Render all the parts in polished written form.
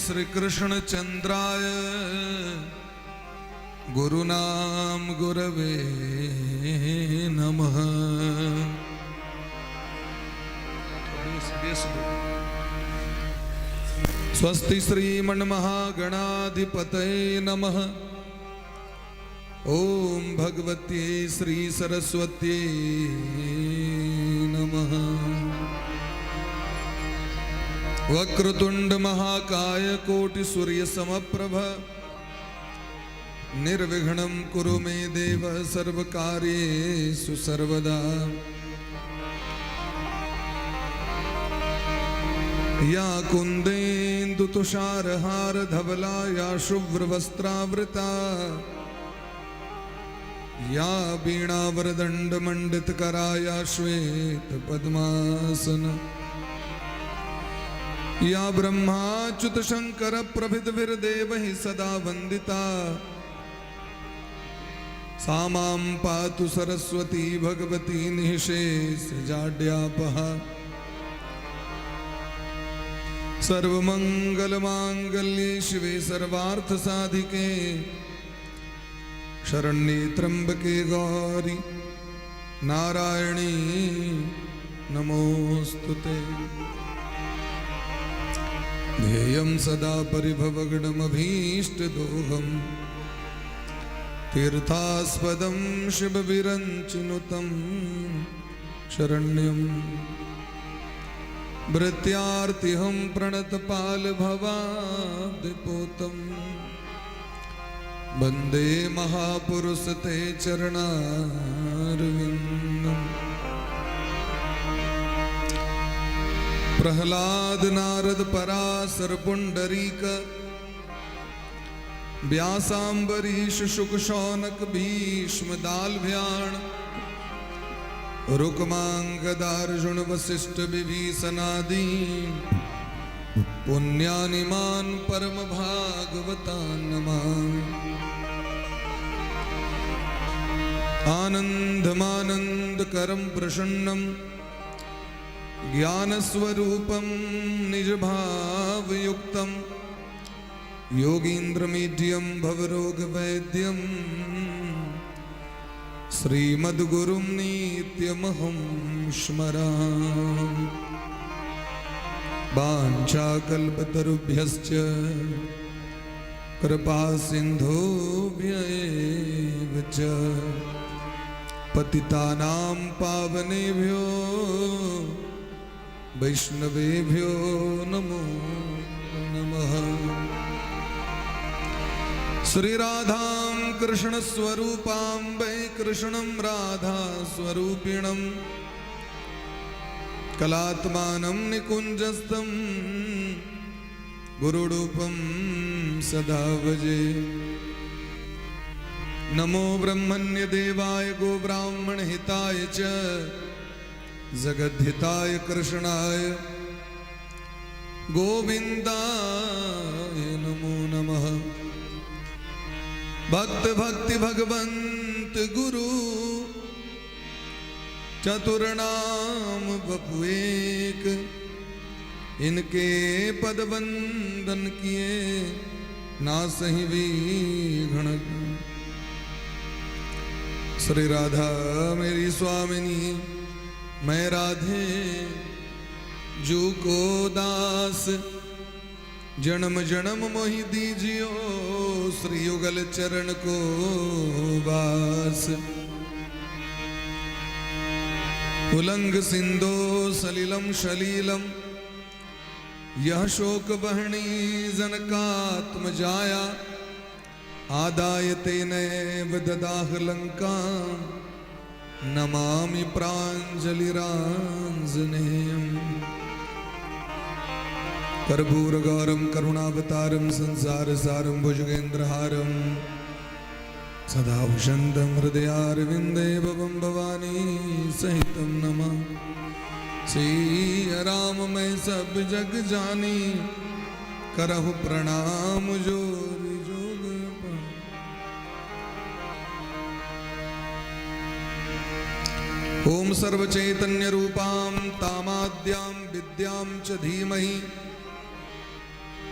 श्री कृष्ण चंद्राय गुरुनाम गुरवे नमः। स्वस्ति श्रीमन्महागणाधिपतये नमः। ॐ भगवत्यै श्री सरस्वत्यै नमः। वक्रतुंड महाकाय कोटि सूर्य समप्रभ, निर्विघ्नं कुरु मे देव सर्वकार्येषु सर्वदा। या कुन्देन्दु तुषारहार धवला, या शुभ्रवस्त्रावृता, या वीणावरदण्डमण्डितकरा, या श्वेत पद्मासन, या ब्रह्माच्युत शंकर प्रभृतिभिर्देवैः सदा वन्दिता, सा मां पातु सरस्वती भगवती निःशेष जाड्यापहा। सर्वमंगलमांगल्ये शिवे सर्वार्थ साधिके, शरण्ये त्र्यंबके गौरी नारायणी नमोस्तुते। ध्येयं सदा परिभवगणमभीष्टदोहं, तीर्थास्पदं शिवविरञ्चिनुतं शरण्यं, भृत्यार्तिहं प्रणतपालभवाब्धिपूतं, वन्दे महापुरुषते चरणारविन्दम्। प्रहलाद नारद पराशर पुंडरीक, व्यासाम्बरीश शुक शौनक भीष्म दालभ्याण, रुक्मांगदार्जुन वशिष्ठ विभीषणादि, पुण्यानिमान परम भागवतान् नमामि। आनन्दमानन्दकरं प्रसन्नं, ज्ञानस्वरूपं निजभावयुक्तं, योगीन्द्रमीढ्यं भवरोगवैद्यं, श्रीमद्गुरुं नित्यमहं स्मरामि। वाञ्छाकल्पतरुभ्यश्च कृपा सिन्धुभ्य एव च, पतितानां पावनेभ्यो वैष्णवेभ्यो नमो नमः। श्री राधां कृष्ण स्वरूपां वै कृष्णं राधा स्वरूपिणं, कलात्मानं निकुञ्जस्थं, गुरुरूपं सदा भजे। नमो ब्रह्मण्य देवाय गोब्राह्मण हिताय च, जगद्धिताय कृष्णाय गोविंदाय नमो नमः। भक्त भक्ति भगवंत गुरु, चतुर नाम बपु एक, इनके पद वंदन किए ना सही विघ्न। श्री राधा मेरी स्वामिनी, मैं राधे जू को दास, जन्म जन्म मोहि दीजियो श्री युगल चरण को वास। उलंग सिंधो सलिलम शलीलम, यह शोक बहनी जनकात्म जाया, आदाय तेनैव ददाह लंका, नमामि प्राञ्जलिराञ्जनेयम्। कर्पूरगौरं करुणावतारं, संसार सारं भुजगेन्द्रहारं, सदा वसन्तं हृदयारविन्दे, भवं भवानी सहितं नमः। सिय राम मैं सब जग जानी, करहु प्रणाम जोरि जोग। ओम सर्वचैतन्य रूपां तामाद्यां विद्यां च धीमहि,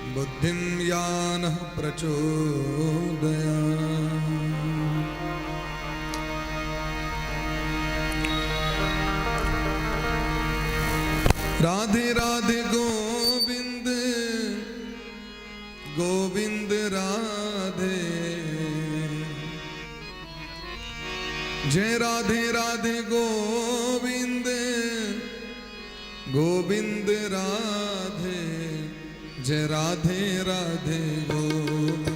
बुद्धिं यानः प्रचोदयात्। राधे राधे गोविंद गोविंद राधे, जय राधे राधे गोविंद गोविंद राधे, जय राधे राधे गोविंद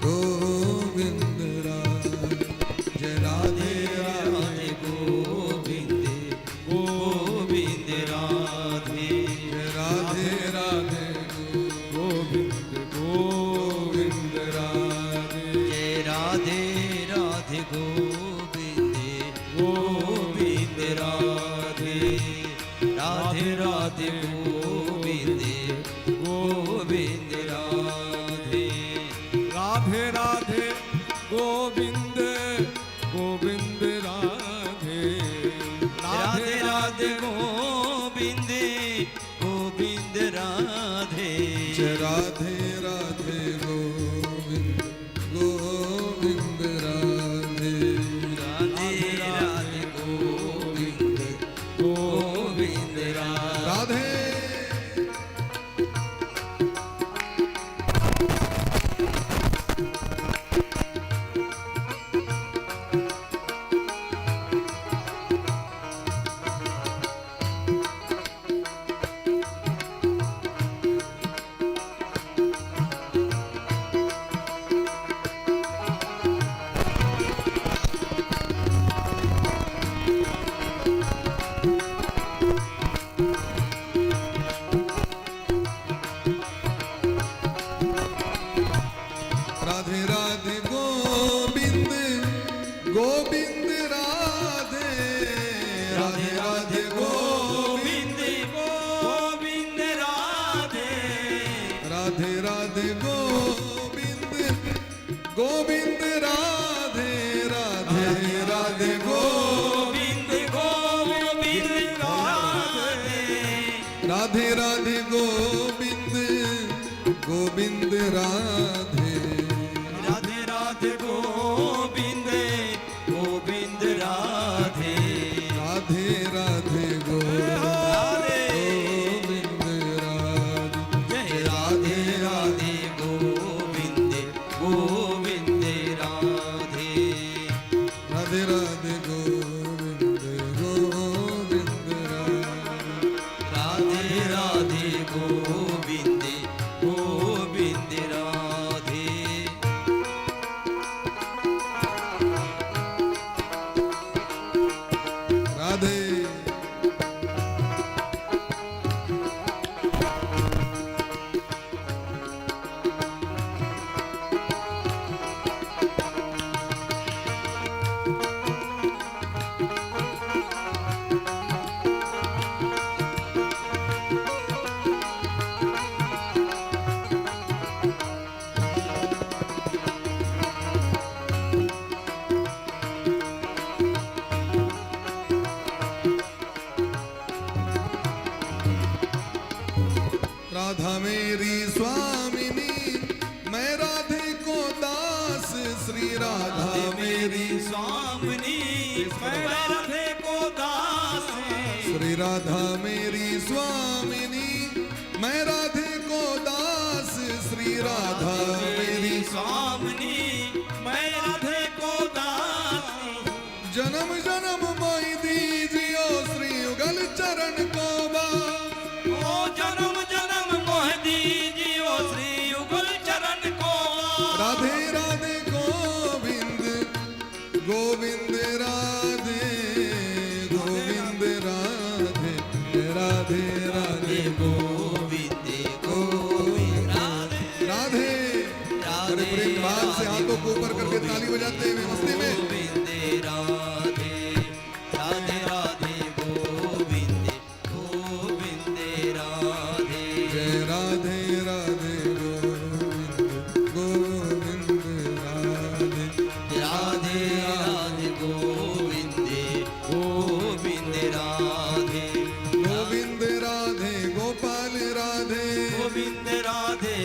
गोविंद राधे, जय राधे राधे गोविंद गोविंद राधे, जय राधे राधे गोविंद गोविंद राधे, जय राधे राधे गोविंद गोविंद राधे, राधे राधे गोविंद गोविंद राधे, राधे राधे गोविंद गोविंद राधे, राधे राधे गोविंद गोविंद राधे, जय राधे राधे गोविंद गोविंद राधे, राधे राधे गोविंद गोविंद राधे। राधे। राधे राधे गोविंद गोविंद राधे, राधे राधे गोविंद गोविंद गोविंद राधे, राधे राधे गोविंद गोविंद राधे, राधे राधे गोविंद गोविंद गोविंद राधे, राधे राधे गोविंद गोविंद राधे, राधे राधे गोविंद गोविंद राधे, राधे राधे राधे गोविंद राधे, जय राधे राधे गोविंद गोविंद राधे, राधे राधे गोविंद गोविंद राधे, राधे राधे गोविंद गोविंद राधे। राधे। राधा मेरी स्वामिनी मैं राधे को दास, श्री राधा मेरी स्वामिनी मैं राधे को दास, श्री राधा मेरी स्वामिनी मैं राधे को दास, श्री राधा मेरी स्वामिनी मैं राधे को दास, जन्म जन्म माई दीजियो श्री युगल चरण को बास। ओ जन्म जन्म मोह दीजियो श्री युगल चरण को। राधे राधे गोविंद गोविंद राधे, गोविंद राधे, राधे राधे गोविंद गोविंद राधे, राधे। बड़े प्रेम भाव से हाथों को ऊपर करके ताली बजाते हुए मस्ती में। गोविंद राधे, राधे राधे गोविंद गोविंद राधे, जय राधे राधे गोविंद गोविंद राधे, राधे राधे गोविंद गोविंद राधे, गोविंद राधे गोपाल राधे, गोविंद राधे।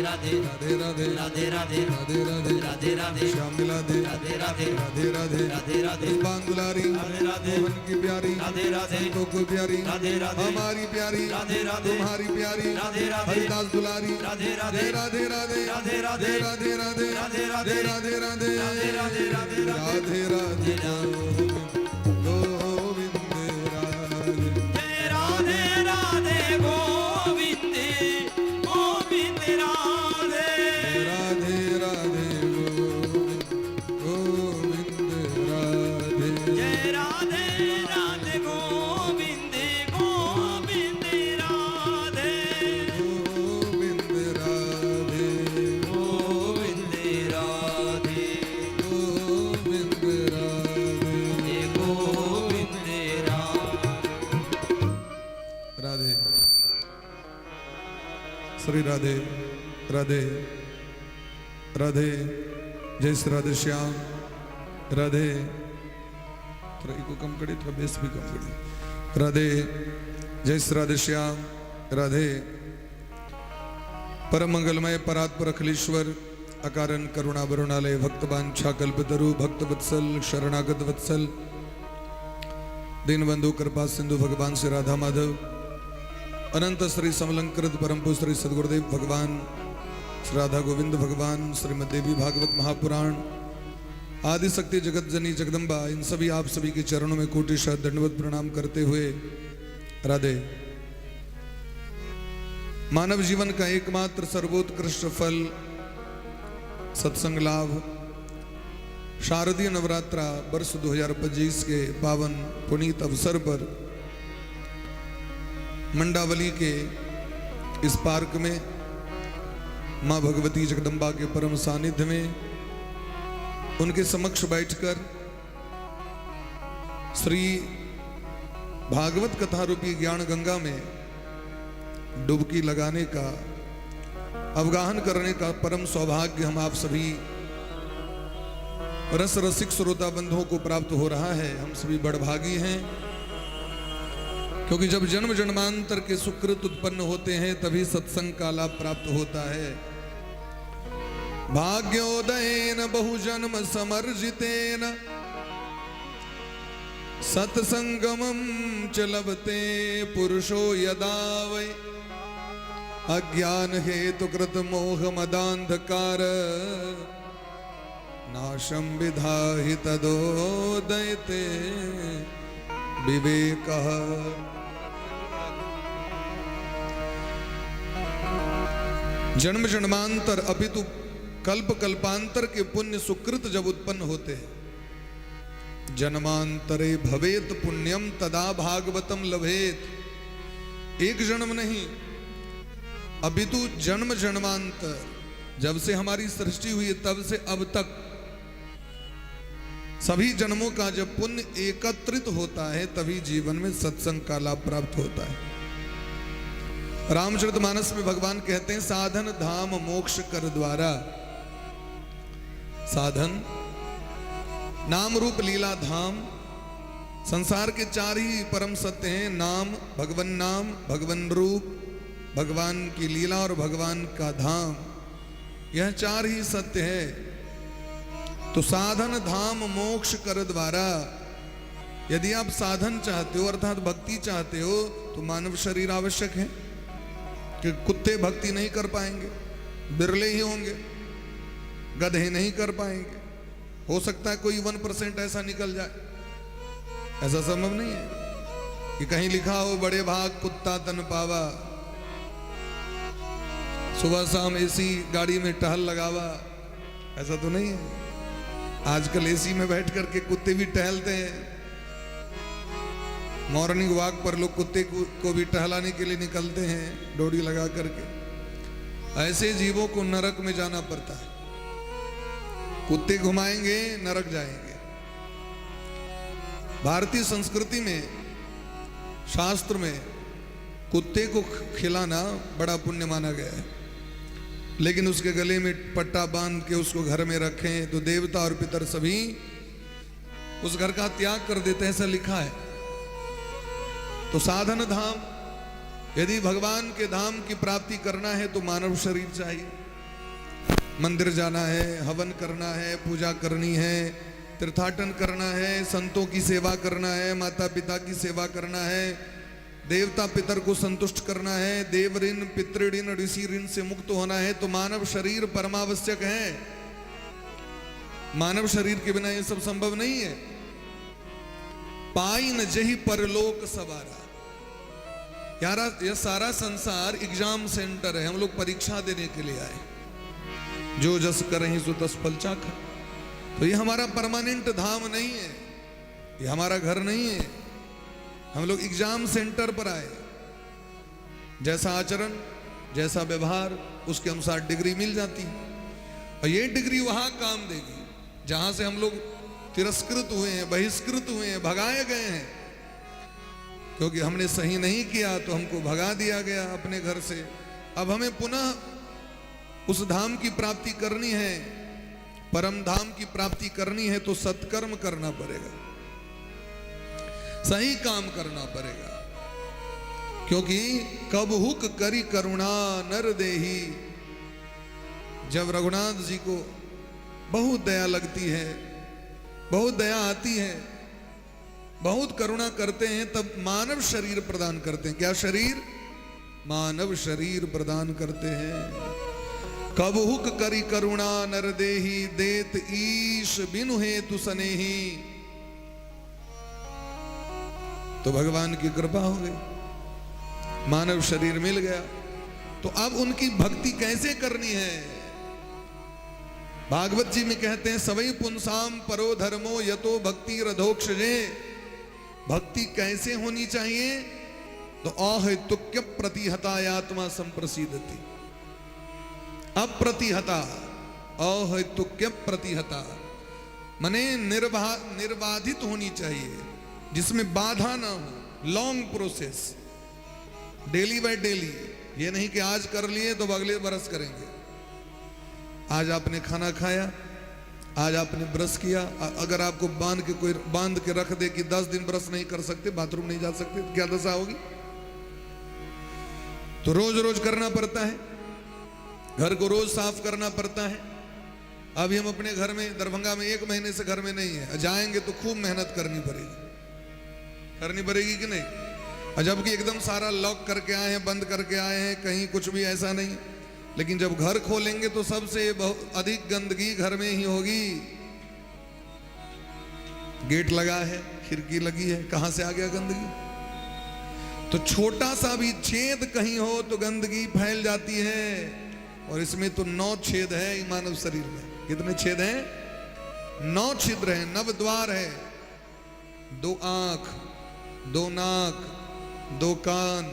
राधे राधे राधे राधे राधे राधे राधे राधे राधे श्याम मिला दे राधे राधे राधे राधे राधे राधे बांदुलारी राधे राधे मोहन की प्यारी राधे राधे संतों को प्यारी राधे राधे हमारी प्यारी राधे राधे तुम्हारी प्यारी राधे राधे हरिदास दुलारी राधे राधे जय राधे राधे राधे राधे जय राधे राधे राधे राधे जय राधे राधे राधे राधे राधे राधे राधे गोविंद राधे जय राधे राधे गोविंद गोविंद राधे राधे राधे गोविंद गोविंद राधे जय राधे राधे गोविंद गोविंद राधे गोविंद राधे गोविंद राधे गोविंद राधे जय गोविंद राधे। राधे श्री राधे राधे राधे जय श्री राधे श्याम राधे। थोड़ा इको कम करिए, थोड़ा बेस भी कम करिए। राधे जय श्री राधे श्याम राधे। परम मंगलमय परात्पर अखिलेश्वर अकारण करुणा वरुणालय भक्तवांछा कल्पतरु भक्त वत्सल शरणागत वत्सल दीनबंधु कृपा सिंधु भगवान श्री राधा माधव अनंत श्री समलंकृत परम पूज्य श्री सदगुरुदेव भगवान श्री राधा गोविंद भगवान श्रीमद देवी भागवत महापुराण आदि शक्ति जगत जननी जगदम्बा, इन सभी आप सभी के चरणों में कोटिशः दंडवत प्रणाम करते हुए राधे। मानव जीवन का एकमात्र सर्वोत्कृष्ट फल सत्संग लाभ शारदीय नवरात्रा वर्ष 2025 के पावन पुनीत अवसर पर मंडावली के इस पार्क में माँ भगवती जगदम्बा के परम सानिध्य में उनके समक्ष बैठकर श्री भागवत कथा रूपी ज्ञान गंगा में डुबकी लगाने का, अवगाहन करने का परम सौभाग्य हम आप सभी रस रसिक श्रोता बंधुओं को प्राप्त हो रहा है। हम सभी बड़भागी हैं, क्योंकि जब जन्म जन्मांतर के सुकृत उत्पन्न होते हैं तभी सत्संग का लाभ प्राप्त होता है। भाग्योदयेन बहुजन्म समर्जितेन सत्संगमं च लभते पुरुषो यदा वै अज्ञान हेतुकृत मोह मदांधकार नाशं विधाहि तदोदयते विवेकः। जन्म जन्मांतर अपितु कल्प कल्पांतर के पुण्य सुकृत जब उत्पन्न होते हैं, जन्मांतरे भवेत पुण्यम तदा भागवतम लभेत। एक जन्म नहीं अपितु जन्म जन्मांतर, जब से हमारी सृष्टि हुई है तब से अब तक सभी जन्मों का जब पुण्य एकत्रित होता है तभी जीवन में सत्संग का लाभ प्राप्त होता है। रामचरितमानस में भगवान कहते हैं साधन धाम मोक्ष कर द्वारा। साधन नाम रूप लीला धाम, संसार के चार ही परम सत्य हैं, नाम, भगवन नाम, भगवन रूप, भगवान की लीला और भगवान का धाम। यह चार ही सत्य है। तो साधन धाम मोक्ष कर द्वारा, यदि आप साधन चाहते हो अर्थात भक्ति चाहते हो तो मानव शरीर आवश्यक है कि कुत्ते भक्ति नहीं कर पाएंगे, बिरले ही होंगे, गधे नहीं कर पाएंगे। हो सकता है कोई 1% ऐसा निकल जाए, ऐसा संभव नहीं है कि कहीं लिखा हो बड़े भाग कुत्ता तन पावा, सुबह शाम एसी गाड़ी में टहल लगावा, ऐसा तो नहीं है। आजकल एसी में बैठ करके कुत्ते भी टहलते हैं। मॉर्निंग वॉक पर लोग कुत्ते को भी टहलाने के लिए निकलते हैं डोरी लगा करके। ऐसे जीवों को नरक में जाना पड़ता है। कुत्ते घुमाएंगे नरक जाएंगे। भारतीय संस्कृति में, शास्त्र में कुत्ते को खिलाना बड़ा पुण्य माना गया है, लेकिन उसके गले में पट्टा बांध के उसको घर में रखें तो देवता और पितर सभी उस घर का त्याग कर देते हैं, ऐसा लिखा है। तो साधन धाम, यदि भगवान के धाम की प्राप्ति करना है तो मानव शरीर चाहिए। मंदिर जाना है, हवन करना है, पूजा करनी है, तीर्थाटन करना है, संतों की सेवा करना है, माता पिता की सेवा करना है, देवता पितर को संतुष्ट करना है, देव ऋण, पितृ ऋण, ऋषि ऋण से मुक्त होना है, तो मानव शरीर परमावश्यक है। मानव शरीर के बिना ये सब संभव नहीं है। पाई न जही परलोक सवारा। यार यह सारा संसार एग्जाम सेंटर है, हम लोग परीक्षा देने के लिए आए। जो जस करें सो तस फल चाखा। तो ये हमारा परमानेंट धाम नहीं है, ये हमारा घर नहीं है। हम लोग एग्जाम सेंटर पर आए। जैसा आचरण, जैसा व्यवहार, उसके अनुसार डिग्री मिल जाती है। और ये डिग्री वहां काम देगी जहां से हम लोग तिरस्कृत हुए हैं, बहिष्कृत हुए हैं, भगाए गए हैं। क्योंकि हमने सही नहीं किया तो हमको भगा दिया गया अपने घर से। अब हमें पुनः उस धाम की प्राप्ति करनी है, परम धाम की प्राप्ति करनी है, तो सत्कर्म करना पड़ेगा, सही काम करना पड़ेगा। क्योंकि कब हुक करी करुणा नर देही। जब रघुनाथ जी को बहुत दया लगती है, बहुत दया आती है, बहुत करुणा करते हैं, तब मानव शरीर प्रदान करते हैं। क्या शरीर? मानव शरीर प्रदान करते हैं। कब हुक करी करुणा नर देही, देत ईश बिनु हेतु सनेही। तो भगवान की कृपा हो गई, मानव शरीर मिल गया। तो अब उनकी भक्ति कैसे करनी है? भागवत जी में कहते हैं, सवै पुंसाम परो धर्मो यतो भक्ति रधोक्षजे। भक्ति कैसे होनी चाहिए? तो अहेतुक्य प्रतिहतायात्मा संप्रसीदति। अप्रतिहता, अहेतुक्य प्रतिहता मने निर्बाधित होनी चाहिए, जिसमें बाधा ना हो। Long process, daily by daily. ये नहीं कि आज कर लिए तो अगले बरस करेंगे। आज आपने खाना खाया, आज आपने ब्रश किया, अगर आपको बांध के कोई बांध के रख दे कि 10 दिन ब्रश नहीं कर सकते, बाथरूम नहीं जा सकते, तो क्या दशा होगी? तो रोज रोज करना पड़ता है, घर को रोज साफ करना पड़ता है। अभी हम अपने घर में दरभंगा में 1 महीने से घर में नहीं है, जाएंगे तो खूब मेहनत करनी पड़ेगी। करनी पड़ेगी कि नहीं? और जबकि एकदम सारा लॉक करके आए हैं, बंद करके आए हैं, कहीं कुछ भी ऐसा नहीं। लेकिन जब घर खोलेंगे तो सबसे अधिक गंदगी घर में ही होगी। गेट लगा है, खिड़की लगी है, कहां से आ गया गंदगी? तो छोटा सा भी छेद कहीं हो तो गंदगी फैल जाती है। और इसमें तो 9 छेद है मानव शरीर में। कितने छेद हैं? 9 छिद्र हैं, 9 द्वार है। 2 आंख, 2 नाक, 2 कान,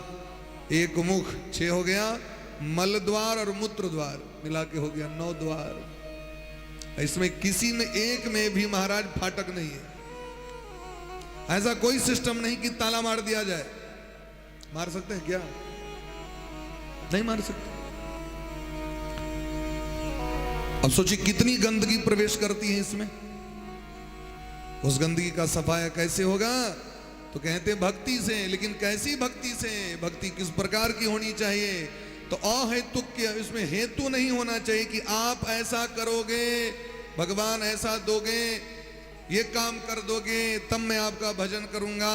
1 मुख, 6 हो गया। मल द्वार और मूत्र द्वार मिला के हो गया 9 द्वार। इसमें किसी में एक में भी महाराज फाटक नहीं है। ऐसा कोई सिस्टम नहीं कि ताला मार दिया जाए। मार सकते हैं क्या? नहीं मार सकते। अब सोचिए कितनी गंदगी प्रवेश करती है इसमें। उस गंदगी का सफाया कैसे होगा? तो कहते हैं भक्ति से। लेकिन कैसी भक्ति से? भक्ति किस प्रकार की होनी चाहिए? तो अहेतुक्य, इसमें हेतु नहीं होना चाहिए कि आप ऐसा करोगे, भगवान ऐसा दोगे, ये काम कर दोगे तब मैं आपका भजन करूंगा।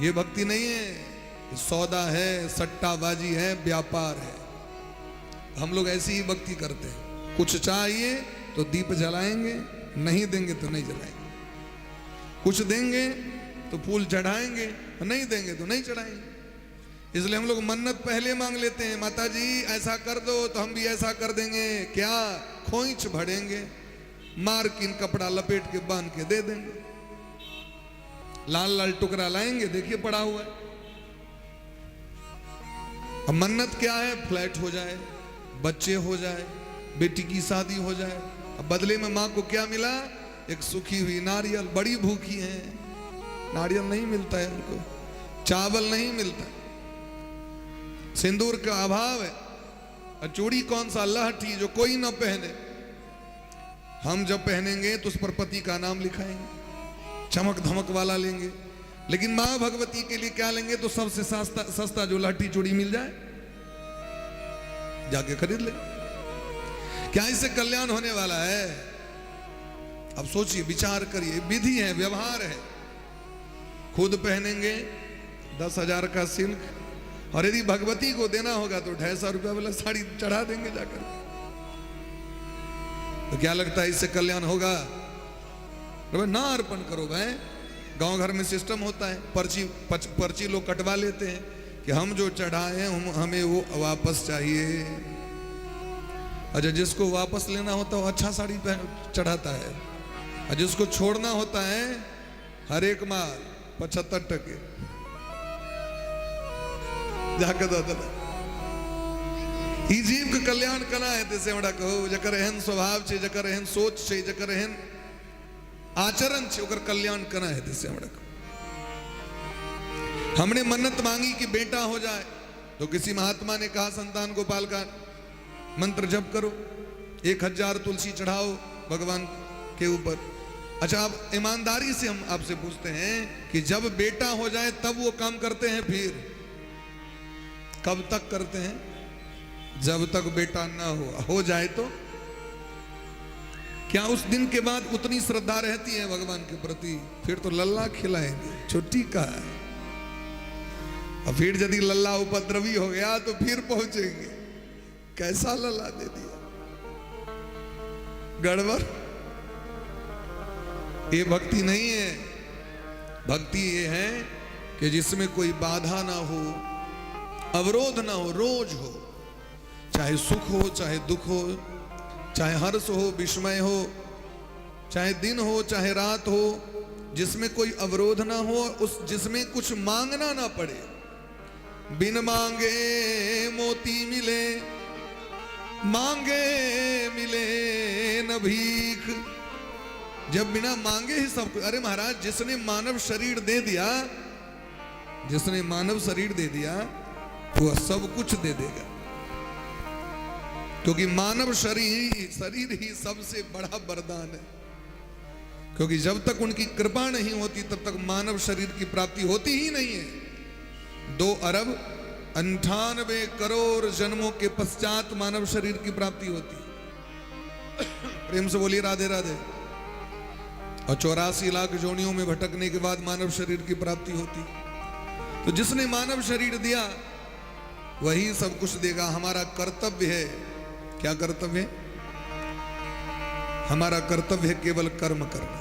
ये भक्ति नहीं है, सौदा है, सट्टाबाजी है, व्यापार है। हम लोग ऐसी ही भक्ति करते हैं। कुछ चाहिए तो दीप जलाएंगे, नहीं देंगे तो नहीं जलाएंगे। कुछ देंगे तो फूल चढ़ाएंगे, नहीं देंगे तो नहीं चढ़ाएंगे। इसलिए हम लोग मन्नत पहले मांग लेते हैं, माता जी ऐसा कर दो तो हम भी ऐसा कर देंगे। क्या? खोइच भरेंगे, मार्किन कपड़ा लपेट के बांध के दे देंगे, लाल लाल टुकड़ा लाएंगे, देखिए पड़ा हुआ है। अब मन्नत क्या है? फ्लैट हो जाए, बच्चे हो जाए, बेटी की शादी हो जाए। अब बदले में माँ को क्या मिला? एक सूखी हुई नारियल। बड़ी भूखी है, नारियल नहीं मिलता है उनको, चावल नहीं मिलता, सिंदूर का अभाव है। और चूड़ी कौन सा? लहठी, जो कोई ना पहने। हम जब पहनेंगे तो उस पर पति का नाम लिखाएंगे, चमक धमक वाला लेंगे। लेकिन माँ भगवती के लिए क्या लेंगे? तो सबसे सस्ता सस्ता जो लहठी चूड़ी मिल जाए जाके खरीद ले। क्या इससे कल्याण होने वाला है? अब सोचिए, विचार करिए। विधि है, व्यवहार है। खुद पहनेंगे 10,000 का सिल्क, और यदि भगवती को देना होगा तो 250 रुपया वाला साड़ी चढ़ा देंगे जाकर। तो क्या लगता है इससे कल्याण होगा? ना अर्पण करो भाई। गांव घर में सिस्टम होता है, पर्ची लोग कटवा लेते हैं कि हम जो चढ़ाए हैं हमें वो वापस चाहिए। अच्छा, जिसको वापस लेना होता है वो अच्छा साड़ी चढ़ाता है, और जिसको छोड़ना होता है हर एक माल 75 टके जाके दऽ देलक। ई जीव के कल्याण केना हेतै से हमरा कहू। जकर एहन स्वभाव छै, जकर एहन सोच छै, जकर एहन आचरण छै, ओकर कल्याण केना हेतै से हमरा कहू। हमने मन्नत मांगी कि बेटा हो जाए, तो किसी महात्मा ने कहा संतान गोपाल का मंत्र जप करो, 1000 तुलसी चढ़ाओ भगवान के ऊपर। अच्छा, आप ईमानदारी से हम आपसे पूछते हैं कि जब बेटा हो जाए तब वो काम करते हैं, फिर कब तक करते हैं? जब तक बेटा ना हो जाए तो क्या उस दिन के बाद उतनी श्रद्धा रहती है भगवान के प्रति? फिर तो लल्ला खिलाएंगे, छुट्टी का है। और फिर यदि लल्ला उपद्रवी हो गया तो फिर पहुंचेंगे, कैसा लल्ला दे दिया, गड़बड़। ये भक्ति नहीं है। भक्ति ये है कि जिसमें कोई बाधा ना हो, अवरोध ना हो, रोज हो, चाहे सुख हो चाहे दुख हो, चाहे हर्ष हो विस्मय हो, चाहे दिन हो चाहे रात हो, जिसमें कोई अवरोध ना हो, उस जिसमें कुछ मांगना ना पड़े। बिन मांगे मोती मिले, मांगे मिले न भीख। जब बिना मांगे ही सब कुछ, अरे महाराज, जिसने मानव शरीर दे दिया, जिसने मानव शरीर दे दिया वह सब कुछ दे देगा, क्योंकि मानव शरीर शरीर ही सबसे बड़ा वरदान है। क्योंकि जब तक उनकी कृपा नहीं होती तब तक मानव शरीर की प्राप्ति होती ही नहीं है। 2 अरब 98 करोड़ जन्मों के पश्चात मानव शरीर की प्राप्ति होती है। प्रेम से बोलिए राधे राधे। और 84 लाख जोनियों में भटकने के बाद मानव शरीर की प्राप्ति होती। तो जिसने मानव शरीर दिया वही सब कुछ देगा। हमारा कर्तव्य है, क्या कर्तव्य है? हमारा कर्तव्य है केवल कर्म करना,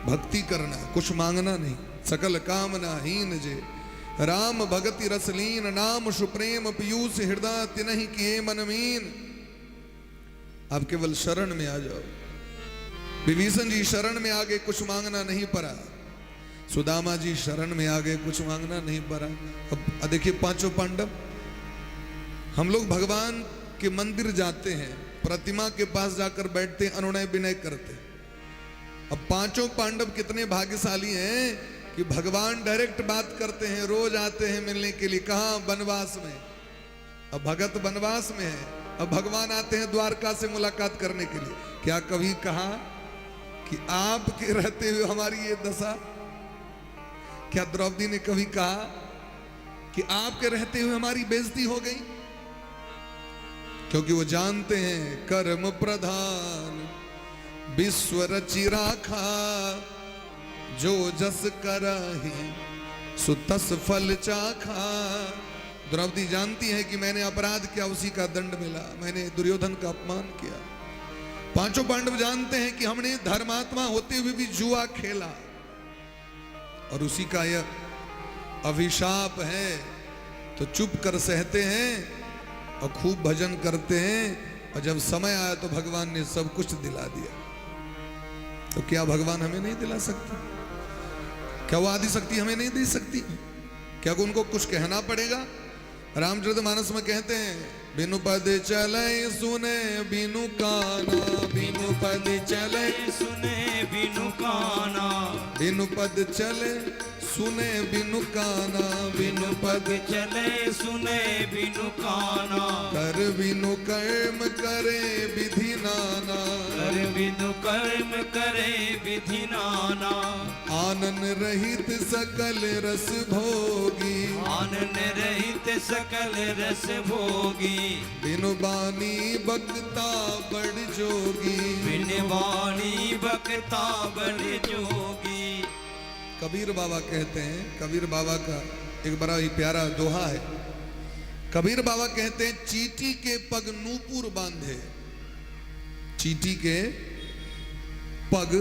भक्ति करना, कुछ मांगना नहीं। सकल कामना हीन जे राम भगति रसलीन, नाम सुप्रेम पीयूष हृदय तिनहि किए मन मीन। आप केवल शरण में आ जाओ। विभीषण जी शरण में आगे कुछ मांगना नहीं पड़ा, सुदामा जी शरण में आगे कुछ मांगना नहीं पड़ा। अब देखिए पांचों पांडव, हम लोग भगवान के मंदिर जाते हैं, प्रतिमा के पास जाकर बैठते हैं, अनुनय विनय करते हैं। अब पांचों पांडव कितने भाग्यशाली हैं कि भगवान डायरेक्ट बात करते हैं, रोज आते हैं मिलने के लिए। कहां? वनवास में। अब भगत वनवास में है, अब भगवान आते हैं द्वारका से मुलाकात करने के लिए। क्या कभी कहा कि आपके रहते हुए हमारी ये दशा? क्या द्रौपदी ने कभी कहा कि आपके रहते हुए हमारी बेइज्जती हो गई? क्योंकि वो जानते हैं कर्म प्रधान विश्व रचि राखा, जो जस करहि सो तस फल चाखा। द्रौपदी जानती है कि मैंने अपराध किया, उसी का दंड मिला, मैंने दुर्योधन का अपमान किया। पांचों पांडव जानते हैं कि हमने धर्मात्मा होते हुए भी जुआ खेला और उसी का यह अभिशाप है। तो चुप कर सहते हैं और खूब भजन करते हैं, और जब समय आया तो भगवान ने सब कुछ दिला दिया। तो क्या भगवान हमें नहीं दिला सकते? क्या वो आदि शक्ति हमें नहीं दे सकती? क्या उनको कुछ कहना पड़ेगा? रामचरितमानस में कहते हैं, बिनु पद चले सुने बिनु काना, बिनु पद चले सुने बिनु काना, बिनु पद चले सुने बिनु काना, बिनु पद चले सुने बिनु काना, कर कर बिनु कर्म करे विधि नाना, कर बिनु कर्म करे विधि नाना। आनन रहित सकल रस भोगी, आनन रहित सकल रस भोगी। बिनु बानी बकता बड़ जोगी, बिन वाणी बकता बड़ जोगी। कबीर बाबा कहते हैं, कबीर बाबा का एक बड़ा ही प्यारा दोहा है। कबीर बाबा कहते हैं, चींटी के पग नूपुर बांधे। चींटी के पग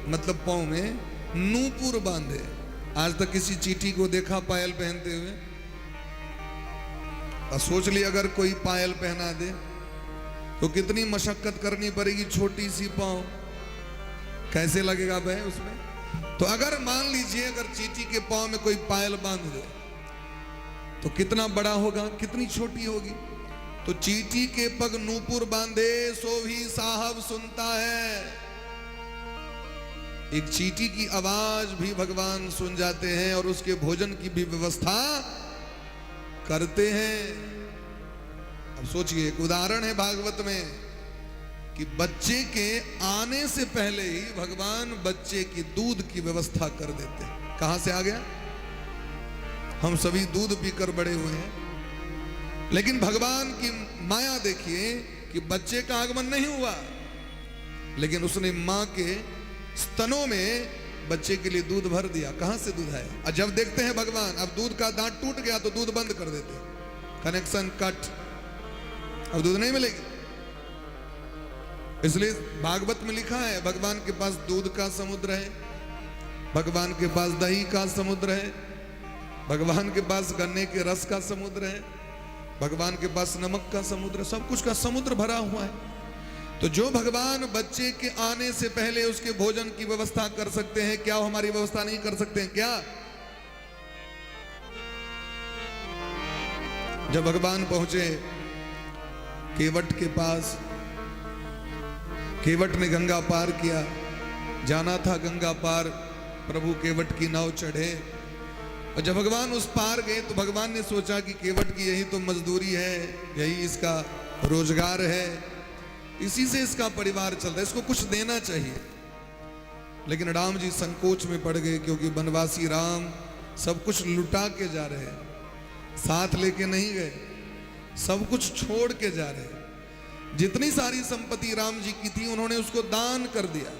मतलब पांव में नूपुर बांधे। आज तक किसी चींटी को देखा पायल पहनते हुए? और सोच लिया अगर कोई पायल पहना दे तो कितनी मशक्कत करनी पड़ेगी, छोटी सी पांव कैसे लगेगा वह उसमें। तो अगर मान लीजिए अगर चींटी के पांव में कोई पायल बांध दे तो कितना बड़ा होगा, कितनी छोटी होगी। तो चींटी के पग नूपुर बांधे सो भी साहब सुनता है। एक चींटी की आवाज भी भगवान सुन जाते हैं और उसके भोजन की भी व्यवस्था करते हैं। अब सोचिए, एक उदाहरण है भागवत में कि बच्चे के आने से पहले ही भगवान बच्चे की दूध की व्यवस्था कर देते हैं। कहां से आ गया? हम सभी दूध पीकर बड़े हुए हैं, लेकिन भगवान की माया देखिए कि बच्चे का आगमन नहीं हुआ, लेकिन उसने मां के स्तनों में बच्चे के लिए दूध भर दिया। कहां से दूध आया? और जब देखते हैं भगवान अब दूध का दांत टूट गया तो दूध बंद कर देते, कनेक्शन कट, अब दूध नहीं मिलेगी। इसलिए भागवत में लिखा है भगवान के पास दूध का समुद्र है, भगवान के पास दही का समुद्र है, भगवान के पास गन्ने के रस का समुद्र है, भगवान के पास नमक का समुद्र, सब कुछ का समुद्र भरा हुआ है। तो जो भगवान बच्चे के आने से पहले उसके भोजन की व्यवस्था कर सकते हैं, क्या वो हमारी व्यवस्था नहीं कर सकते हैं क्या? जब भगवान पहुंचे केवट के पास, केवट ने गंगा पार किया, जाना था गंगा पार, प्रभु केवट की नाव चढ़े और जब भगवान उस पार गए तो भगवान ने सोचा कि केवट की यही तो मजदूरी है, यही इसका रोजगार है, इसी से इसका परिवार चलता है, इसको कुछ देना चाहिए। लेकिन राम जी संकोच में पड़ गए, क्योंकि वनवासी राम सब कुछ लुटा के जा रहे हैं, साथ लेके नहीं गए, सब कुछ छोड़ के जा रहे हैं। जितनी सारी संपत्ति राम जी की थी उन्होंने उसको दान कर दिया,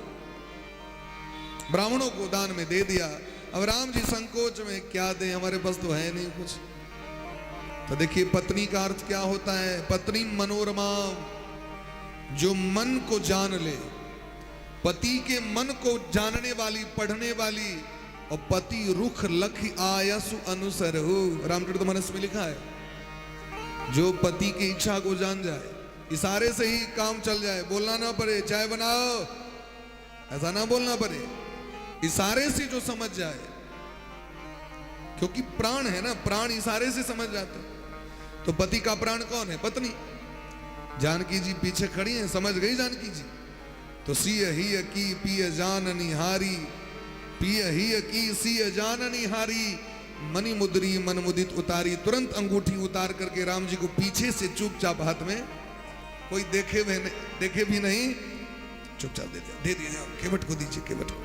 ब्राह्मणों को दान में दे दिया। अब राम जी संकोच में, क्या दें, हमारे पास तो है नहीं कुछ। तो देखिए पत्नी का अर्थ क्या होता है, पत्नी मनोरमा, जो मन को जान ले, पति के मन को जानने वाली, पढ़ने वाली। और पति रुख लख आयसु अनुसर हो, रामचरितमानस में लिखा है, जो पति की इच्छा को जान जाए, इशारे से ही काम चल जाए, बोलना ना पड़े, चाय बनाओ ऐसा ना बोलना पड़े, इशारे से जो समझ जाए, क्योंकि प्राण है ना, प्राण इशारे से समझ जाते। तो पति का प्राण कौन है? पत्नी। जानकी जी पीछे खड़ी हैं, समझ गई जानकी जी। तो सीय ही की पिय जान निहारी, पिय ही की सीय जान निहारी, मणि मुद्री मन मुदित उतारी। तुरंत अंगूठी उतार करके राम जी को पीछे से चुपचाप हाथ में, कोई देखे भी नहीं, देखे भी नहीं, चुपचाप दे दिया, दे दिया, केवट को दीजिए, केवट को।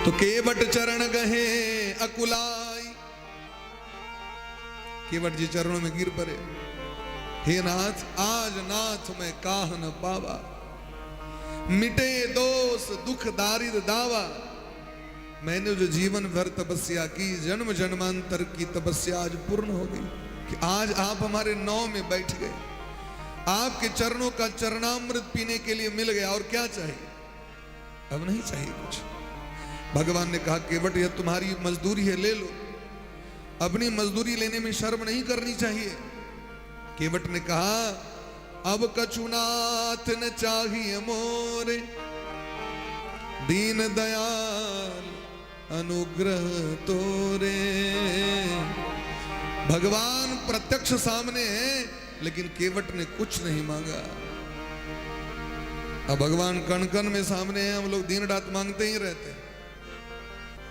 तो केवट चरण गहे अकुलाई, केवट जी चरणों में गिर पड़े, हे नाथ आज नाथ मैं काह न पावा, मिटे दोष दुख दारिद दावा। मैंने जो जीवन भर तपस्या की, जन्म जन्मांतर की तपस्या आज पूर्ण हो गई कि आज आप हमारे नाव में बैठ गए, आपके चरणों का चरणामृत पीने के लिए मिल गया, और क्या चाहिए? अब नहीं चाहिए कुछ। भगवान ने कहा केवट यह तुम्हारी मजदूरी है, ले लो। अपनी मजदूरी लेने में शर्म नहीं करनी चाहिए। केवट ने कहा अब कछुनाथ न चाहिए मोरे, दीन दयाल अनुग्रह तोरे। भगवान प्रत्यक्ष सामने है, लेकिन केवट ने कुछ नहीं मांगा। अब भगवान कण कण में सामने है, हम लोग दिन रात मांगते ही रहते हैं।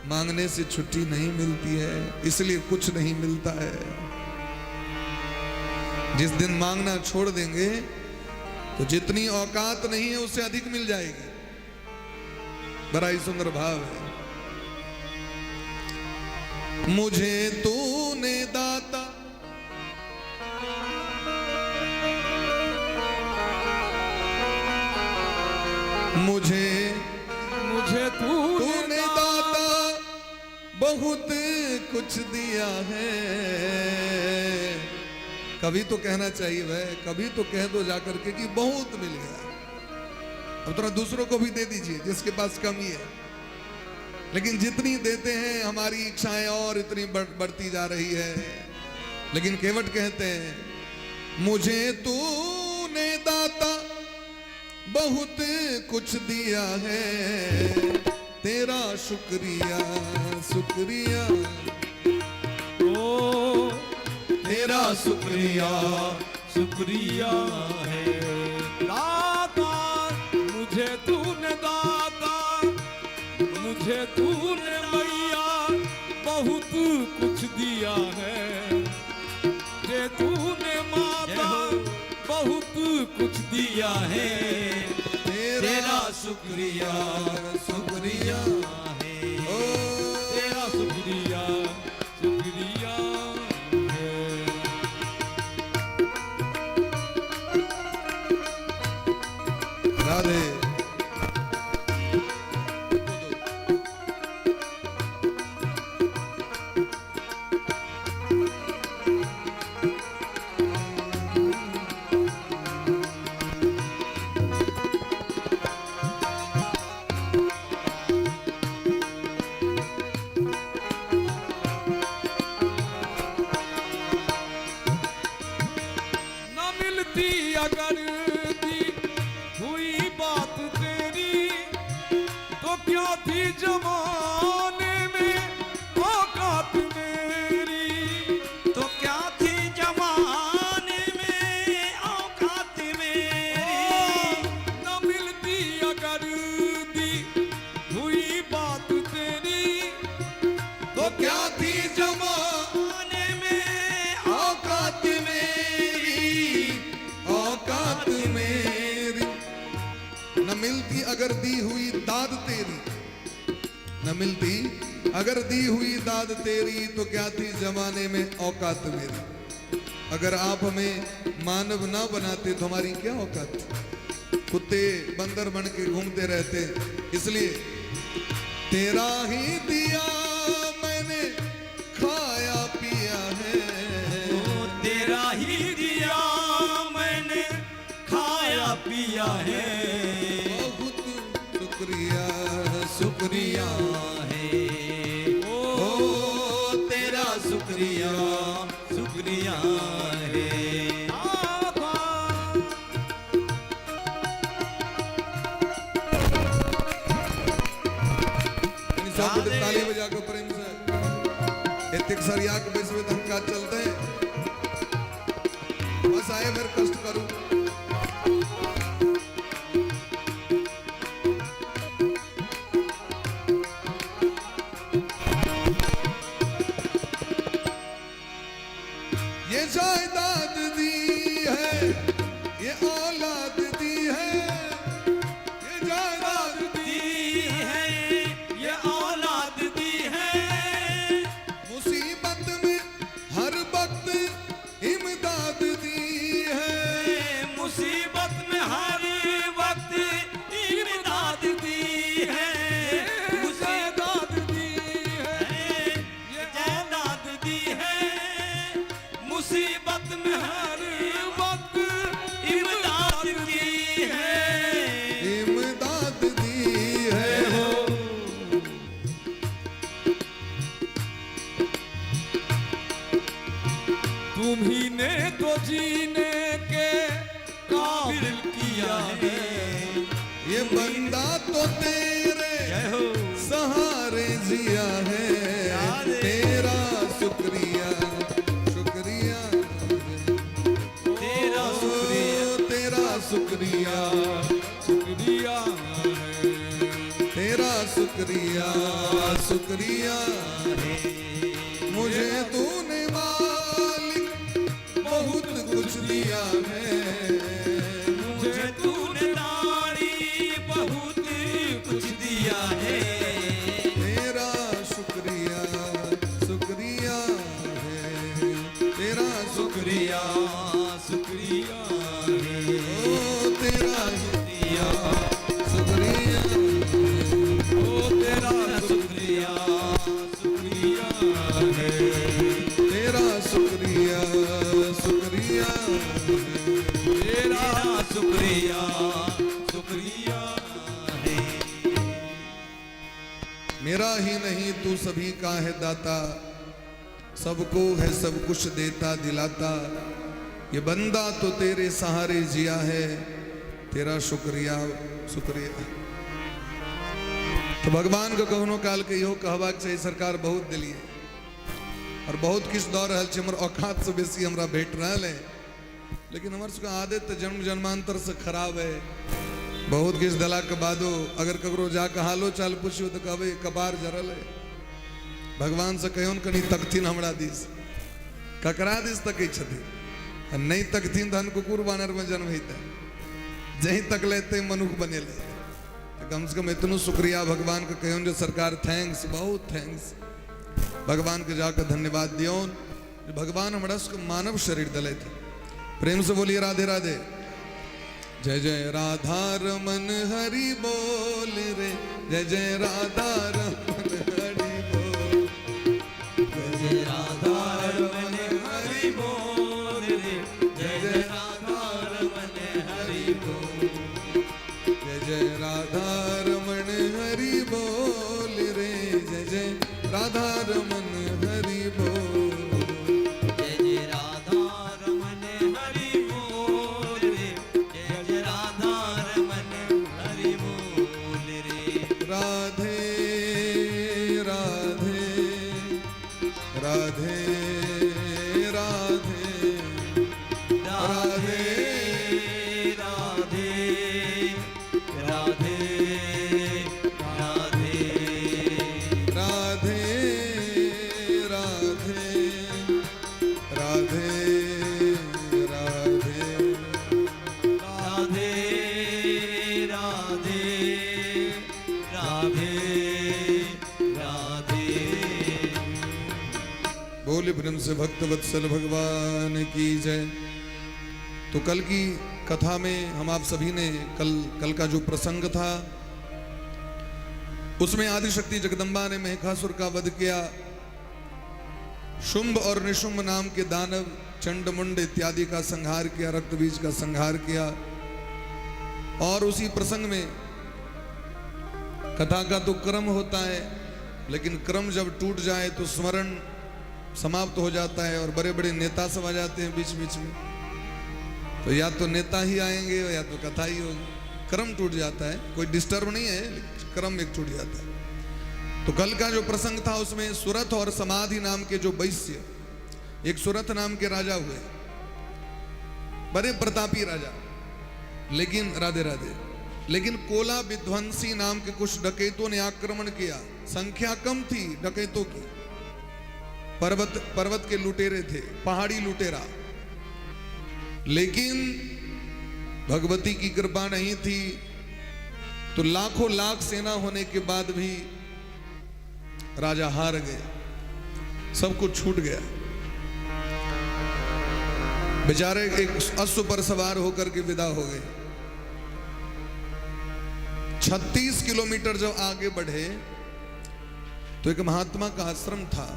मांगने से छुट्टी नहीं मिलती है, इसलिए कुछ नहीं मिलता है। जिस दिन मांगना छोड़ देंगे तो जितनी औकात नहीं है उससे अधिक मिल जाएगी। बड़ा ही सुंदर भाव है। मुझे तूने दाता, मुझे मुझे तूने तूने दाता बहुत कुछ दिया है। कभी तो कहना चाहिए भाई, कभी तो कह दो जाकर के कि बहुत मिल गया। अब थोड़ा दूसरों को भी दे दीजिए जिसके पास कमी है। लेकिन जितनी देते हैं हमारी इच्छाएं और इतनी बढ़ती जा रही है। लेकिन केवट कहते हैं मुझे तूने दाता बहुत कुछ दिया है, तेरा शुक्रिया शुक्रिया, ओ तेरा शुक्रिया शुक्रिया है। दाता मुझे तूने दाता, मुझे तूने मैया बहुत कुछ दिया है, मुझे तूने माता बहुत कुछ दिया है, तेरा शुक्रिया शुक्रिया है। ओ तेरा शुक्रिया शुक्रिया है। राधे। न मिलती अगर दी हुई बात तेरी, तो क्या थी जमाने में औकात मेरी, तो क्या थी जमाने में औकात मेरी, न मिलती अगर दी हुई बात तेरी, तो क्या थी जमाने में औकात मेरी, औकात मेरी। न मिलती अगर दी हुई दाद तेरी, न मिलती अगर दी हुई दाद तेरी, तो क्या थी जमाने में औकात मेरी। अगर आप हमें मानव ना बनाते तो हमारी क्या औकात थी? कुत्ते बंदर बन के घूमते रहते। इसलिए तेरा ही दिया मैंने खाया पिया है, तेरा ही दिया मैंने खाया पिया है, बहुत शुक्रिया शुक्रिया है। ओ तेरा शुक्रिया शुक्रिया है। दाता यानी सब गोटे ताली बजा के प्रेम से एतेक सरिया के बैसबे तऽ हम काज चलते। बस आए फिर कष्ट करू। ये जायदाद दी है, ये औलाद दी है, ये जायदाद दी है, ये औलाद दी है, मुसीबत में हर वक्त इमदाद दी है, मुसीबत में हर वक्त इमदाद दी है, जायदाद दी है, ये जायदाद दी है, मुसीबत में हर वक्त इमदाद दी है। इमदाद दी है। तुम्ही ने तो जीने के काबिल किया है, ये बंदा तो तेरे जय हो सहारे जिया है, तेरा शुक्रिया शुक्रिया, तेरा शुक्रिया तेरा शुक्रिया शुक्रिया है। तेरा शुक्रिया शुक्रिया है। मुझे तूने मालिक बहुत कुछ दिया। शुक्रिया है। मुझे तूने दानी बहुत कुछ दिया है। तेरा शुक्रिया शुक्रिया है, तेरा शुक्रिया शुक्रिया है। ओ तेरा शुक्रिया शुक्रिया, ओ तेरा शुक्रिया शुक्रिया है। तेरा शुक्रिया शुक्रिया है। तेरा शुक्रिया शुक्रिया है। मेरा ही नहीं तू सभी का है दाता, सबको है सब कुछ देता दिलाता। ये बंदा तो तेरे सहारे जिया है, तेरा शुक्रिया शुक्रिया। तो भगवान के कखनो काल के इहो कहबाक चाही, सरकार बहुत दिलिए और बहुत किछु दऽ रहल छै, हमर औकात से बेसी हमरा भेट रहल है, लेकिन हमर सबके आदत तऽ जन्म जन्मांतर से खराब है। बहुत किछु देला के बादो अगर ककरो जाके हालो चाल पुछियो तऽ कहबै कपार जरल है। भगवान से कहियौन कनि तकथिन हमरा दिस, ककरा दिस तकै छथिन? आ नहि तकथिन तहन कुकुर बानर में जन्म हेतै, जहीं तकले तै मनुख बनेलै। तऽ कम से कम एतनो शुक्रिया भगवान के कहियौन जे सरकार thanks, बहुत thanks. भगवान के जाके धन्यवाद दियौन जे भगवान हमरा सबके मानव शरीर देलथि। प्रेम से बोलिए राधे राधे। जय जय राधा रमन हरि बोल रे, जय जय राधा रमन हरि बोल, जय जय राधा रमन हरि बोल रे, जय जय राधा रमन हरि बोल, जय जय राधा रमन हरि बोल रे, जय जय राधा रमन हरि बोल, जय जय राधा रमन हरि बोल रे, जय जय राधा रमन हरि बोल रे। राधे राधे राधे राधे राधे राधे राधे राधे राधे राधे राधे राधे राधे राधे राधे राधे। बोले प्रेम से भक्त वत्सल भगवान की जय। तो कल की कथा में हम आप सभी ने कल कल का जो प्रसंग था उसमें आदिशक्ति जगदम्बा ने महिषासुर का वध किया। शुंभ और निशुंभ नाम के दानव चंडमुंड इत्यादि का संहार किया, रक्तबीज का संहार किया। और उसी प्रसंग में कथा का तो क्रम होता है, लेकिन क्रम जब टूट जाए तो स्मरण समाप्त हो जाता है और बड़े बड़े नेता सब आ जाते हैं बीच बीच में। तो या तो नेता ही आएंगे या तो कथा ही होगी, क्रम टूट जाता है, कोई डिस्टर्ब नहीं है, लेकिन क्रम एक टूट जाता है। तो कल का जो प्रसंग था उसमें सुरथ और समाधि नाम के जो वैश्य, एक सुरथ नाम के राजा हुए, बड़े प्रतापी राजा, लेकिन राधे राधे, लेकिन कोला विध्वंसी नाम के कुछ डकैतों ने आक्रमण किया। संख्या कम थी डकैतों की, पर्वत पर्वत के लुटेरे थे, पहाड़ी लुटेरा, लेकिन भगवती की कृपा नहीं थी तो लाखों लाख सेना होने के बाद भी राजा हार गए, सब कुछ छूट गया। बेचारे एक अश्व पर सवार होकर के विदा हो गए। 36 किलोमीटर जब आगे बढ़े तो एक महात्मा का आश्रम था,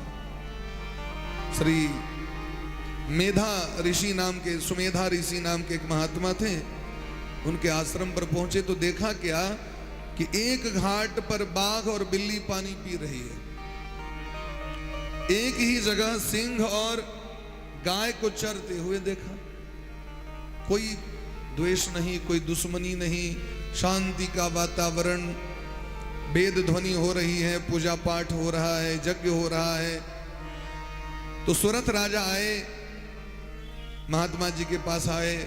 श्री मेधा ऋषि नाम के, सुमेधा ऋषि नाम के एक महात्मा थे। उनके आश्रम पर पहुंचे तो देखा क्या कि एक घाट पर बाघ और बिल्ली पानी पी रही है, एक ही जगह सिंह और गाय को चरते हुए देखा। कोई द्वेष नहीं, कोई दुश्मनी नहीं, शांति का वातावरण, वेद ध्वनि हो रही है, पूजा पाठ हो रहा है, यज्ञ हो रहा है। तो सुरथ राजा आए, महात्मा जी के पास आए,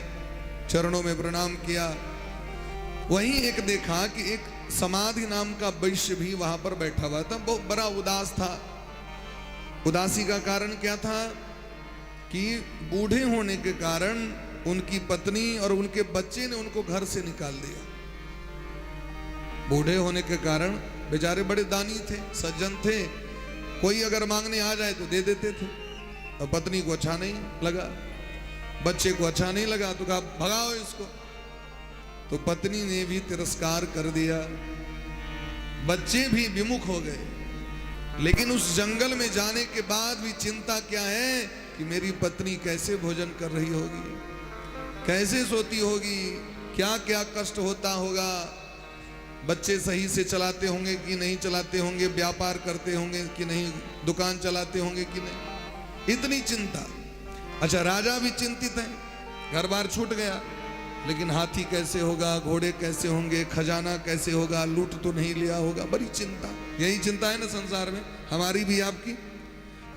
चरणों में प्रणाम किया। वहीं एक देखा कि एक समाधि नाम का वैश्य भी वहां पर बैठा हुआ था, बहुत बड़ा उदास था। उदासी का कारण क्या था कि बूढ़े होने के कारण उनकी पत्नी और उनके बच्चे ने उनको घर से निकाल दिया। बूढ़े होने के कारण बेचारे बड़े दानी थे, सज्जन थे, कोई अगर मांगने आ जाए तो दे देते थे। और पत्नी को अच्छा नहीं लगा, बच्चे को अच्छा नहीं लगा, तो कहा भगाओ इसको। तो पत्नी ने भी तिरस्कार कर दिया, बच्चे भी विमुख हो गए। लेकिन उस जंगल में जाने के बाद भी चिंता क्या है कि मेरी पत्नी कैसे भोजन कर रही होगी, कैसे सोती होगी, क्या क्या कष्ट होता होगा, बच्चे सही से चलाते होंगे कि नहीं चलाते होंगे, व्यापार करते होंगे कि नहीं, दुकान चलाते होंगे कि नहीं, इतनी चिंता। अच्छा, राजा भी चिंतित है, घर बार छूट गया, लेकिन हाथी कैसे होगा, घोड़े कैसे होंगे, खजाना कैसे होगा, लूट तो नहीं लिया होगा, बड़ी चिंता। यही चिंता है ना संसार में, हमारी भी आपकी।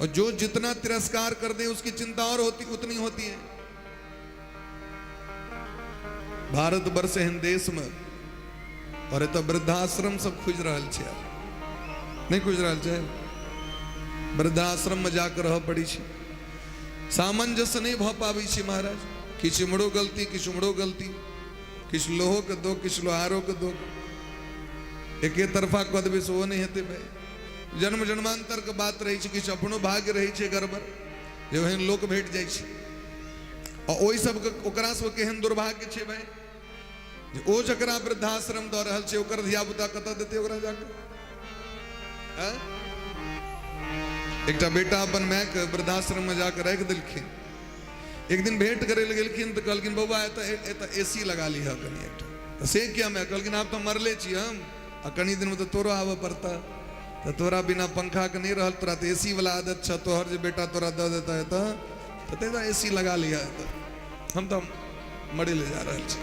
और जो जितना तिरस्कार कर दे उसकी चिंता और होती उतनी होती है। भारतवर्ष एहन देश में और एतऽ वृद्धाश्रम सब खुजि रहल छै, नहीं खुजि रहल छै? वृद्धाश्रम में जाके रहऽ पड़ै छै, सामंजस्य नहीं भऽ पाबै छै महाराज। किछु इम्हरो गलती, किछु उम्हरो गलती, किछु लोहोके दो, किछु लोहारोके दो, एके तरफा कऽ देबै से ओहो नहि हेतै भाई। जन्म जन्मांतर के बात रहै छै, किछु अपनो भाग्य रहै छै गड़बड़, जे ओहन लोक भेट जाइ छै। आ ओहि सबके, ओकरा सबके केहन दुर्भाग्य छै भाई, जे ओ जकरा वृद्धाश्रम दऽ रहल छै ओकर धियापुता कतऽ देतै ओकरा जाके? एकटा बेटा अपन मायके वृद्धाश्रम में जाके राखि देलखिन। एक दिन भेंट करे लए गेलखिन तऽ कहलखिन, बौआ एतऽ एतऽ ए सी लगा लिहऽ कनि एकटा। तऽ से किया माय? कहलखिन, आब तऽ मरले छी हम, आ कनि दिनमे तऽ तोरो आबऽ पड़तऽ, तऽ तोरा बिना पंखाके नहि रहल, तोरा तऽ ए सी वाला आदत छह, तोहर जे बेटा तोरा दऽ देतऽ एतऽ, तऽ ताहि दुआरे ए सी लगा लिहऽ एतऽ, हम तऽ मरे लए जा रहल छी।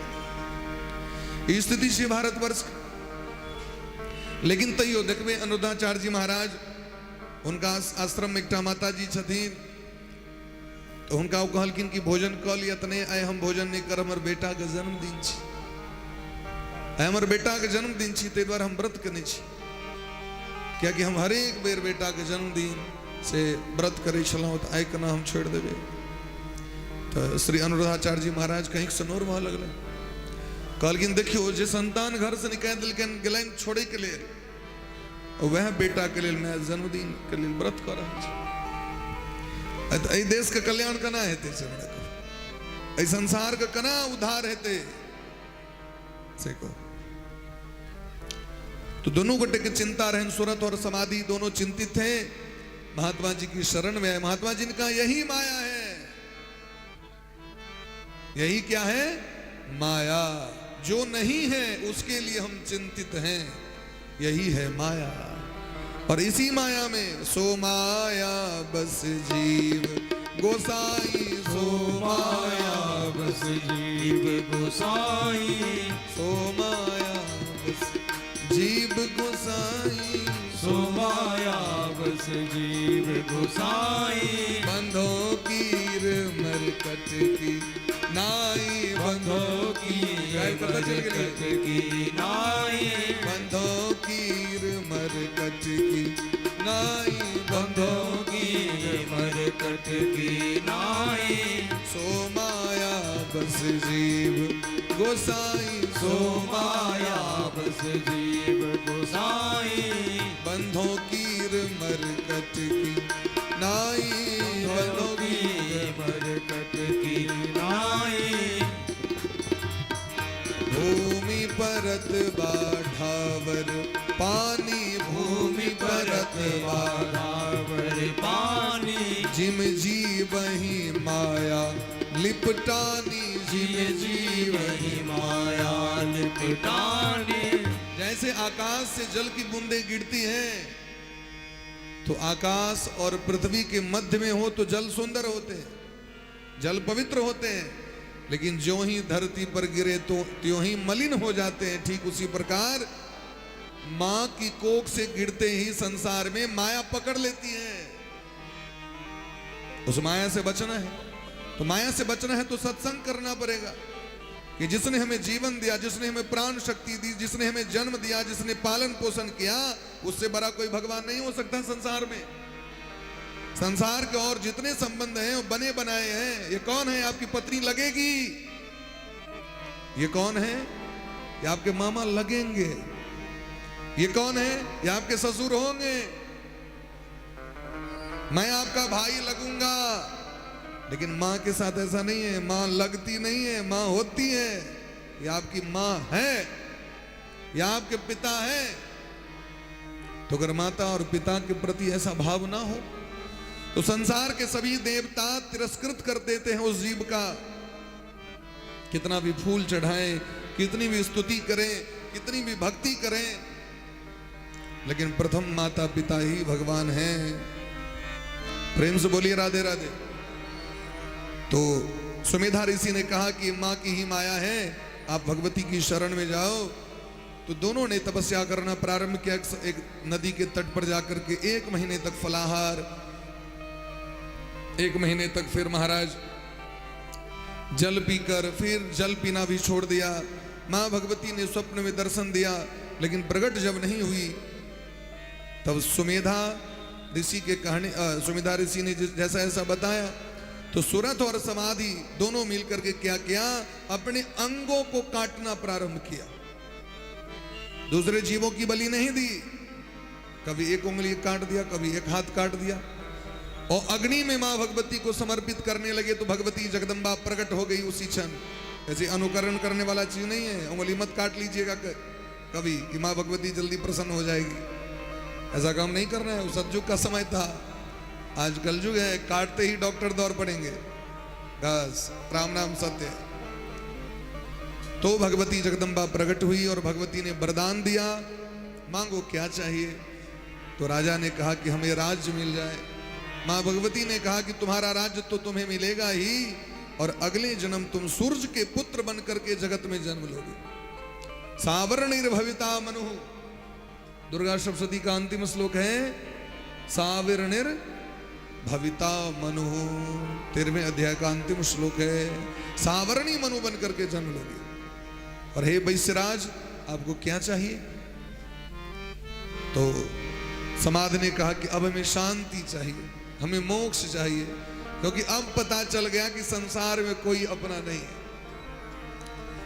ई स्थिति छै भारतवर्ष। लेकिन तैयो देखबै अनुरुद्धाचार्य जी महाराज, हुनका आश्रम में एकटा माता जी छथिन, तऽ हुनका ओ कहलखिन कि भोजन कऽ लिअ, तऽ नहि, आइ हम भोजन नहि करब, हमर बेटाके जन्मदिन छी, आइ हमर बेटाके जन्मदिन छी, ताहि दुआरे हम व्रत केने छी, कियाकि हम हरेक बेर बेटाके जन्मदिन से व्रत करै छलहुँ, तऽ आइ केना हम छोड़ि देबै। तऽ श्री अनुरुद्धाचार्य जी महाराज कहीं से नोर बहऽ लगलै। कहलखिन, देखियौ, जे संतान घर से निकालि देलकनि, गेलनि छोड़ैके लेल, वएह बेटाके लेल मैं जन्मदिन के लेल व्रत कऽ रहल छी। एहि देशके कल्याण केना हेतै से हमरा कहू, एहि संसारके केना उद्धार हेतै से कहू। तो दोनों गोटे के चिंता रहन, सुरत और समाधि दोनों चिंतित थे। महात्मा जी की शरण में आए। महात्मा जी ने कहा, यही माया है, यही क्या है? माया। जो नहीं है उसके लिए हम चिंतित हैं, यही है माया। और इसी माया में सो माया बस जीव गोसाई, सो माया बस जीव गोसाई, सो माया बस जीव गोसाई, सो माया बस जीव गोसाई, बंधो कीर मरकट की नाई, बंधो की पता चल गेलै? मरकट की नाई, बंधो कीर मरकट की नाई, बंधो की मरकट की नाई, सो माया बस जीव गोसाई, सो माया बस जीव गोसाई, बंधो कीर मरकट की नाई, बंधो की मरकट की नाई, भूमि परत बाढ़ावर पानी, भूमि परत बाढ़ावर पानी, जिम जीवही माया लिपटानी, जिम जीवही माया लिपटानी। जैसे आकाश से जल की बूंदें गिरती हैं तो आकाश और पृथ्वी के मध्य में हो तो जल सुंदर होते हैं, जल पवित्र होते हैं, लेकिन जो ही धरती पर गिरे तो त्यों ही मलिन हो जाते हैं। ठीक उसी प्रकार मां की कोख से गिरते ही संसार में माया पकड़ लेती है। उस माया से बचना है तो माया से बचना है तो सत्संग करना पड़ेगा कि जिसने हमें जीवन दिया, जिसने हमें प्राण शक्ति दी, जिसने हमें जन्म दिया, जिसने पालन पोषण किया, उससे बड़ा कोई भगवान नहीं हो सकता संसार में। संसार के और जितने संबंध हैं वो बने बनाए हैं। ये कौन है? आपकी पत्नी लगेगी। ये कौन है? ये आपके मामा लगेंगे। ये कौन है? ये आपके ससुर होंगे। मैं आपका भाई लगूंगा। लेकिन मां के साथ ऐसा नहीं है। मां लगती नहीं है, मां होती है। ये आपकी मां है, ये आपके पिता है। तो अगर माता और पिता के प्रति ऐसा भाव ना हो तो संसार के सभी देवता तिरस्कृत कर देते हैं उस जीव का। कितना भी फूल चढ़ाएं, कितनी भी स्तुति करें, कितनी भी भक्ति करें, लेकिन प्रथम माता पिता ही भगवान हैं। प्रेम से बोलिए राधे राधे। तो सुमेधा ऋषि ने कहा कि मां की ही माया है, आप भगवती की शरण में जाओ। तो दोनों ने तपस्या करना प्रारंभ किया। एक नदी के तट पर जाकर के 1 महीने तक फलाहार, 1 महीने तक फिर महाराज जल पीकर, फिर जल पीना भी छोड़ दिया। मां भगवती ने स्वप्न में दर्शन दिया, लेकिन प्रकट जब नहीं हुई तब सुमेधा ऋषि के कहने, सुमेधा ऋषि ने जैसा ऐसा बताया, तो सुरथ और समाधि दोनों मिलकर के क्या किया, अपने अंगों को काटना प्रारंभ किया। दूसरे जीवों की बलि नहीं दी। कभी एक उंगली काट दिया, कभी एक हाथ काट दिया, और अग्नि में मां भगवती को समर्पित करने लगे तो भगवती जगदम्बा प्रकट हो गई उसी क्षण। ऐसे अनुकरण करने वाला चीज नहीं है। उंगली मत काट लीजिएगा कभी कि मां भगवती जल्दी प्रसन्न हो जाएगी। ऐसा काम नहीं करना है। सतयुग का समय था, आज कलयुग है, काटते ही डॉक्टर दौड़ पड़ेंगे। बस राम नाम सत्य। तो भगवती जगदम्बा प्रकट हुई और भगवती ने वरदान दिया, मांगो क्या चाहिए। तो राजा ने कहा कि हमें राज्य मिल जाए। मां भगवती ने कहा कि तुम्हारा राज्य तो तुम्हें मिलेगा ही, और अगले जन्म तुम सूरज के पुत्र बनकर के जगत में जन्म लोगे। सावर्णिर्भविता मनु, दुर्गा सप्तशती का अंतिम श्लोक है, सावर्णिर्भविता मनु, 13वें अध्याय का अंतिम श्लोक है। सावर्णी मनु बनकर के जन्म लोगे। और हे वैश्यराज, आपको क्या चाहिए? तो समाध ने कहा कि अब हमें शांति चाहिए, हमें मोक्ष चाहिए, क्योंकि अब पता चल गया कि संसार में कोई अपना नहीं है,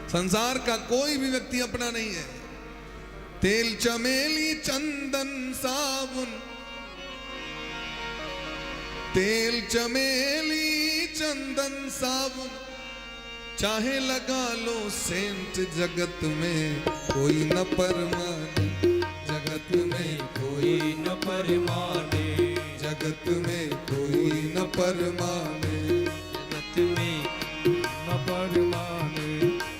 संसार का कोई भी व्यक्ति अपना नहीं है। तेल चमेली चंदन साबुन, तेल चमेली चंदन साबुन, चाहे लगा लो सेंट, जगत में कोई न परमाने, जगत में कोई न परमाने, जगत में कोई न परमाने, जगत में न परमाने,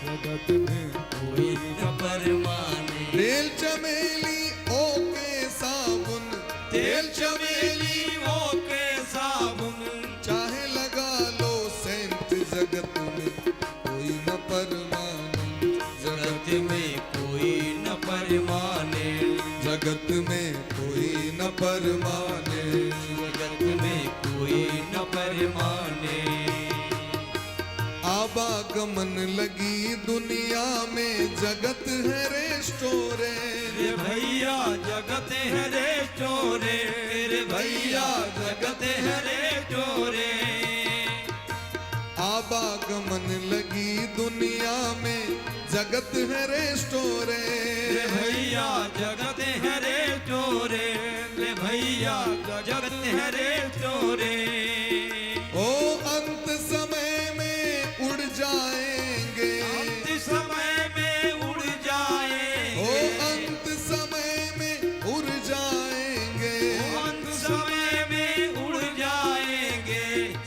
जगत में कोई न परमाने। तेल चमेली ओके साबुन, तेल चमेली ओके साबुन, चाहे लगा लो सेंट, जगत में कोई न परमाने, जगत में कोई न परमाने, जगत में कोई न परमाने, जगत में कोई न परमाने। आवागमन लगी दुनिया में, जगत है रेस्टोरेंट, रे भैया जगत है रेस्टोरेंट, रे भैया जगत है रेस्टोरेंट। आवागमन लगी दुनिया में, जगत है रेस्टोरेंट, रे भैया जगत है रेस्टोरेंट, रे भैया जगत है रेस्टोरेंट। ओ अंत समय में उड़ जाएंगे, अंत समय में उड़ जाएंगे, ओ अंत समय में उड़ जाएंगे, अंत समय में उड़ जाएंगे,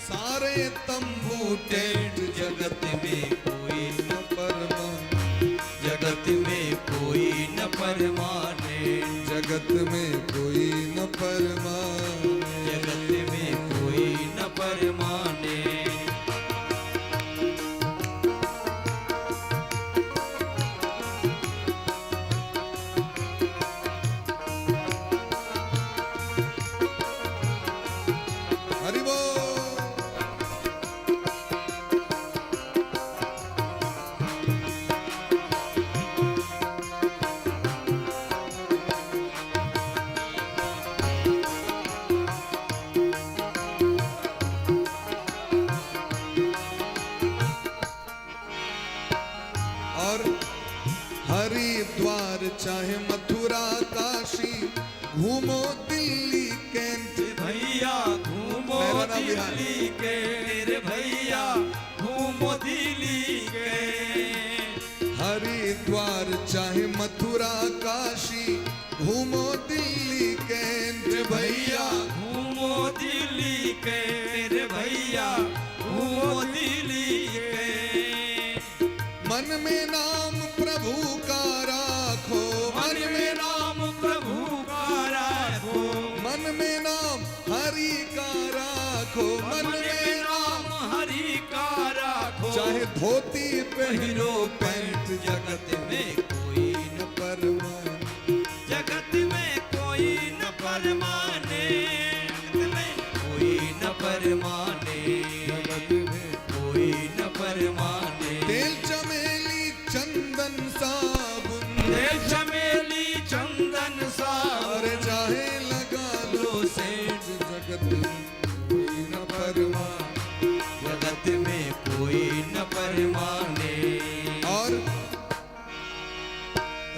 सारे तंबू टेंट, जगत में कोई न परमाने, जगत में कोई न परमाने, जगत में कोई न परमाने, जगत में कोई हरिद्वार चाहे मथुरा काशी, घूमो दिल्ली कैंट भैया घूमो नैराना विहार। दिल्ली के रे भैया घूमो दिल्ली के। हरिद्वार चाहे मथुरा काशी, घूमो दिल्ली कैंट भैया घूमो दिल्ली के रे भैया घूमो दिल्ली के। मन में नाम प्रभु का राखो, मन में नाम प्रभु का राखो, मन में नाम हरि का राखो, मन मन में में नाम हरि का राखो। चाहे धोती पहनो पहिरो पैंट जगत में कोई न परमान, जगत में कोई न परमाने, जगत में कोई न परमाने, जगत में कोई न परमाने। तेल चमेली चंदन साबुन, तेल चमेली चंदन साबुन, और चाहे लगा लो लो सेठ जगत में कोई न परमान। जगत में कोई न परमाने। और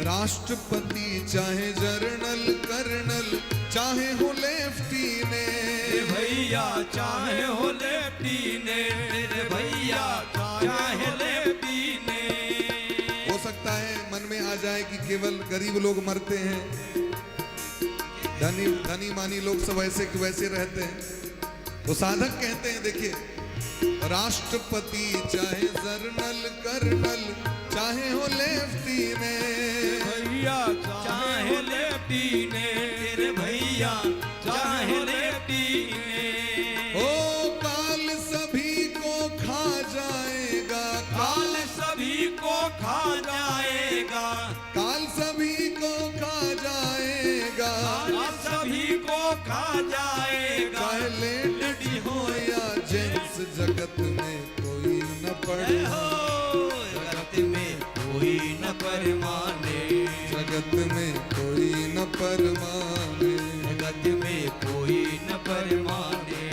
राष्ट्रपति चाहे जर्नल कर्नल, चाहे हो लेफ्टिनेंट, रे भैया चाहे हो लेफ्टिनेंट, रे भैया चाहे लेफ्टिनेंट। हो सकता है मन में आ जाए कि केवल गरीब लोग मरते हैं, धनी धनी मानी लोग सब ऐसे के वैसे रहते हैं। तो साधक कहते हैं, देखिए, राष्ट्रपति चाहे जर्नल कर्नल, चाहे हो लेफ्टिनेंट, भैया चाहे लेफ्टिनेंट, रे भैया चाहे लेफ्टिनेंट। ओ काल सभी को खा जाएगा, काल सभी को खा जाएगा, काल सभी को खा जाएगा, काल सभी को खा जाएगा। चाहे लेडी हो या जेंट्स, जगत में कोई न जय पड़े, हो जगत में कोई न परमाने, जगत में कोई न परमाने। जगत में कोई न परमाने।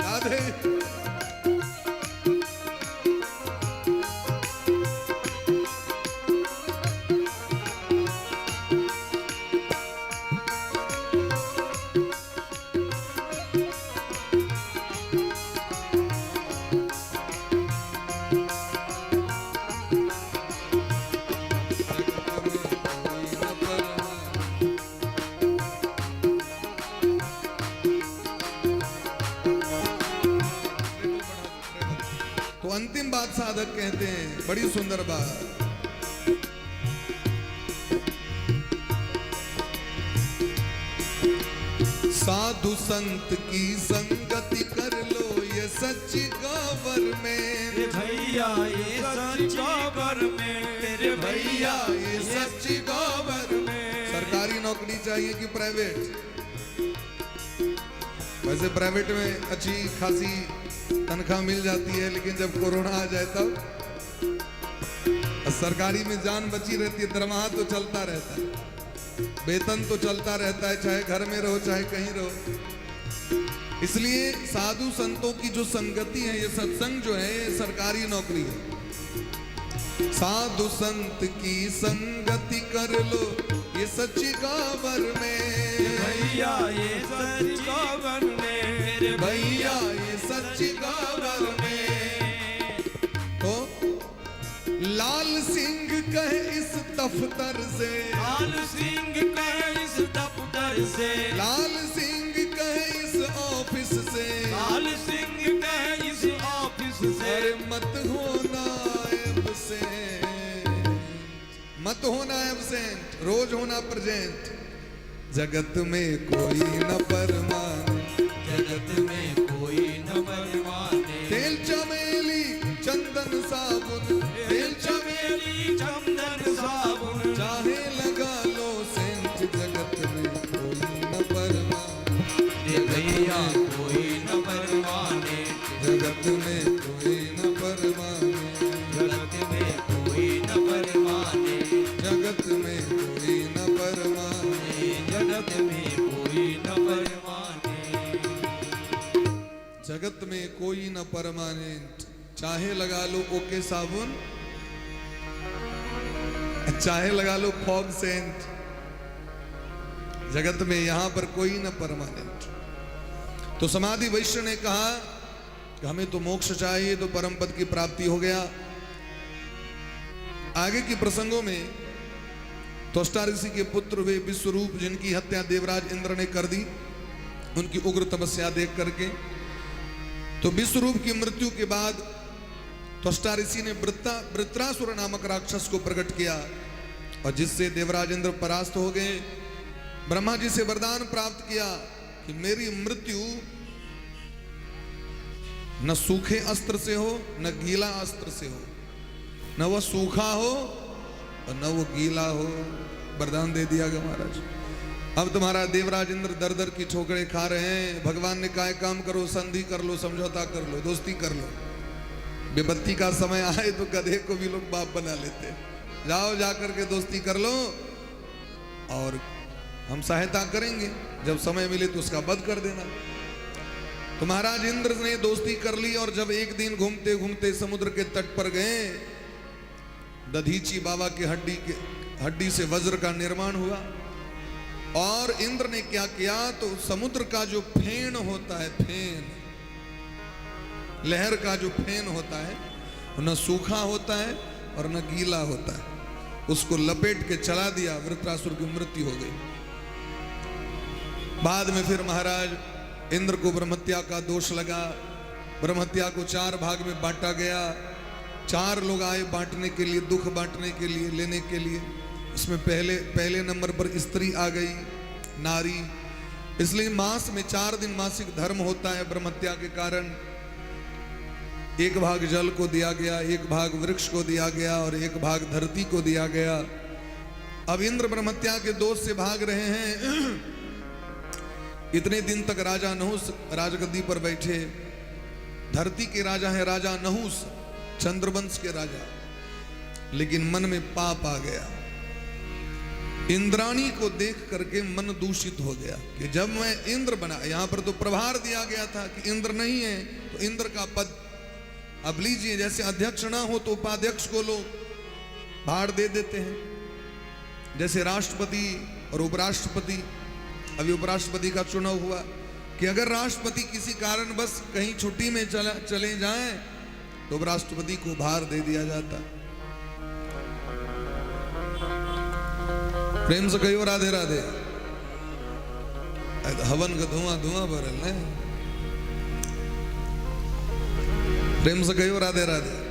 राधे। जगत में कोई न परमाने। तो अंतिम बात साधक कहते हैं, बड़ी सुंदर बात। साधु संत की संगति कर लो ये सच्ची गवर्नमेंट, रे भैया ये सच्ची गवर्नमेंट, रे भैया ये सच्ची गवर्नमेंट। सरकारी नौकरी चाहिए कि प्राइवेट? वैसे प्राइवेट में अच्छी खासी तनख्वाह मिल जाती है, लेकिन जब कोरोना आ जाए तब सरकारी में जान बची रहती है, दरमाहा तो चलता रहता है, वेतन तो चलता रहता है, चाहे घर में रहो चाहे कहीं रहो। इसलिए साधु संतों की जो संगति है, ये सत्संग जो है, ये सरकारी नौकरी है। साधु संत की संगति कर लो ये सच्ची गवर्नमेंट, भैया ये सच्ची गवर्नमेंट, रे भैया ये सच्ची गवर्नमेंट। तो लाल सिंह कहे इस दफ्तर से, लाल सिंह कहे इस दफ्तर से, लाल सिंह कहे इस ऑफिस से, लाल सिंह कहे इस ऑफिस से, अरे मत होना एब्सेंट, मत होना एब्सेंट, रोज होना प्रेजेंट। जगत में कोई न परमाने, जगत में कोई न परमाने। तेल चमेली चंदन साबुन, तेल चमेली चंदन साबुन, चाहे लगा लो सेंट, जगत में कोई न परमाने, रे भैया कोई न परमाने, जगत में कोई न परमाने। जगत में कोई न परमानेंट, चाहे लगा लो ओके साबुन, चाहे लगा लो फॉग सेंट, जगत में यहां पर कोई न परमानेंट। तो समाधि वैश्य ने कहा कि हमें तो मोक्ष चाहिए, तो परम पद की प्राप्ति हो गया। आगे के प्रसंगों में त्वष्टा ऋषि के पुत्र हुए विश्वरूप, जिनकी हत्या देवराज इंद्र ने कर दी उनकी उग्र तपस्या देख करके। तो विश्वरूप की मृत्यु के बाद त्वष्टा ऋषि ने वृत्रासुर नामक राक्षस को प्रकट किया और जिससे देवराज इंद्र परास्त हो गए। ब्रह्मा जी से वरदान प्राप्त किया कि मेरी मृत्यु न सूखे अस्त्र से हो न गीला अस्त्र से हो, न वह सूखा हो और न वो गीला हो। वरदान दे दिया गया महाराज। अब तुम्हारा देवराज इंद्र दर दर की ठोकरें खा रहे हैं। भगवान ने कहा काम करो, संधि कर लो, समझौता कर लो, दोस्ती कर लो। विपत्ति का समय आए तो गधे को भी लोग बाप बना लेते हैं। जाओ जाकर के दोस्ती कर लो और हम सहायता करेंगे, जब समय मिले तो उसका वध कर देना। तो महाराज इंद्र ने दोस्ती कर ली और जब एक दिन घूमते घूमते समुद्र के तट पर गए, दधीची बाबा के हड्डी से वज्र का निर्माण हुआ। और इंद्र ने क्या किया तो समुद्र का जो फेन होता है, फेन, लहर का जो फेन होता है, न सूखा होता है और न गीला होता है, उसको लपेट के चला दिया। वृत्रासुर की मृत्यु हो गई। बाद में फिर महाराज इंद्र को ब्रह्महत्या का दोष लगा। ब्रह्महत्या को 4 भाग में बांटा गया। 4 लोग आए बांटने के लिए, दुख बांटने के लिए, लेने के लिए। इसमें पहले पहले नंबर पर स्त्री आ गई, नारी। इसलिए मास में 4 दिन मासिक धर्म होता है ब्रह्महत्या के कारण। एक भाग जल को दिया गया, एक भाग वृक्ष को दिया गया और एक भाग धरती को दिया गया। अब इंद्र ब्रह्महत्या के दोष से भाग रहे हैं। इतने दिन तक राजा नहुष राजगद्दी पर बैठे। धरती के राजा हैं राजा नहुष, चंद्रवंश के राजा। लेकिन मन में पाप आ गया। इंद्राणी को देख करके मन दूषित हो गया कि जब मैं इंद्र बना, यहां पर तो प्रभार दिया गया था कि इंद्र नहीं है तो इंद्र का पद अब लीजिए। जैसे अध्यक्ष ना हो तो उपाध्यक्ष को लोग भार दे देते हैं। जैसे राष्ट्रपति और उपराष्ट्रपति, अभी उपराष्ट्रपति का चुनाव हुआ कि अगर राष्ट्रपति किसी कारणवश कहीं छुट्टी में चले जाएं तो उपराष्ट्रपति को भार दे दिया जाता। प्रेम से कहियो राधे राधे। हवन का धुआं धुआं भरल ने। प्रेम से कहियो राधे राधे।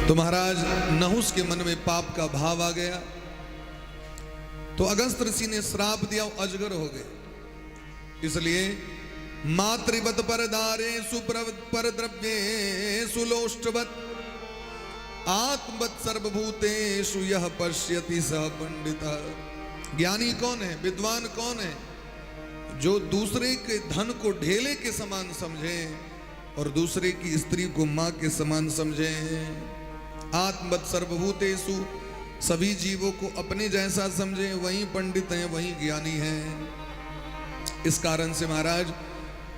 तो महाराज नहुष के मन में पाप का भाव आ गया। तो अगस्त ऋषि ने श्राप दिया, अजगर हो गए। इसलिए मातृवत परदारे सुप्रवत परद्रव्ये सुलोष्टवत आत्मवत सर्वभूतेषु यह पश्यति स पंडितः। ज्ञानी कौन है, विद्वान कौन है? जो दूसरे के धन को ढेले के समान समझे और दूसरे की स्त्री को मां के समान समझे। आत्मवत सर्वभूतेषु, सभी जीवों को अपने जैसा समझे, वही पंडित हैं, वही ज्ञानी हैं। इस कारण से महाराज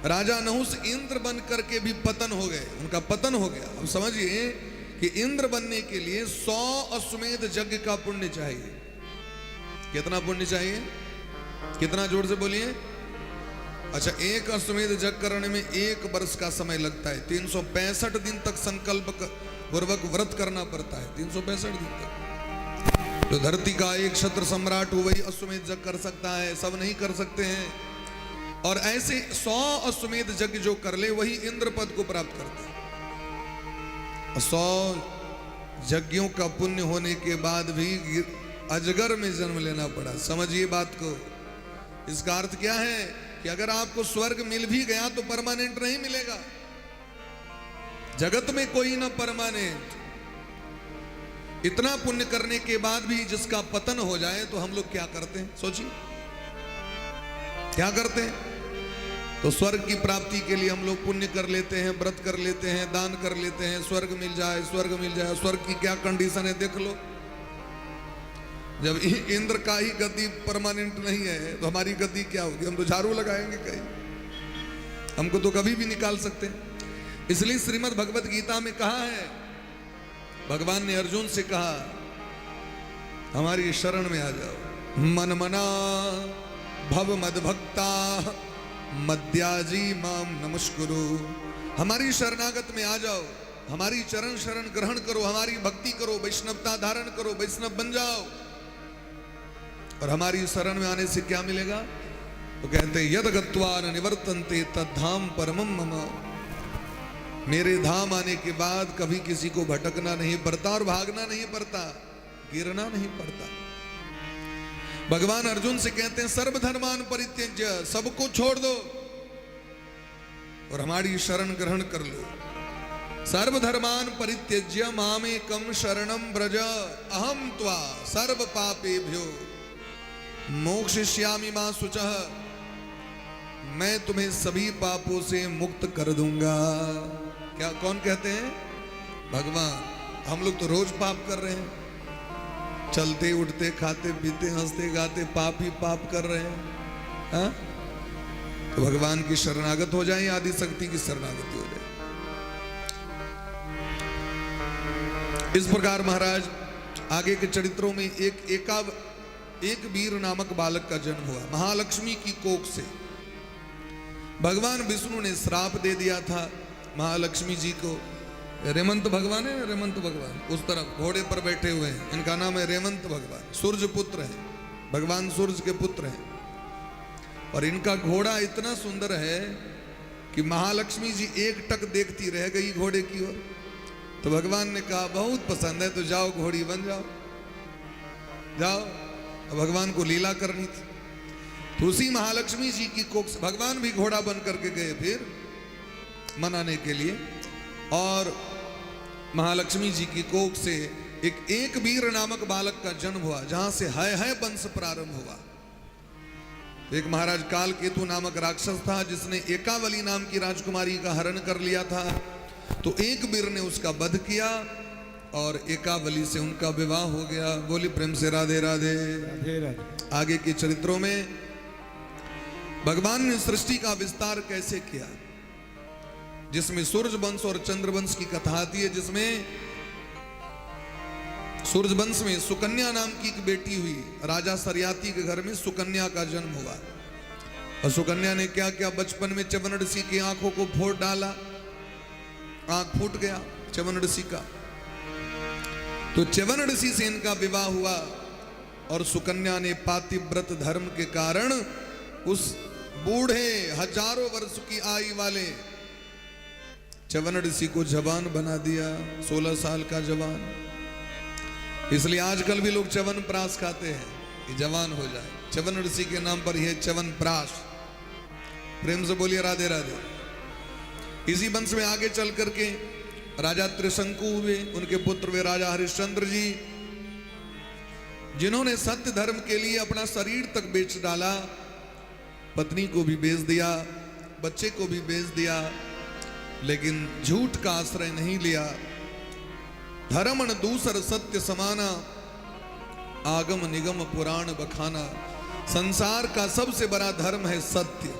राजा नहुष इंद्र बन करके भी पतन हो गए, उनका पतन हो गया। अब समझिए कि इंद्र बनने के लिए 100 अश्वमेध यज्ञ का पुण्य चाहिए। कितना पुण्य चाहिए? कितना? जोर से बोलिए। अच्छा, एक अश्वमेध यज्ञ करने में 1 वर्ष का समय लगता है। 365 दिन तक संकल्प पूर्वक व्रत करना पड़ता है, 365 दिन तक। तो धरती का एक क्षत्र सम्राट हो वही अश्वमेध यज्ञ कर सकता है, सब नहीं कर सकते हैं। और ऐसे 100 अश्वमेध यज्ञ जो कर ले वही इंद्र पद को प्राप्त करते हैं। 100 यज्ञों का पुण्य होने के बाद भी अजगर में जन्म लेना पड़ा। समझिए बात को। इसका अर्थ क्या है कि अगर आपको स्वर्ग मिल भी गया तो परमानेंट नहीं मिलेगा। जगत में कोई ना परमानेंट। इतना पुण्य करने के बाद भी जिसका पतन हो जाए तो हम लोग क्या करते हैं? सोचिए क्या करते हैं। तो स्वर्ग की प्राप्ति के लिए हम लोग पुण्य कर लेते हैं, व्रत कर लेते हैं, दान कर लेते हैं, स्वर्ग मिल जाए, स्वर्ग मिल जाए। स्वर्ग की क्या कंडीशन है देख लो। जब इंद्र का ही गद्दी परमानेंट नहीं है तो हमारी गद्दी क्या होगी? हम तो झाड़ू लगाएंगे कहीं, हमको तो कभी भी निकाल सकते हैं। इसलिए श्रीमद् भगवत गीता में कहा है, भगवान ने अर्जुन से कहा हमारी शरण में आ जाओ। मन मना भव मद्भक्ता मद्याजी माम नमस्कुरु। हमारी शरणागत में आ जाओ, हमारी चरण शरण ग्रहण करो, हमारी भक्ति करो, वैष्णवता धारण करो, वैष्णव बन जाओ। और हमारी शरण में आने से क्या मिलेगा? तो कहते हैं यद गत्वा न निवर्तन्ते तद्धाम परमम मम। मेरे धाम आने के बाद कभी किसी को भटकना नहीं पड़ता और भागना नहीं पड़ता, गिरना नहीं पड़ता। भगवान अर्जुन से कहते हैं सर्वधर्मान परित्यज्य, सबको छोड़ दो और हमारी शरण ग्रहण कर लो। सर्वधर्मान परित्यज्य मामेकं शरणं व्रज अहं त्वा सर्व पापेभ्यो मोक्षयिष्यामि मा शुचः। मैं तुम्हें सभी पापों से मुक्त कर दूंगा। क्या कौन कहते हैं? भगवान। हम लोग तो रोज पाप कर रहे हैं, चलते उठते खाते पीते हंसते गाते पाप ही पाप कर रहे हैं। हाँ? तो भगवान की शरणागत हो जाए, आदि शक्ति की शरणागति हो जाए। इस प्रकार महाराज आगे के चरित्रों में एक वीर नामक बालक का जन्म हुआ महालक्ष्मी की कोख से। भगवान विष्णु ने श्राप दे दिया था महालक्ष्मी जी को। रेमंत भगवान है, रेमंत भगवान उस तरफ घोड़े पर बैठे हुए हैं, इनका नाम है रेमंत भगवान। सूर्य पुत्र हैं, भगवान सूर्य के पुत्र हैं। और इनका घोड़ा इतना सुंदर है कि महालक्ष्मी जी एक टक देखती रह गई घोड़े की ओर। तो भगवान ने कहा बहुत पसंद है तो जाओ घोड़ी बन जाओ, जाओ। अब भगवान को लीला करनी थी, तो उसी महालक्ष्मी जी की कोख से भगवान भी घोड़ा बन करके गए फिर मनाने के लिए। और महालक्ष्मी जी की कोख से एक एक वीर नामक बालक का जन्म हुआ, जहां से है वंश प्रारंभ हुआ। एक महाराज कालकेतु नामक राक्षस था जिसने एकावली नाम की राजकुमारी का हरण कर लिया था। तो एक वीर ने उसका वध किया और एकावली से उनका विवाह हो गया। बोली प्रेम से राधे राधे। राधे राधे। आगे के चरित्रों में भगवान ने सृष्टि का विस्तार कैसे किया, जिसमें सूर्य वंश और चंद्रवंश की कथा आती है, जिसमें सूर्यवंश में सुकन्या नाम की एक बेटी हुई। राजा सरयाती के घर में सुकन्या का जन्म हुआ। और सुकन्या ने क्या किया, बचपन में च्यवन ऋषि की आंखों को फोड़ डाला, आंख फूट गया च्यवन ऋषि का। तो च्यवन ऋषि से इनका विवाह हुआ और सुकन्या ने पातिव्रत धर्म के कारण उस बूढ़े हजारों वर्ष की आयु वाले च्यवन ऋषि को जवान बना दिया, 16 साल का जवान। इसलिए आजकल भी लोग च्यवन प्राश खाते हैं कि जवान हो जाए। च्यवन ऋषि के नाम पर यह च्यवन प्राश। प्रेम से बोलिए राधे राधे। इसी वंश में आगे चल करके राजा त्रिशंकु हुए, उनके पुत्र हुए राजा हरिश्चंद्र जी, जिन्होंने सत्य धर्म के लिए अपना शरीर तक बेच डाला, पत्नी को भी बेच दिया, बच्चे को भी बेच दिया, लेकिन झूठ का आश्रय नहीं लिया। धर्मन दूसर सत्य समाना, आगम निगम पुराण बखाना। संसार का सबसे बड़ा धर्म है सत्य।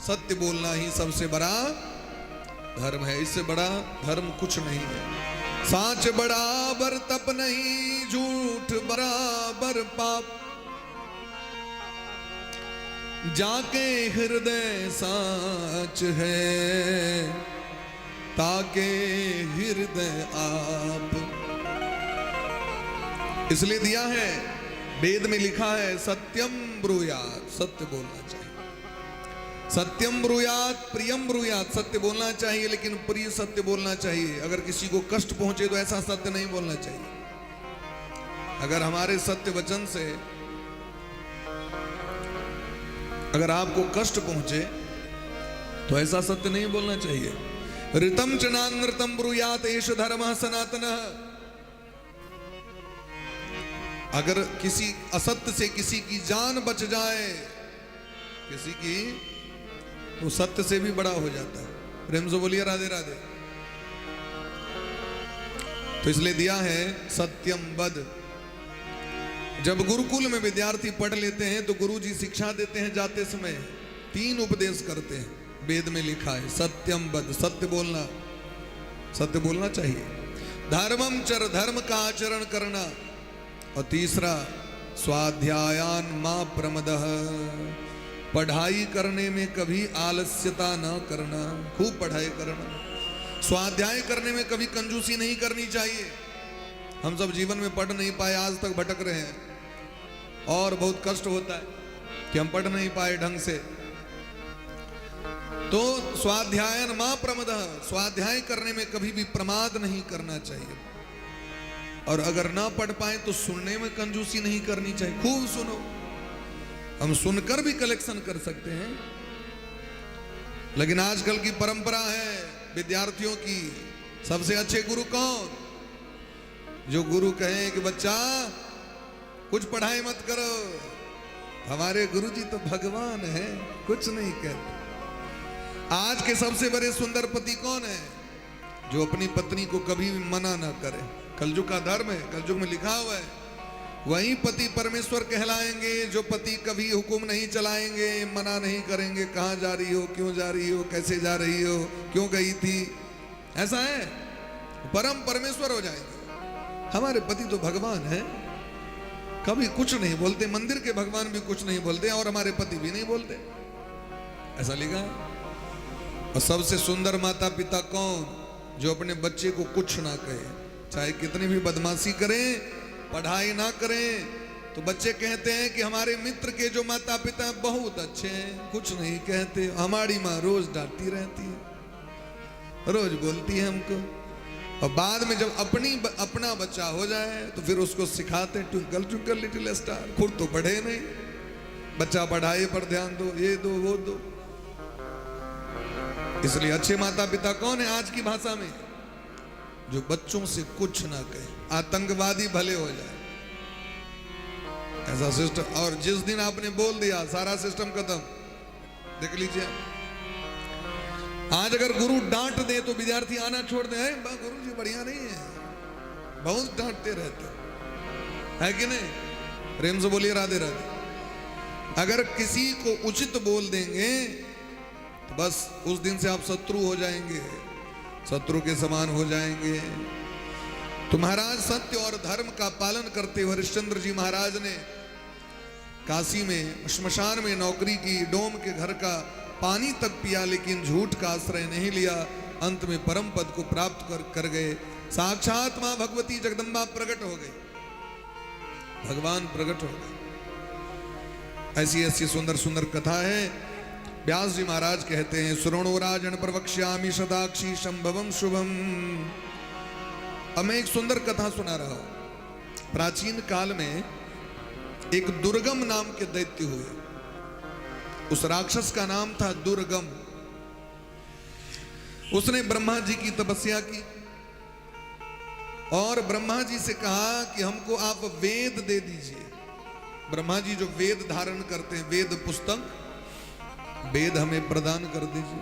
सत्य बोलना ही सबसे बड़ा धर्म है, इससे बड़ा धर्म कुछ नहीं है। साच बराबर तप नहीं, झूठ बराबर पाप। जाके हृदय साच है, ताके हृदय आप। इसलिए दिया है, वेद में लिखा है सत्यम ब्रूयात, सत्य बोलना चाहिए। सत्यम ब्रूयात प्रियम ब्रूयात, सत्य बोलना चाहिए लेकिन प्रिय सत्य बोलना चाहिए। अगर किसी को कष्ट पहुंचे तो ऐसा सत्य नहीं बोलना चाहिए। अगर हमारे सत्य वचन से अगर आपको कष्ट पहुंचे तो ऐसा सत्य नहीं बोलना चाहिए। ऋतम च नानृतम ब्रूयात एष धर्मः सनातनः। अगर किसी असत्य से किसी की जान बच जाए, किसी की, तो सत्य से भी बड़ा हो जाता है। प्रेम से बोलिए राधे राधे। तो इसलिए दिया है सत्यम वद, जब गुरुकुल में विद्यार्थी पढ़ लेते हैं तो गुरुजी शिक्षा देते हैं, जाते समय 3 उपदेश करते हैं। वेद में लिखा है सत्यम वद, सत्य बोलना, सत्य बोलना चाहिए। धर्मम चर, धर्म का आचरण करना। और तीसरा स्वाध्यायान मा प्रमदः, पढ़ाई करने में कभी आलस्यता न करना, खूब पढ़ाई करना। स्वाध्याय करने में कभी कंजूसी नहीं करनी चाहिए। हम सब जीवन में पढ़ नहीं पाए, आज तक भटक रहे हैं और बहुत कष्ट होता है कि हम पढ़ नहीं पाए ढंग से। तो स्वाध्यायन मा प्रमदः, स्वाध्याय करने में कभी भी प्रमाद नहीं करना चाहिए। और अगर ना पढ़ पाए तो सुनने में कंजूसी नहीं करनी चाहिए, खूब सुनो। हम सुनकर भी कलेक्शन कर सकते हैं, लेकिन आजकल की परंपरा है विद्यार्थियों की, सबसे अच्छे गुरु कौन? जो गुरु कहें कि बच्चा कुछ पढ़ाई मत करो, हमारे गुरुजी तो भगवान हैं, कुछ नहीं कहते। आज के सबसे बड़े सुंदर पति कौन है? जो अपनी पत्नी को कभी भी मना ना करे। कलयुग का धर्म है, कलयुग में लिखा हुआ है, वही पति परमेश्वर कहलाएंगे जो पति कभी हुक्म नहीं चलाएंगे, मना नहीं करेंगे, कहाँ जा रही हो, क्यों जा रही हो, कैसे जा रही हो, क्यों गई थी। ऐसा है, परम परमेश्वर हो जाएंगे। हमारे पति तो भगवान हैं, कभी कुछ नहीं बोलते, मंदिर के भगवान भी कुछ नहीं बोलते और हमारे पति भी नहीं बोलते, ऐसा लिखा है। और सबसे सुंदर माता पिता कौन? जो अपने बच्चे को कुछ ना कहे, चाहे कितनी भी बदमाशी करें, पढ़ाई ना करें, तो बच्चे कहते हैं कि हमारे मित्र के जो माता पिता बहुत अच्छे हैं, कुछ नहीं कहते, हमारी माँ रोज डांटती रहती है, रोज बोलती है हमको। और बाद में जब अपना बच्चा हो जाए तो फिर उसको सिखाते हैं ट्विंकल ट्विंकल लिटिल स्टार, खुद तो पढ़े नहीं, बच्चा पढ़ाई पर ध्यान दो, ये दो वो दो। इसलिए अच्छे माता पिता कौन है आज की भाषा में? जो बच्चों से कुछ ना कहे, आतंकवादी भले हो जाए, ऐसा सिस्टम। और जिस दिन आपने बोल दिया सारा सिस्टम खत्म। देख लीजिए, आज अगर गुरु डांट दे तो विद्यार्थी आना छोड़ दे, गुरु जी बढ़िया नहीं है, बहुत डांटते रहते है कि नहीं? प्रेम से बोलिए राधे राधे। अगर किसी को उचित बोल देंगे तो बस उस दिन से आप शत्रु हो जाएंगे, शत्रु के समान हो जाएंगे। तो महाराज सत्य और धर्म का पालन करते हुए हरिश्चंद्र जी महाराज ने काशी में श्मशान में नौकरी की, डोम के घर का पानी तक पिया, लेकिन झूठ का आश्रय नहीं लिया। अंत में परम पद को प्राप्त कर गए। साक्षात मां भगवती जगदम्बा प्रकट हो गई, भगवान प्रकट हो गए। ऐसी ऐसी सुंदर सुंदर कथा है। व्यास जी महाराज कहते हैं, शृणु राजन प्रवक्ष्यामि शताक्षी संभवम शुभम। अब मैं एक सुंदर कथा सुना रहा हूं। प्राचीन काल में एक दुर्गम नाम के दैत्य हुए। उस राक्षस का नाम था दुर्गम। उसने ब्रह्मा जी की तपस्या की और ब्रह्मा जी से कहा कि हमको आप वेद दे दीजिए। ब्रह्मा जी जो वेद धारण करते हैं, वेद पुस्तक, वेद हमें प्रदान कर दीजिए।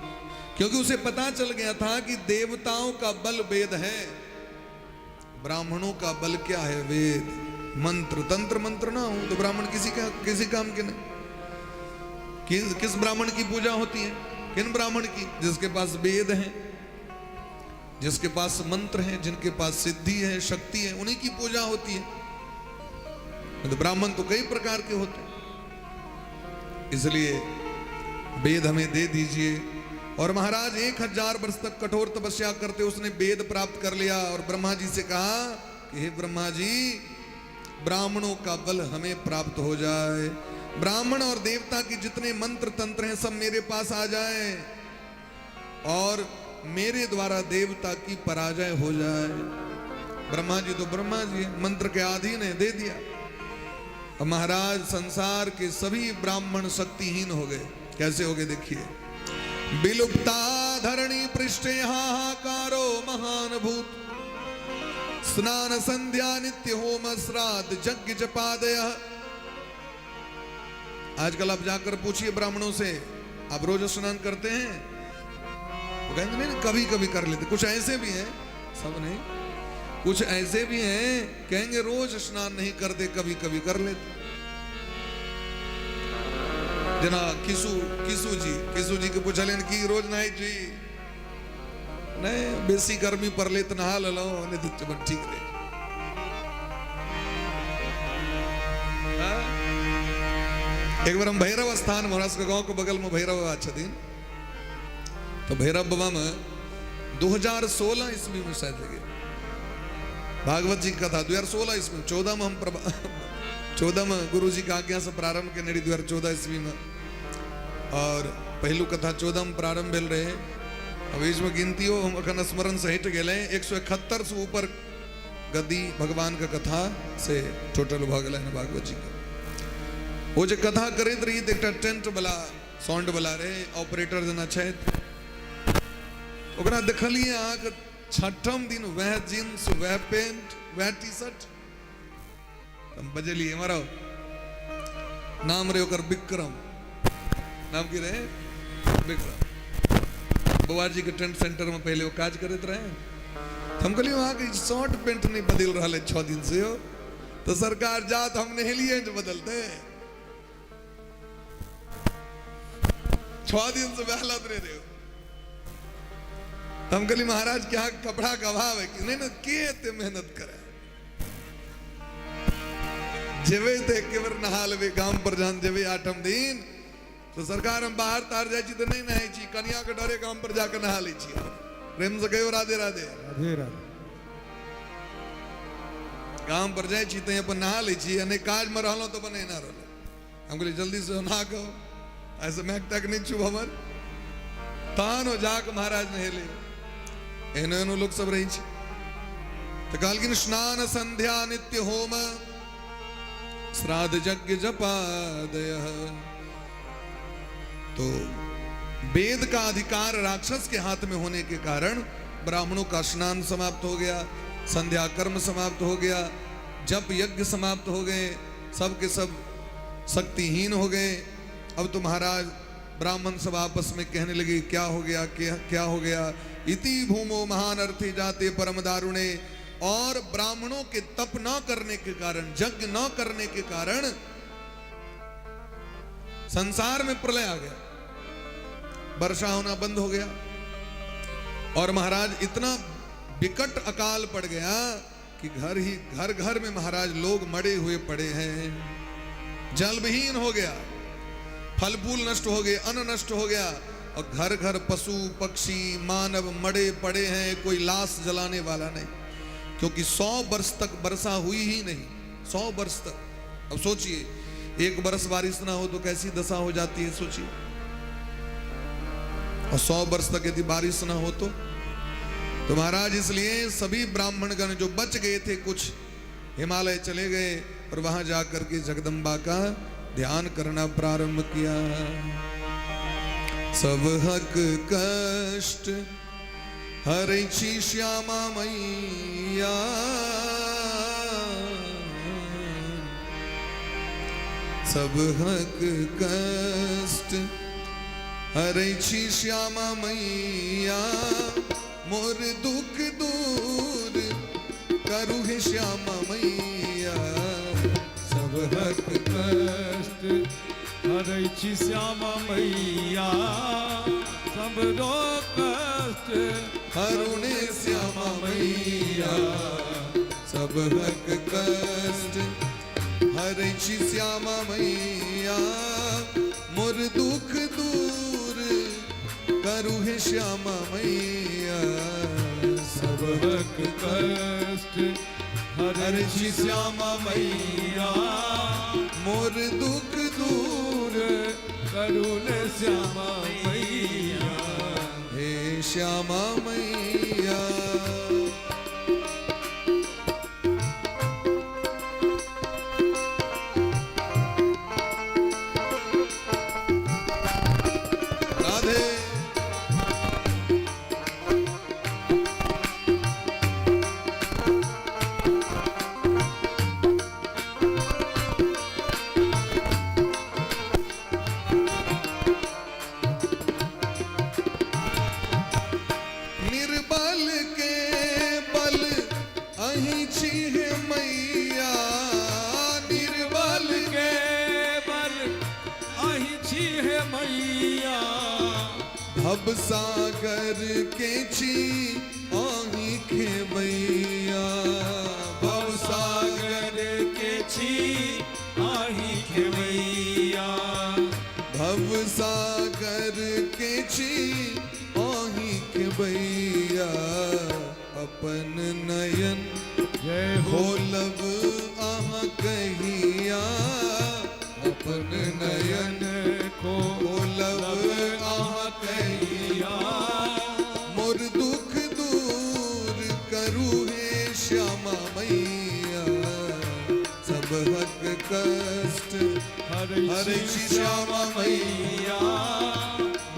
क्योंकि उसे पता चल गया था कि देवताओं का बल वेद है, ब्राह्मणों का बल क्या है? वेद मंत्र। तंत्र मंत्र ना हो तो ब्राह्मण किसी काम के नहीं। किस ब्राह्मण की पूजा होती है? किन ब्राह्मण की? जिसके पास वेद है, जिसके पास मंत्र है, जिनके पास सिद्धि है, शक्ति है, उन्हीं की पूजा होती है। तो ब्राह्मण तो कई प्रकार के होते हैं। इसलिए वेद हमें दे दीजिए। और महाराज 1000 वर्ष तक कठोर तपस्या करते उसने वेद प्राप्त कर लिया और ब्रह्मा जी से कहा कि हे ब्रह्मा जी, ब्राह्मणों का बल हमें प्राप्त हो जाए, ब्राह्मण और देवता के जितने मंत्र तंत्र हैं सब मेरे पास आ जाए और मेरे द्वारा देवता की पराजय हो जाए। ब्रह्मा जी तो ब्रह्मा जी हैं, मंत्र के अधीन है, दे दिया। अब महाराज संसार के सभी ब्राह्मण शक्तिहीन हो गए। कैसे हो गए देखिए। विलुप्ता धरणी पृष्ठे हाहाकारो महान भूत, स्नान संध्या नित्य होम श्राद्ध यज्ञ जपादय। आजकल आप जाकर पूछिए ब्राह्मणों से, आप रोज स्नान करते हैं? वो कहेंगे नहीं, कभी कभी कर लेते। कुछ ऐसे भी हैं, सब नहीं। कुछ ऐसे भी हैं कहेंगे रोज स्नान नहीं करते, कभी कभी कर लेते। जेना किशु किशु जी, किशु जी के पूछलियनि कि रोज नहाय छी? नहि, बेसी गर्मी पड़लै तऽ नहा लेलहुँ, नहि तऽ ठीक रहै। एक बार हम भैरव स्थान, हमरा सबके गाँव के बगल में भैरव बाबा छथिन, तो भैरव बाबा में 2016 ईस्वी में शायद लगे भागवत जी की कथा। 2016 ईस्वी, 14 में हम 14 में गुरु जी के आज्ञा से प्रारंभ केने रही 2014 ईस्वी में, और पहलू कथा 14 में प्रारंभ भेल रहे। अब इसमें गिनतियो हम अखन स्मरण से हटि गेलै, 171 से ऊपर गद्दी भगवान के कथा से टोटल भऽ गेलै हन भागवत जी के। ओ जे कथा करैत रही तऽ एकटा टेंट वाला साउंड वाला रहे, ऑपरेटर जेना छथि, ओकरा देखलियै अहाँके छठम दिन वएह जींस वएह पेंट वएह टी शर्ट। हम बजेलियै, एम्हर आउ। नाम रहे ओकर विक्रम, नाम की रहे? विक्रम। बौआ जी के टेंट सेंटर में पहले वो काज करैत रहे। हम कहलियै अहाँके शर्ट पेंट नहीं बदल रहल है 6 दिन से हो, तो सरकार जात हम नहेलिए जे बदलते, 6 दिन से वह लत रहे रहे। हम कहलियै महाराज के अहाँ कपड़ा के अभाव है कि नहीं? ने के एते मेहनत करे, जेबै तऽ एके बेर नहा लेबै गाम पर, जहन जेबै आठम दिन तऽ सरकार हम बाहर तार जाइ छी तऽ नहि नहाइ छी, कनिया के डरे गाम पर जाके नहा लै छी। प्रेम से कहियो राधे राधे। राधे राधे। गाम पर जाइ छी तऽ अपन नहा लै छी, आ नहि काजमे रहलहुँ तऽ अपन एना रहलहुँ। हम कहलियै जल्दी से नहा कऽ ऐसे मैक तक नहि छू हमर, तहन ओ जाके महाराज नहेले। एहनो एहनो लोक सब रहै छै। तऽ कहलखिन स्नान संध्या नित्य होम श्राद्ध यज्ञ जपादय। तो वेद का अधिकार राक्षस के हाथ में होने के कारण ब्राह्मणों का स्नान समाप्त हो गया, संध्या कर्म समाप्त हो गया, जप यज्ञ समाप्त हो गए, सब के सब शक्तिहीन हो गए। अब तो महाराज ब्राह्मण सब आपस में कहने लगे क्या हो गया, क्या क्या हो गया। इति भूमो महान अर्थी जाते परम दारुणे। और ब्राह्मणों के तप न करने के कारण, यज्ञ न करने के कारण संसार में प्रलय आ गया, वर्षा होना बंद हो गया, और महाराज इतना विकट अकाल पड़ गया कि घर ही घर घर में महाराज लोग मरे हुए पड़े हैं, जलविहीन हो गया, फल फूल नष्ट हो गए, अन्न नष्ट हो गया, और घर घर पशु पक्षी मानव मरे पड़े हैं, कोई लाश जलाने वाला नहीं, क्योंकि 100 वर्ष तक वर्षा हुई ही नहीं, 100 वर्ष तक। अब सोचिए 1 वर्ष बारिश ना हो तो कैसी दशा हो जाती है, सोचिए। और 100 वर्ष तक यदि बारिश ना हो तो महाराज इसलिए सभी ब्राह्मणगण जो बच गए थे कुछ हिमालय चले गए और वहां जाकर के जगदम्बा का ध्यान करना प्रारंभ किया। सब हक कष्ट हरै छी श्यामा मैया, सब हक कष्ट हरै छी श्यामा मैया, मोर दुख दूर करू हे श्यामा मैया। सब हक कष्ट हरै छी श्यामा मैया, सब रो कष्ट हरुणे श्यामा मैया, सब हक कष्ट हरै छी श्यामा मैया, मोर दुख दूर करू हे श्यामा मैया। सब हक कष्ट हरै छी श्यामा मैया, मोर दुख दूर करुण श्यामा मैया। हे श्यामा मैया। राधे। भव सागर के छी अहीं खेबैया। भव सागर के छी अहीं खेवैया। भव सागर के छी अहीं खेबैया। अपन नयन जय हो। खोलब अहाँ कहिया। अपन नयन खोलब खोलब अहाँ कहिया। मोर दुख दूर करू हे श्यामा मैया। सबहक कष्ट हरै हरै छी श्यामा मैया।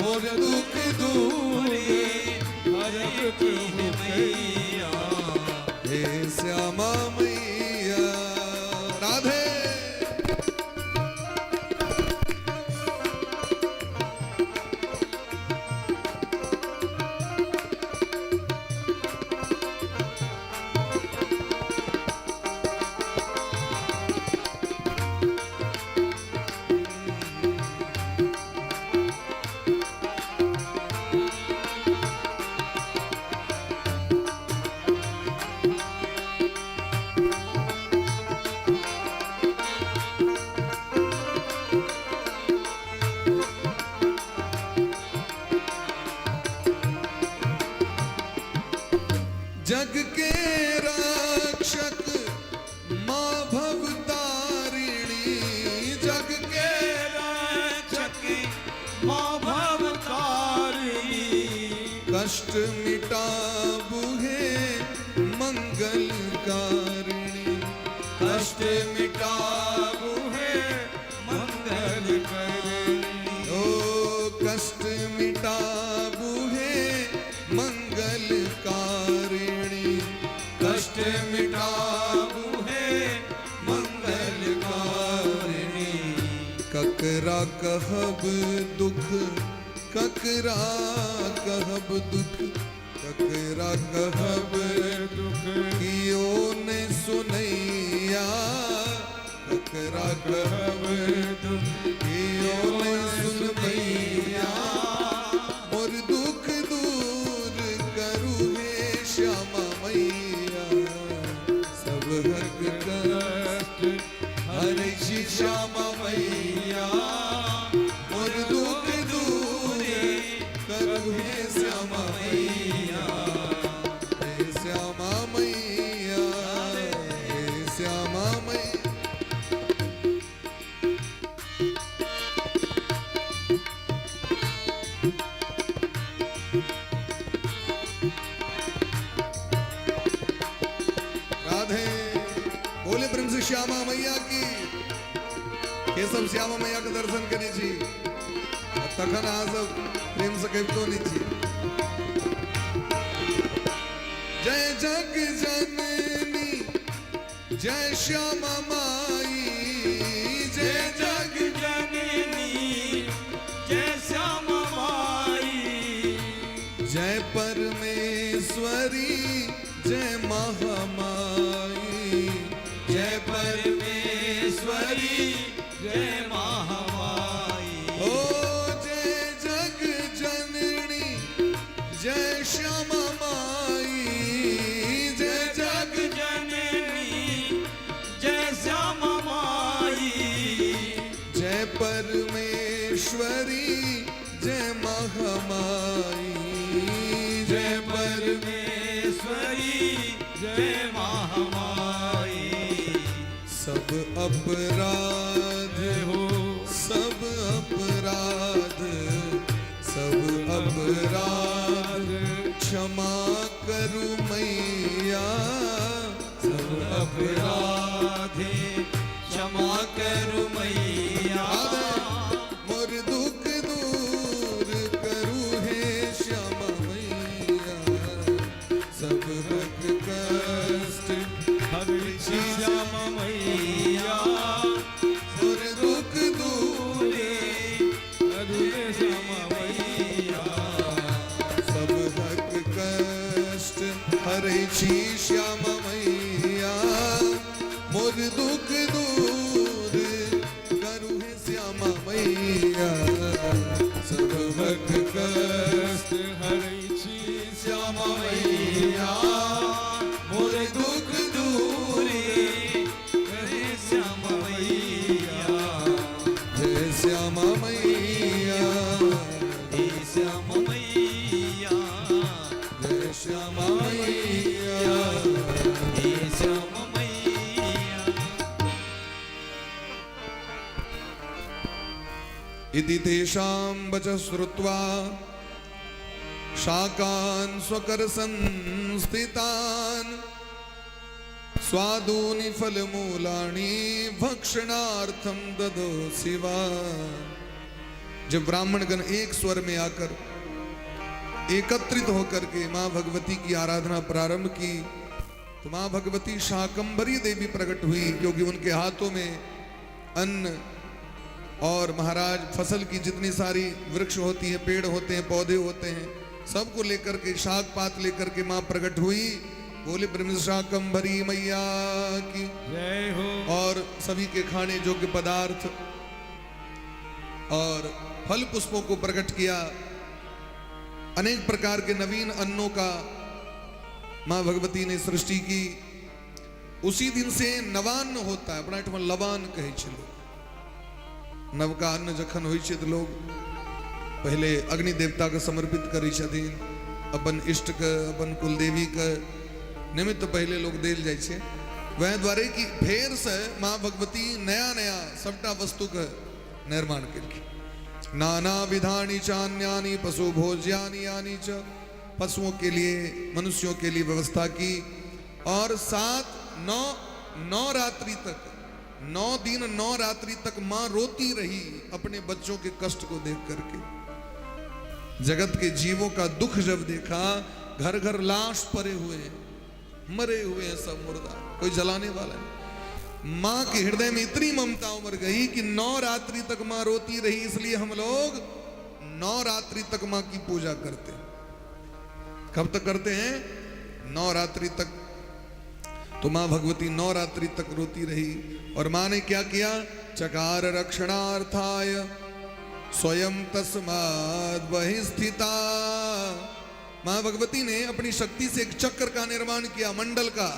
मोर दुख दूर हरै मैया। हे श्यामा मैया। राधे। जग के रक्षक माँ भवतारिणी। जग के रक्षक माँ भवतारिणी। कष्ट मिटाबू हे मंगलकारिणी। कष्ट मिटाबू हे मंगल करणी। ओ कष्ट मिटाबू हे मंगलकारिणी। कष्ट मिटाबू हे मंगल कारिणी। ककरा कहब दुख, ककरा कहब दुख, ककरा कहब दुख कियो ने सुनैया। ककरा कहब दुख कियो ने सुनैया। मोर दुख दूर करू हे श्यामा मैया। सबहक कष्ट कष्ट हरै छी श्यामा मैया। मोर दुख दूर करू हे श्यामा मैया। हे श्यामा मैया, हे श्यामा मैया। राधे। बोले प्रेम से श्यामा मैया की। केशव श्यामा मैया के दर्शन करे छी आ तखन अहाँ सब प्रेम से कहितो नहीं छी। जय जग जननी जय श्यामा माई। जय जग जननी जय श्यामा माई। जय परमेश्वरी जय महामाई। जय परमेश्वरी जय महामाई। ओ जय जग जननी जय श्यामा माई। जय जग जननी जय श्यामा माई। जय परमेश्वरी जय महामाई। जय परमेश्वरी जय महामाई। सब अपराध हो सब अपराध, सब अपराध क्षमा करू मैया। सब अपराधे क्षमा करू मैया। मोर दुख दूर करू हे श्यामा मैया। सब हक कष्ट हरै छी श्यामा मैया। मोर दुख दूर हरे श्यामा मैया। सब हक कष्ट हरै छी श्यामा मैया। मोर दुख दूर करू हे श्यामा मैया। सब हक कष्ट इति तेषां वचः श्रुत्वा शाकान् स्वकर संस्थितान् स्वादूनि फलमूलानि भक्षणार्थम ददो शिवा। जब ब्राह्मणगण एक स्वर में आकर एकत्रित होकर के मां भगवती की आराधना प्रारंभ की तो मां भगवती शाकंभरी देवी प्रकट हुई, क्योंकि उनके हाथों में अन्न और महाराज फसल की जितनी सारी वृक्ष होती है, पेड़ होते हैं, पौधे होते हैं, सबको लेकर के शाक पात लेकर के मां प्रकट हुई। बोले ब्रह्म शाकंभरी मैया की जय हो। और सभी के खाने योग्य पदार्थ और फल पुष्पों को प्रकट किया। अनेक प्रकार के नवीन अन्नों का मां भगवती ने सृष्टि की। उसी दिन से नवान्न होता है। अपना एहिठाम लवान कहै छै लोग। नवका अन्न जखन होइ छै तऽ लोग पहिले अग्नि देवता के समर्पित करै छथिन, अपन इष्ट के, अपन कुलदेवी के निमित्त पहिले लोग देल जाइ छै। वएह दुआरे कि फेर से माँ भगवती नया नया सबटा वस्तु के निर्माण केलखिन। नाना विधानी चान्यानि पशु भोज्यानि यानि च, पशुओं के लिए मनुष्यों के लिए व्यवस्था की। और 7 9 9 रात्रि तक, 9 दिन 9 रात्रि तक मां रोती रही अपने बच्चों के कष्ट को देख करके। जगत के जीवों का दुख जब देखा, घर घर लाश पड़े हुए हैं, मरे हुए हैं सब मुर्दा, कोई जलाने वाला नहीं। मां के हृदय में इतनी ममता उमड़ गई कि 9 रात्रि तक मां रोती रही। इसलिए हम लोग 9 रात्रि तक मां की पूजा करते हैं। कब तक करते हैं? 9 रात्रि तक। तो मां भगवती 9 रात्रि तक रोती रही और मां ने क्या किया? चकार रक्षणार्थाय स्वयं तस्माद् बहिस्थिता। मां भगवती ने अपनी शक्ति से एक चक्र का निर्माण किया, मंडल का,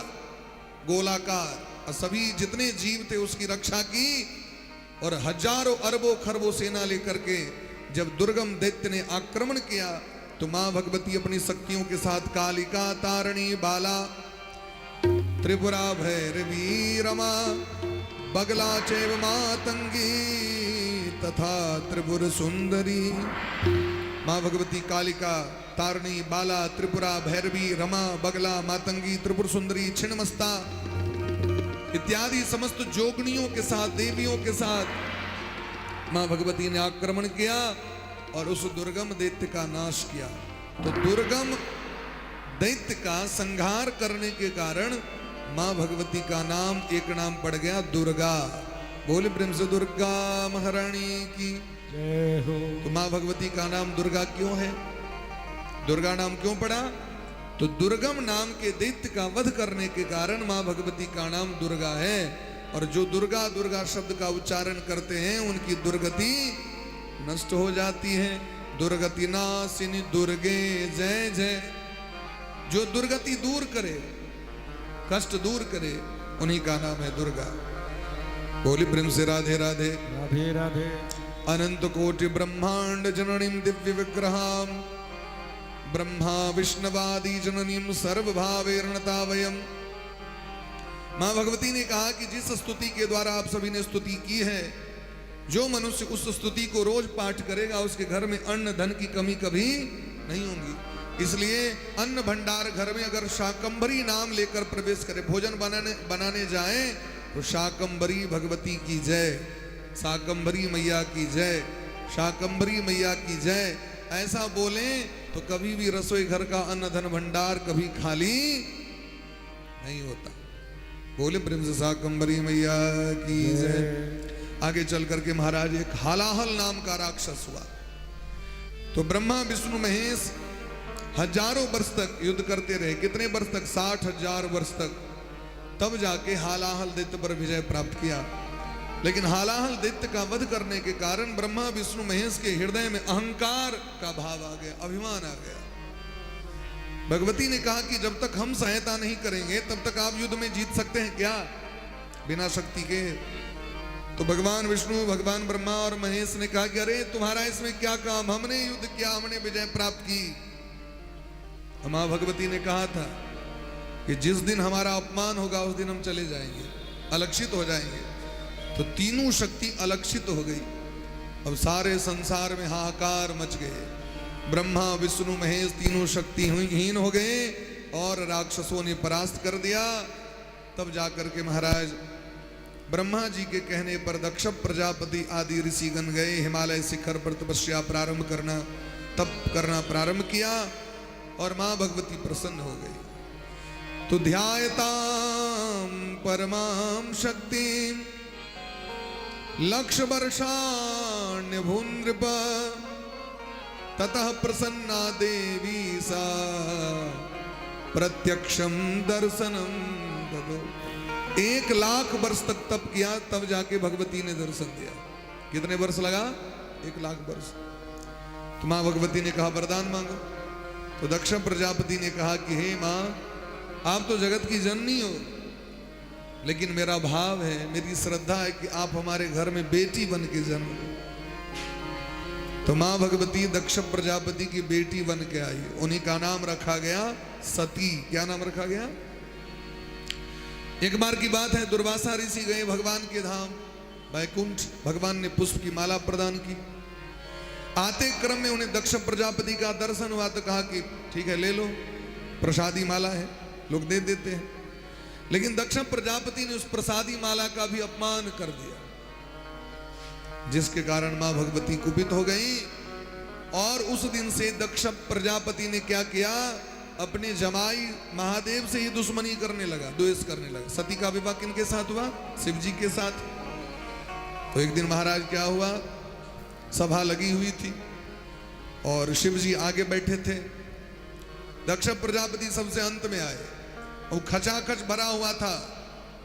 गोलाकार, और सभी जितने जीव थे उसकी रक्षा की। और हजारों अरबों खरबों सेना लेकर के जब दुर्गम दैत्य ने आक्रमण किया तो मां भगवती अपनी शक्तियों के साथ कालिका, तारिणी, बाला, त्रिपुरा, भैरवी, रमा, बगला चैव मातंगी तथा त्रिपुर सुंदरी। मां भगवती कालिका, तारिणी, बाला, त्रिपुरा, भैरवी, रमा, बगला, मातंगी, त्रिपुर सुंदरी, छिन्नमस्ता इत्यादि समस्त जोगनियों के साथ, देवियों के साथ मां भगवती ने आक्रमण किया और उस दुर्गम दैत्य का नाश किया। तो दुर्गम दैत्य का संहार करने के कारण मां भगवती का नाम एक नाम पड़ गया दुर्गा। बोले प्रेम से दुर्गा महारानी की जय हो। तो मां भगवती का नाम दुर्गा क्यों है? दुर्गा नाम क्यों पड़ा? तो दुर्गम नाम के दैत्य का वध करने के कारण मां भगवती का नाम दुर्गा है। और जो दुर्गा दुर्गा शब्द का उच्चारण करते हैं उनकी दुर्गति नष्ट हो जाती है। दुर्गति नाशिनी दुर्गे जय जय। जो दुर्गति दूर करे, कष्ट दूर करे, उन्हीं का नाम है दुर्गा। बोली प्रेम से राधे राधे। राधे राधे। अनंत कोटि ब्रह्मांड जननीम दिव्य विग्रहाम ब्रह्मा विष्णुवादि जननीम सर्वभावेर्णता वयम। मां भगवती ने कहा कि जिस स्तुति के द्वारा आप सभी ने स्तुति की है, जो मनुष्य उस स्तुति को रोज पाठ करेगा उसके घर में अन्न धन की कमी कभी नहीं होगी। इसलिए अन्न भंडार घर में अगर शाकंभरी नाम लेकर प्रवेश करे, भोजन बनाने बनाने जाए तो शाकंभरी भगवती की जय, शाकंभरी मैया की जय, शाकंभरी मैया की जय, ऐसा बोले तो कभी भी रसोई घर का अन्न धन भंडार कभी खाली नहीं होता। बोले प्रेम से शाकंभरी मैया की जय। आगे चल करके महाराज एक हालाहल नाम का राक्षस हुआ। तो ब्रह्मा विष्णु महेश हजारों वर्ष तक युद्ध करते रहे। कितने वर्ष तक? 60,000 वर्ष तक। तब जाके हालाहल दैत्य पर विजय प्राप्त किया। लेकिन हालाहल दैत्य का वध करने के कारण ब्रह्मा विष्णु महेश के हृदय में अहंकार का भाव आ गया, अभिमान आ गया। भगवती ने कहा कि जब तक हम सहायता नहीं करेंगे तब तक आप युद्ध में जीत सकते हैं क्या बिना शक्ति के? तो भगवान विष्णु, भगवान ब्रह्मा और महेश ने कहा कि अरे तुम्हारा इसमें क्या काम, हमने युद्ध किया, हमने विजय प्राप्त की। मां भगवती ने कहा था कि जिस दिन हमारा अपमान होगा उस दिन हम चले जाएंगे, अलक्षित हो जाएंगे। तो तीनों शक्ति अलक्षित हो गई। अब सारे संसार में हाहाकार मच गए। ब्रह्मा विष्णु महेश तीनों शक्तिहीन हो गए और राक्षसों ने परास्त कर दिया। तब जाकर के महाराज ब्रह्मा जी के कहने पर दक्ष प्रजापति आदि ऋषिगण गए हिमालय शिखर पर तपस्या प्रारंभ करना, तप करना प्रारंभ किया और मां भगवती प्रसन्न हो गई। तो ध्यायताम परमाम शक्ति लक्ष वर्षाण्य भूनृप ततः प्रसन्ना देवी सा प्रत्यक्षम दर्शनम ददो। 1 लाख वर्ष तक तप किया, तब जाके भगवती ने दर्शन दिया। कितने वर्ष लगा? 1 लाख वर्ष। तो मां भगवती ने कहा, वरदान मांगो। तो दक्ष प्रजापति ने कहा कि हे मां, आप तो जगत की जननी हो, लेकिन मेरा भाव है, मेरी श्रद्धा है कि आप हमारे घर में बेटी बन के जन्म लो। तो मां भगवती दक्ष प्रजापति की बेटी बन के आई। उन्हीं का नाम रखा गया सती। क्या नाम रखा गया? एक बार की बात है, दुर्वासा ऋषि गए भगवान के धाम वैकुंठ। भगवान ने पुष्प की माला प्रदान की। आते क्रम में उन्हें दक्ष प्रजापति का दर्शन हुआ, तो कहा कि ठीक है, ले लो, प्रसादी माला है, लोग दे देते हैं। लेकिन दक्ष प्रजापति ने उस प्रसादी माला का भी अपमान कर दिया, जिसके कारण मां भगवती कुपित हो गई। और उस दिन से दक्ष प्रजापति ने क्या किया? अपने जमाई महादेव से ही दुश्मनी करने लगा, द्वेष करने लगा। सती का विवाह किनके साथ हुआ? शिव जी के साथ। तो एक दिन महाराज क्या हुआ, सभा लगी हुई थी और शिव जी आगे बैठे थे। दक्ष प्रजापति सबसे अंत में आए और खचाखच भरा हुआ था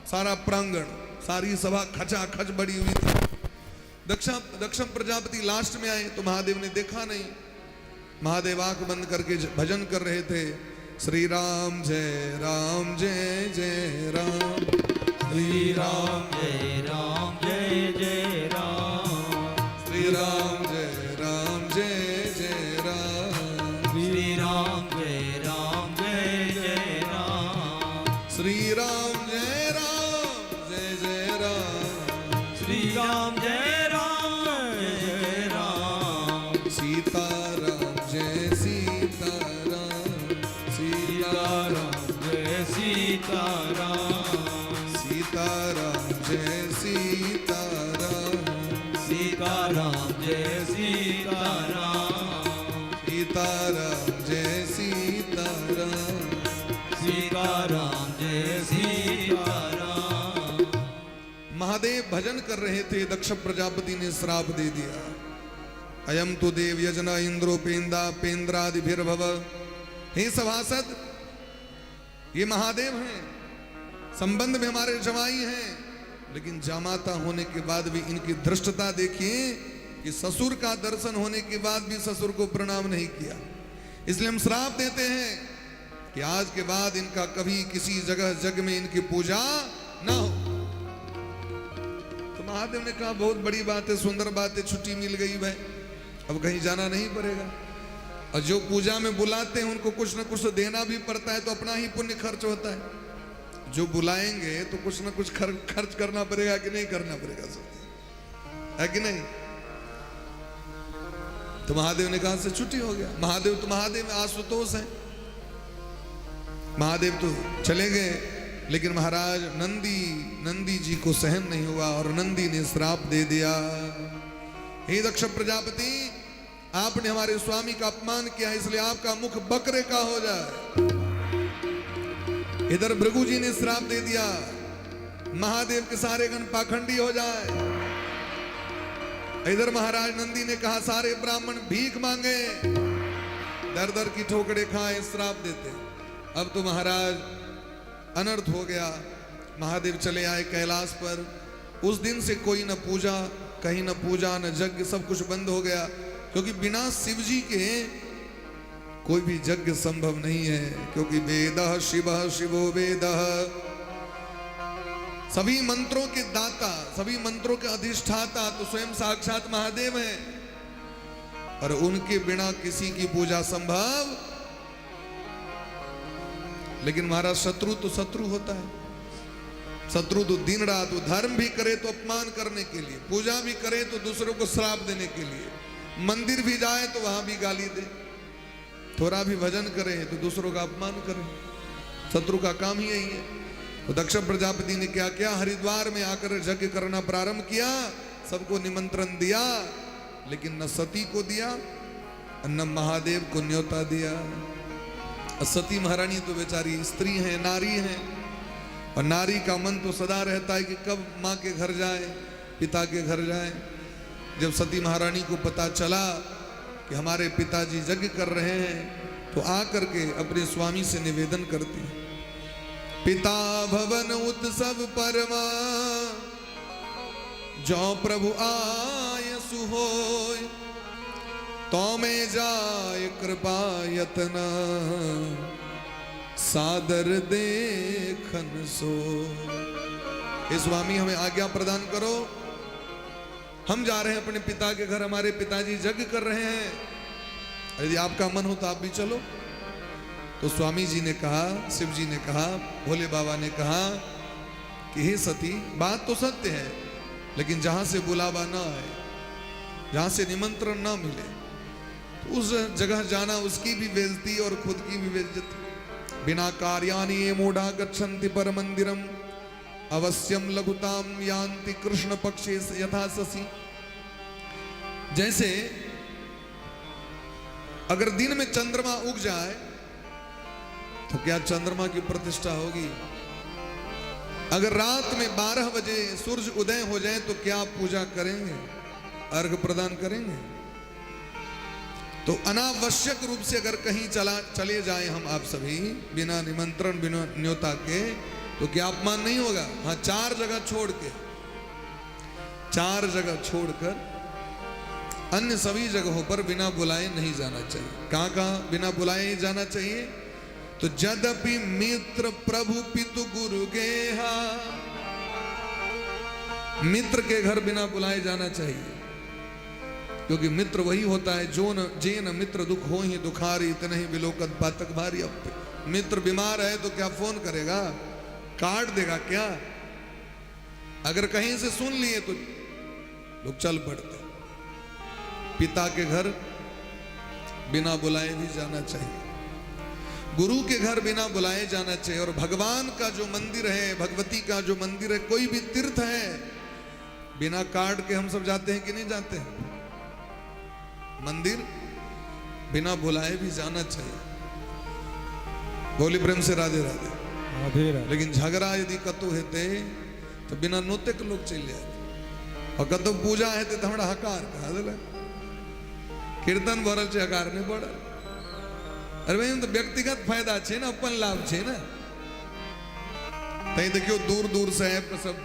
सारा प्रांगण, सारी सभा खचाखच भरी हुई थी। दक्ष दक्ष प्रजापति लास्ट में आए तो महादेव ने देखा नहीं। महादेव आंख बंद करके भजन कर रहे थे, श्री राम जय राम जय जय राम। श्री राम जय राम जय जय राम। श्री राम जय राम जय जय राम। श्री राम जय राम जय जय राम। श्री राम जय राम जय जय राम। श्री राम जय राम जय जय राम। सीता राम जय सीता राम, सीता सीता राम जय सीता राम। सीता राम जय सीता राम। सीता राम जय सीता राम। सीता राम जय सीता राम। सीता राम जय सीता राम। महादेव भजन कर रहे थे, दक्ष प्रजापति ने श्राप दे दिया। अयम तो देव यजन इंद्रोपेंद्रादिभिर्भव। हे सभासद, ये महादेव हैं, संबंध में हमारे जमाई हैं, लेकिन जामाता होने के बाद भी इनकी धृष्टता देखिए कि ससुर का दर्शन होने के बाद भी ससुर को प्रणाम नहीं किया। इसलिए हम श्राप देते हैं कि आज के बाद इनका कभी किसी जगह जग में इनकी पूजा ना हो। तो महादेव ने कहा, बहुत बड़ी बात है, सुंदर बात है, छुट्टी मिल गई भाई, अब कहीं जाना नहीं पड़ेगा। और जो पूजा में बुलाते हैं उनको कुछ ना कुछ देना भी पड़ता है, तो अपना ही पुण्य खर्च होता है। जो बुलाएंगे तो कुछ ना कुछ खर्च करना पड़ेगा कि नहीं करना पड़ेगा? सब है कि नहीं? तो महादेव ने कहा से छुट्टी हो गया। महादेव तो महादेव आशुतोष है। महादेव तो चले गए, लेकिन महाराज नंदी नंदी जी को सहन नहीं हुआ और नंदी ने श्राप दे दिया, हे दक्ष प्रजापति, आपने हमारे स्वामी का अपमान किया, इसलिए आपका मुख बकरे का हो जाए। इधर भृगु जी ने श्राप दे दिया, महादेव के सारे गण पाखंडी हो जाए। इधर महाराज नंदी ने कहा, सारे ब्राह्मण भीख मांगे, दर दर की ठोकरे खाए, श्राप देते। अब तो महाराज अनर्थ हो गया। महादेव चले आए कैलाश पर। उस दिन से कोई न पूजा, कहीं न पूजा न यज्ञ, सब कुछ बंद हो गया, क्योंकि बिना शिव जी के कोई भी यज्ञ संभव नहीं है, क्योंकि वेद शिव शिवो वेद। सभी मंत्रों के दाता, सभी मंत्रों के अधिष्ठाता तो स्वयं साक्षात महादेव हैं और उनके बिना किसी की पूजा संभव। लेकिन महाराज, शत्रु तो शत्रु होता है। शत्रु तो दिन रात, वो धर्म भी करे तो अपमान करने के लिए, पूजा भी करे तो दूसरों को श्राप देने के लिए, मंदिर भी जाए तो वहां भी गाली दे, थोड़ा भी भजन करे तो दूसरों का अपमान करे। शत्रु का काम ही यही है। तो दक्ष प्रजापति ने क्या किया, हरिद्वार में आकर यज्ञ करना प्रारंभ किया, सबको निमंत्रण दिया, लेकिन न सती को दिया न महादेव को न्योता दिया। सती महारानी तो बेचारी स्त्री है, नारी है, और नारी का मन तो सदा रहता है कि कब माँ के घर जाए, पिता के घर जाए। जब सती महारानी को पता चला कि हमारे पिताजी यज्ञ कर रहे हैं, तो आकर के अपने स्वामी से निवेदन करती है, पिता भवन उत्सव परमा, जो प्रभु आय सुहोय, तो मैं जाय कृपा यतना, सादर देखन सो। हे स्वामी, हमें आज्ञा प्रदान करो, हम जा रहे हैं अपने पिता के घर, हमारे पिताजी यज्ञ कर रहे हैं, यदि आपका मन हो तो आप भी चलो। तो स्वामी जी ने कहा, शिव जी ने कहा, भोले बाबा ने कहा कि हे सती, बात तो सत्य है, लेकिन जहां से बुलावा ना आए, जहां से निमंत्रण ना मिले, तो उस जगह जाना उसकी भी बेइज्जती और खुद की भी बेइज्जती। बिना कार्याणि ये मूढ़ा गच्छन्ति पर मंदिरम, अवश्यम लघुताम यान्ति कृष्ण पक्षे यथा शशि। जैसे अगर दिन में चंद्रमा उग जाए तो क्या चंद्रमा की प्रतिष्ठा होगी? अगर रात में 12 बजे सूरज उदय हो जाए तो क्या पूजा करेंगे, अर्घ प्रदान करेंगे? तो अनावश्यक रूप से अगर कहीं चले जाए हम आप सभी बिना निमंत्रण बिना न्योता के, तो क्या अपमान नहीं होगा? हाँ, चार जगह छोड़ के, चार जगह छोड़कर अन्य सभी जगहों पर बिना बुलाए नहीं जाना चाहिए। कहां कहां बिना बुलाए ही जाना चाहिए? तो यद्यपि मित्र प्रभु पितु गुरु गेहा, मित्र के घर बिना बुलाए जाना चाहिए, क्योंकि मित्र वही होता है जो न जेन मित्र दुख हो ही दुखारी, इतने ही बिलोकत पातक भारी। अब मित्र बीमार है तो क्या फोन करेगा, काट देगा क्या? अगर कहीं से सुन लिए तो लोग चल पड़ते। पिता के घर बिना बुलाए भी जाना चाहिए, गुरु के घर बिना बुलाए जाना चाहिए, और भगवान का जो मंदिर है, भगवती का जो मंदिर है, कोई भी तीर्थ है, बिना कार्ड के हम सब जाते हैं कि नहीं जाते हैं? मंदिर बिना बुलाए भी जाना चाहिए। बोली प्रेम से राधे राधे। राधे राधे। लेकिन झगड़ा यदि कतौ हेतै तो बिना नोते के लोग चलि जाए, और कतौ पूजा हेतै तो हमरा हकार कहा देलक, कीर्तन भरल छै हकार नहीं पड़ल। अरे भाई, तो व्यक्तिगत फायदा छै ने, अपन लाभ छै ने। तैं देखियो दूर दूर से आबि कऽ सब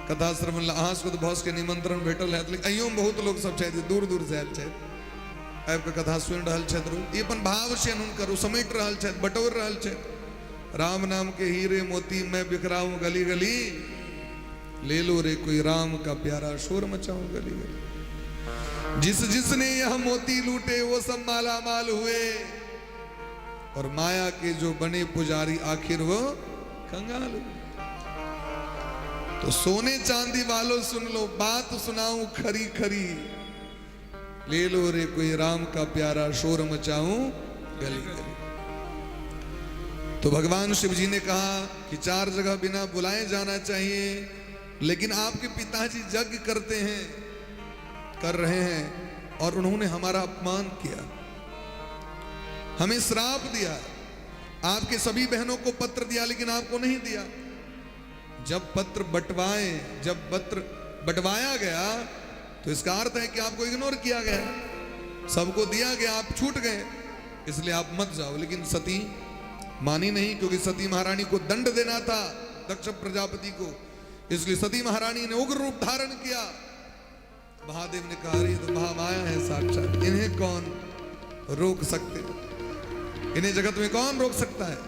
कथा श्रवण ला, अहाँ सबके तऽ भऽ सकै निमंत्रण भेटल हैत, लेकिन अहियोमे बहुत लोग सब छथि दूर दूर से आयल छथि, आबि कऽ कथा सुनि रहल छथि। ई अपन भाव छनि हुनकर, ओ समेट रहल छथि, बटोरि रहल छथि। राम नाम के हीरे मोती मैं बिखराऊं गली गली, ले लो रे कोई राम का प्यारा शोर मचाऊं गली गली। जिस जिसने यह मोती लूटे वो सब माला माल हुए, और माया के जो बने पुजारी आखिर वो कंगाल हुए। तो सोने चांदी वालों सुन लो, बात सुनाऊं खरी खरी, ले लो रे कोई राम का प्यारा शोर मचाऊं गली गली। तो भगवान शिव जी ने कहा कि चार जगह बिना बुलाए जाना चाहिए, लेकिन आपके पिताजी यज्ञ करते हैं, कर रहे हैं, और उन्होंने हमारा अपमान किया, हमें श्राप दिया, आपके सभी बहनों को पत्र दिया लेकिन आपको नहीं दिया। जब पत्र बंटवाए, जब पत्र बंटवाया गया तो इसका अर्थ है कि आपको इग्नोर किया गया, सबको दिया गया, आप छूट गए, इसलिए आप मत जाओ। लेकिन सती मानी नहीं, क्योंकि सती महारानी को दंड देना था दक्ष प्रजापति को, इसलिए सती महारानी ने उग्र रूप धारण किया। महादेव ने कहा अरे तो महामाया है साक्षात, इन्हें कौन रोक सकते, इन्हें जगत में कौन रोक सकता है।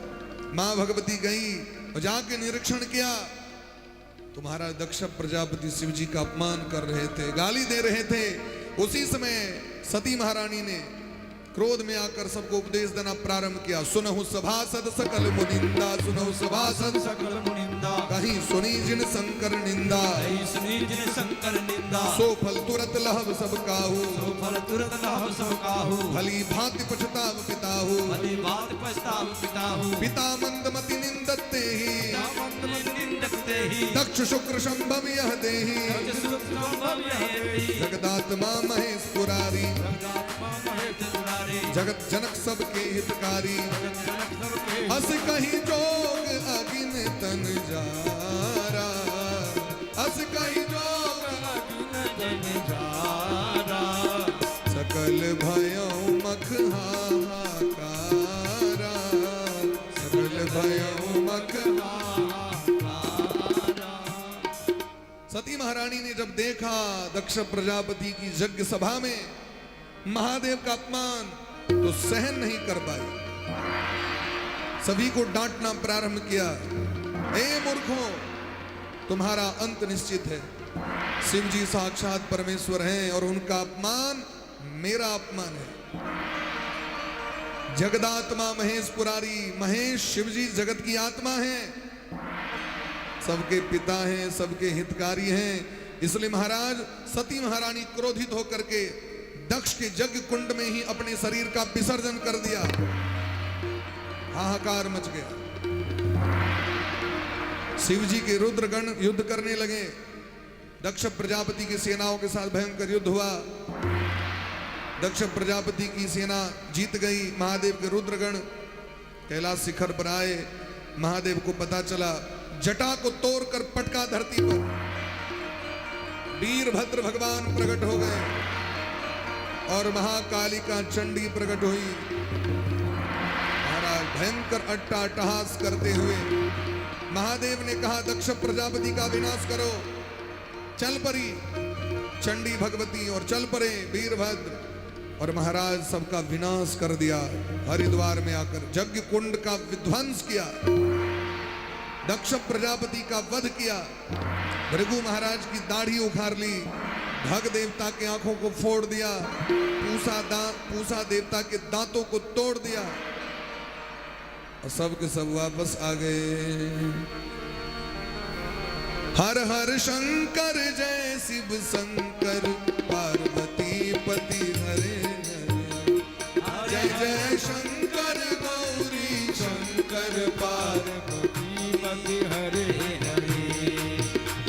मां भगवती गई और जाके निरीक्षण किया तो महाराज दक्ष प्रजापति शिव जी का अपमान कर रहे थे, गाली दे रहे थे। उसी समय सती महारानी ने क्रोध में आकर सबको उपदेश देना प्रारंभ किया। सुनहु सभासद सकल मुनिंदा, सुनहु सभासद सकल मुनिंदा, कहीं सुनी जिन शंकर निंदा, कहीं सुनी जिन शंकर निंदा, सो फल तुरत लहब सब काहू, सो फल तुरत लहब सब काहू, भली भांति पछताव पिताहू, भली भांति पछताव पिताहू, पिता मंदमति निंदत तेहि, मंदमति निंदत तेहि, दक्ष शुक्र शंभव यह देहि, दक्ष शुक्र शंभव यह देहि, जगदात्मा महेश पुरारी, जगदात्मा महेश पुरारी, जगत जनक सबके हितकारी, जगत जनक सबके। अस कही जोग अगिन तन जारा, अस कही जोग अगिन तन जारा, सकल भयो मख हाहाकारा, सकल भयो मख हाहाकारा। सती महारानी ने जब देखा दक्ष प्रजापति की यज्ञ सभा में महादेव का अपमान, तो सहन नहीं कर पाई। सभी को डांटना प्रारंभ किया। हे मूर्खों, तुम्हारा अंत निश्चित है। शिव जी साक्षात परमेश्वर हैं और उनका अपमान मेरा अपमान है। जगदात्मा महेश पुरारी, महेश शिव जी जगत की आत्मा है, सबके पिता हैं, सबके हितकारी हैं। इसलिए महाराज सती महारानी क्रोधित होकर के दक्ष के यज्ञ कुंड में ही अपने शरीर का विसर्जन कर दिया। हाहाकार मच गया। शिव जी के रुद्रगण युद्ध करने लगे। दक्ष प्रजापति की सेनाओं के साथ भयंकर युद्ध हुआ। दक्ष प्रजापति की सेना जीत गई। महादेव के रुद्रगण कैलाश शिखर पर आए। महादेव को पता चला, जटा को तोड़कर पटका धरती पर। वीरभद्र भगवान प्रकट हो गए और महाकालिका चंडी प्रकट हुई। महाराज भयंकर अट्टा अट्टहास करते हुए महादेव ने कहा, दक्ष प्रजापति का विनाश करो। चल परी चंडी भगवती और चल परे वीरभद्र, और महाराज सबका विनाश कर दिया। हरिद्वार में आकर यज्ञ कुंड का विध्वंस किया, दक्ष प्रजापति का वध किया, भृगु महाराज की दाढ़ी उखाड़ ली, भग देवता के आंखों को फोड़ दिया, पूसा देवता के दांतों को तोड़ दिया, और सब के सब वापस आ गए। हर हर शंकर जय शिव शंकर, पार्वती पति हरे हरे, जय जय शंकर गौरी शंकर, पार्वती पति हरे हरे,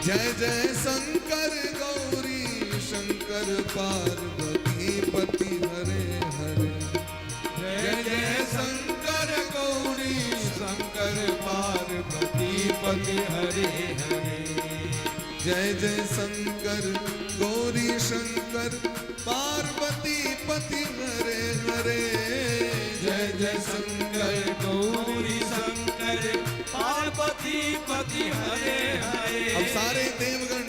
जय जय शंकर गौरी शंकर, पार्वती पति हरे हरे, जय जय शंकर गौरी शंकर, पार्वती पति हरे हरे, जय जय शंकर गौरी शंकर, पार्वती पति हरे हरे, जय जय शंकर गौरी शंकर, पार्वती पति हरे हरे। अब सारे देवगण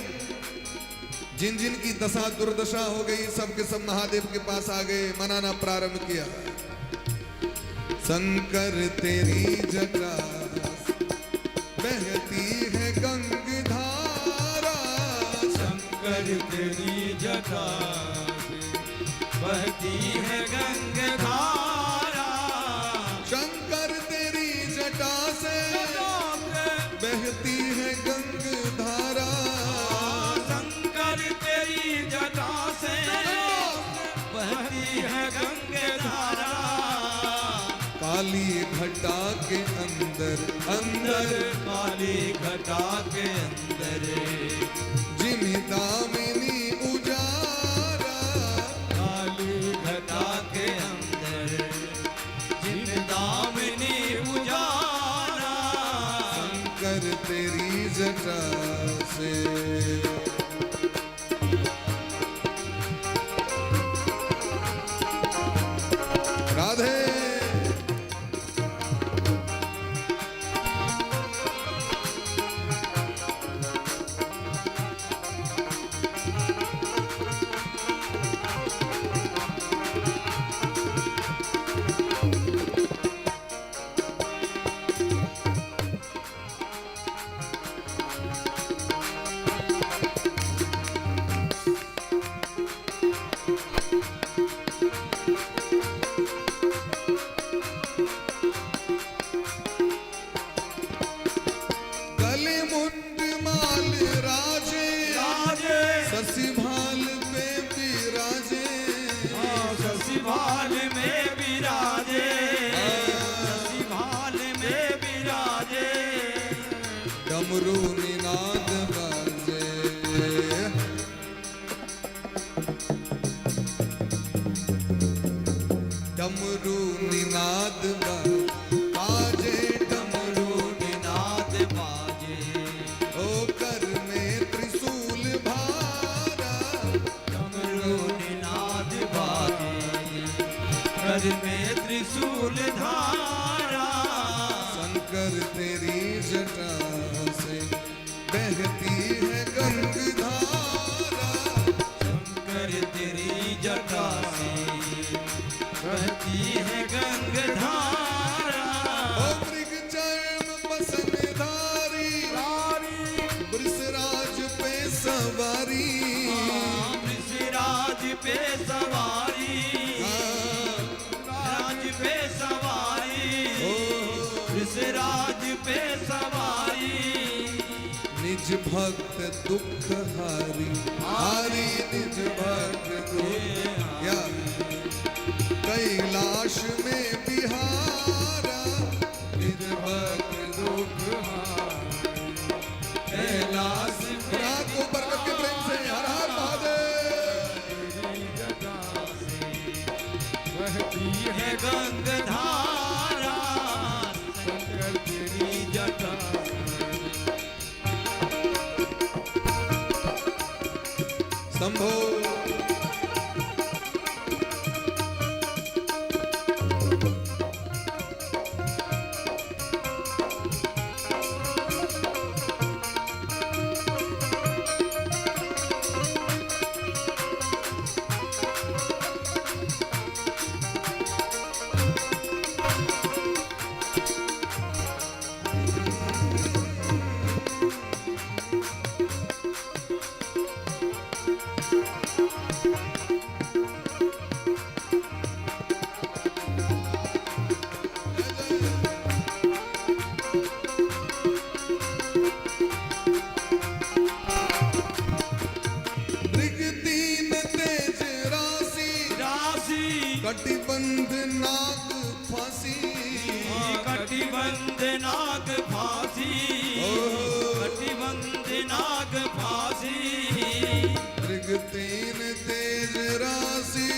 जिन जिन की दशा दुर्दशा हो गई, सबके सब महादेव के पास आ गए, मनाना प्रारंभ किया। शंकर तेरी जटा बहती है गंग धारा, शंकर तेरी जटा बहती है गंग धारा, शंकर तेरी जटा से बहती है गंग धारा, शंकर तेरी जटा से बहती है गंग धारा, काली घटा के अंदर अंदर, काली घटा के अंदर, जिमि दामिनी उजारा, काली घटा के अंदर, जिम दामिनी उजारा, शंकर तेरी जटा से। राधे। भाल में विराजे, शशि भाल में विराजे। डमरू निनाद बाजे। डमरू निनाद बाजे, डमरू निनाद बाजे। ओ कर में त्रिशूल भारा, डमरू निनाद बाजे, कर में त्रिशूल धारा। शंकर तेरी जटा से बहती है गंग धारा। शंकर तेरी जटा से बहती है गंग धारा। ओ मृग चर्म बसन धारी, वृषराज पे सवारी। वृषराज पे सवारी, राज पे सवारी, वृषराज पे सवारी। निज भक्त दुख हारी, हारी निज भक्त दुख या कैलाश में बिहारा। निज भक्त दुख हारी कैलाश में रात को बरकत के प्रेम से हर हर महादेव। जटा से बहती है गंग धारा। शंकर तेरी जटा शंभो। मृग तीन तेज राशि, राशि कटिबंध नाग फांसी। कटिबंध नाग फांसी, कटिबंध नाग फांसी। मृग तीन तेज राशि,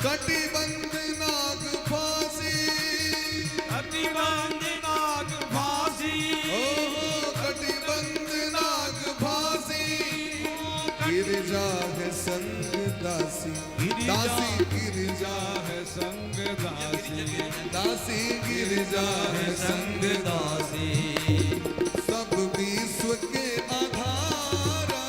कटिबंध नाग फांसी। कटिबंध नाग फांसी, ओ कटिबंध नाग फांसी। गिरजा है संग दासी, दासी गिरजा है संग दासी, दासी गिरजा है संग संग दासी। सब विश्व के आधारा,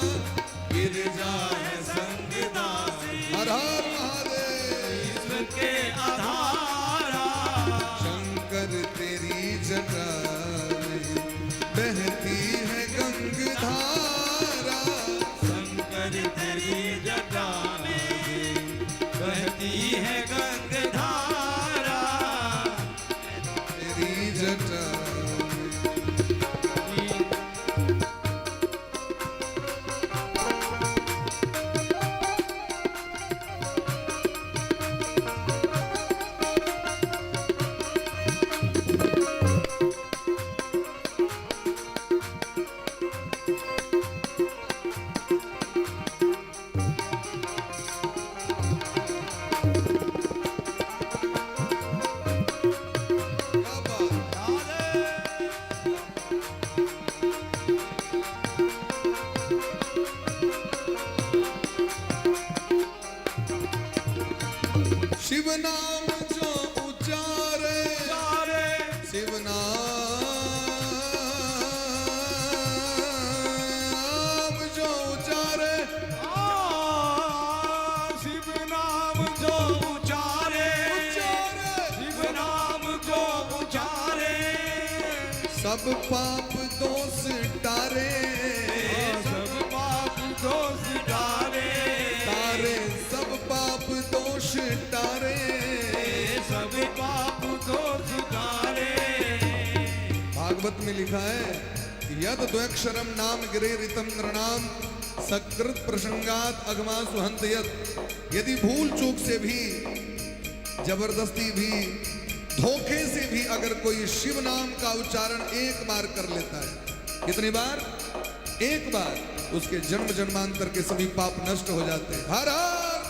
गिरजा है संग दासी। हर हर महादेव। विश्व के आधारा। शंकर तेरी जटा में बहती है गंग धारा। शंकर तेरी जटा में बहती है गंग धारा। तेरी जटा में क्या बात। शिव नाम जो उचारे, शिव नाम जो उचारे, शिव नाम जो उचारे, उचारे शिव नाम को उचारे। सब पाप दोष टारे, सब पाप दोष डारे, तारे सब पाप दोष टारे। सब पाप दोष डारे। भागवत में लिखा है, यद द्व्यक्षरम नाम गिरे रितम नृणाम सकृत प्रसंगात अगमा सुहंत यद। यदि भूल चूक से भी जबरदस्ती भी, धोखे से भी अगर कोई शिव नाम का उच्चारण एक बार कर लेता है, कितनी बार? एक बार, उसके जन्म जन्मांतर के सभी पाप नष्ट हो जाते हैं। हर हर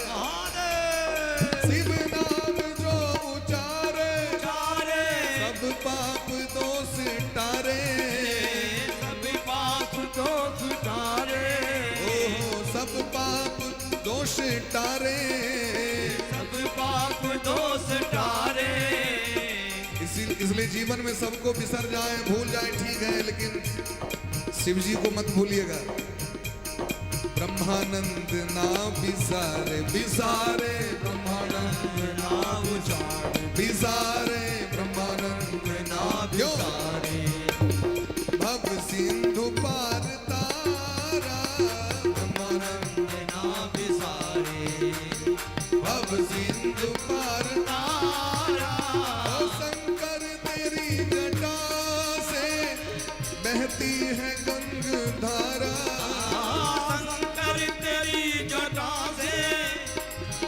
महादेव। शिव नाम जो उचारे, सब पाप दोष टारे, सब पाप दोष तारे, ओहो सब पाप दोष टारे, सब पाप दोष टारे। इसलिए जीवन में सबको बिसर जाए, भूल जाए, ठीक है, लेकिन शिव जी को मत भूलिएगा। ब्रह्मानंद ना बिसारे, बिसारे ब्रह्मानंद ना उचारे, बिसारे ब्रह्मानंद ना क्यों? बिसारे। भव सिंधु पार तारा, ब्रह्मानंद ना बिसारे, भव सिंधु पार तारा। ओ शंकर तेरी जटा से बहती है गंग धारा, शंकर तेरी जटा से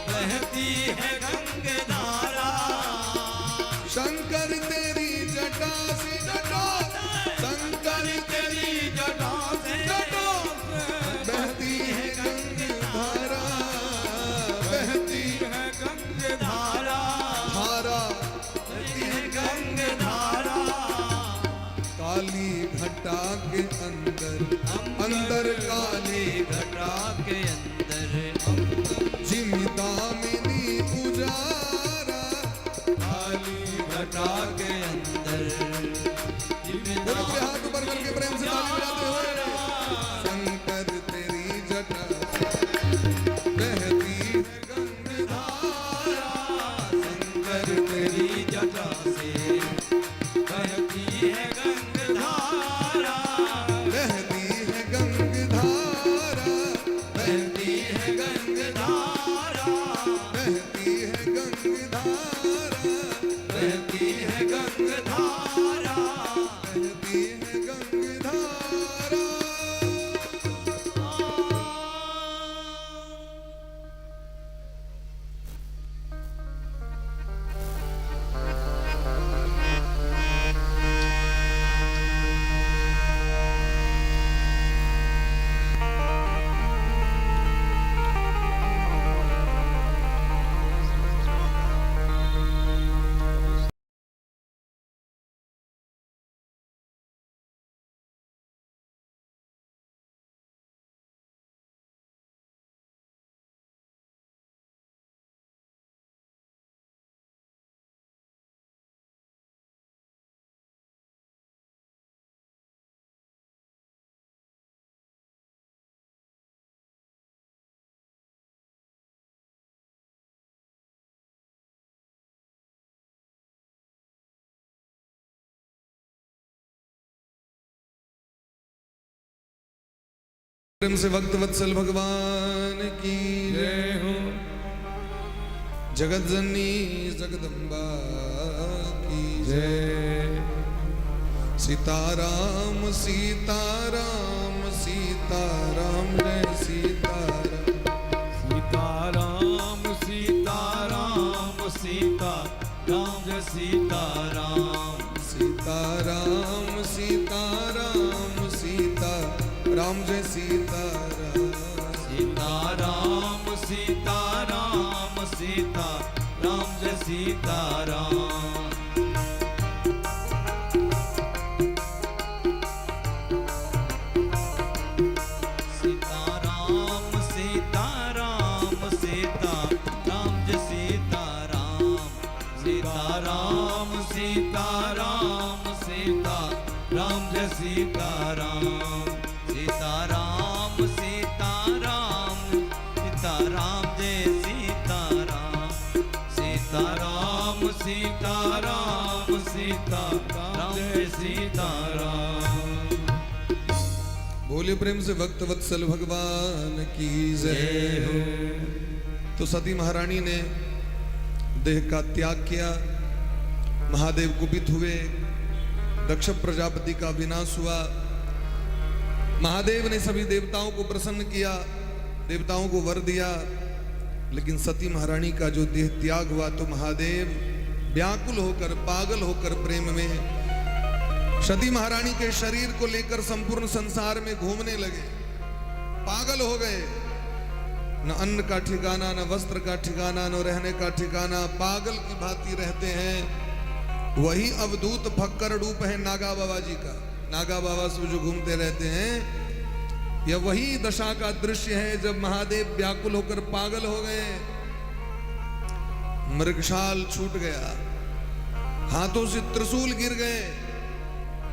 बहती है गंग धारा, शंकर तेरी जटा से, जटा शंकर तेरी जटा से जटा बहती है गंग धारा, बहती है गंग धारा, धारा बहती है गंग धारा। काली घटा के अंदर, अंदर काली घटा के अंदर, जिमि दामिनी उजारा, काली घटा के अंदर, दोनों अपने हाथ ऊपर करके प्रेम से ताली बजाते हुए। शंकर तेरी जटा से बहती है गंग धारा, शंकर तेरी जटा से बहती है गंग धारा, बहती है गंग धारा, बहती है गंग धारा, बहती है गंग धारा, बहती है गंग धारा, बहती है गंग धारा। प्रेम से भक्त वत्सल भगवान की जय हो। जगत जननी जगदम्बा की जय। जय। सीताराम सीताराम सीताराम जय सीताराम, सीताराम सीताराम सीता राम जय सीताराम, सीताराम सीताराम सीता राम जय सीताराम, सीताराम सीताराम सीता राम जय सीताराम। सीताराम सीताराम सीता राम जय सीताराम, सीताराम सीताराम सीता राम जय सीताराम, सीताराम सीताराम सीताराम जय सीताराम, सीताराम सीताराम सीता राम जय सीताराम। बोले प्रेम से भक्त वत्सल भगवान की जय हो। तो सती महारानी ने देह का त्याग किया, महादेव कुपित हुए, दक्ष प्रजापति का विनाश हुआ। महादेव ने सभी देवताओं को प्रसन्न किया, देवताओं को वर दिया। लेकिन सती महारानी का जो देह त्याग हुआ तो महादेव व्याकुल होकर, पागल होकर प्रेम में सती महारानी के शरीर को लेकर संपूर्ण संसार में घूमने लगे, पागल हो गए। न अन्न का ठिकाना, न वस्त्र का ठिकाना, न रहने का ठिकाना, पागल की भांति रहते हैं। वही अवधूत फक्कड़ रूप है नागा बाबा जी का। नागा बाबा से जो घूमते रहते हैं, यह वही दशा का दृश्य है जब महादेव व्याकुल होकर पागल हो गए। मृगशाल छूट गया, हाथों से त्रिशूल गिर गए,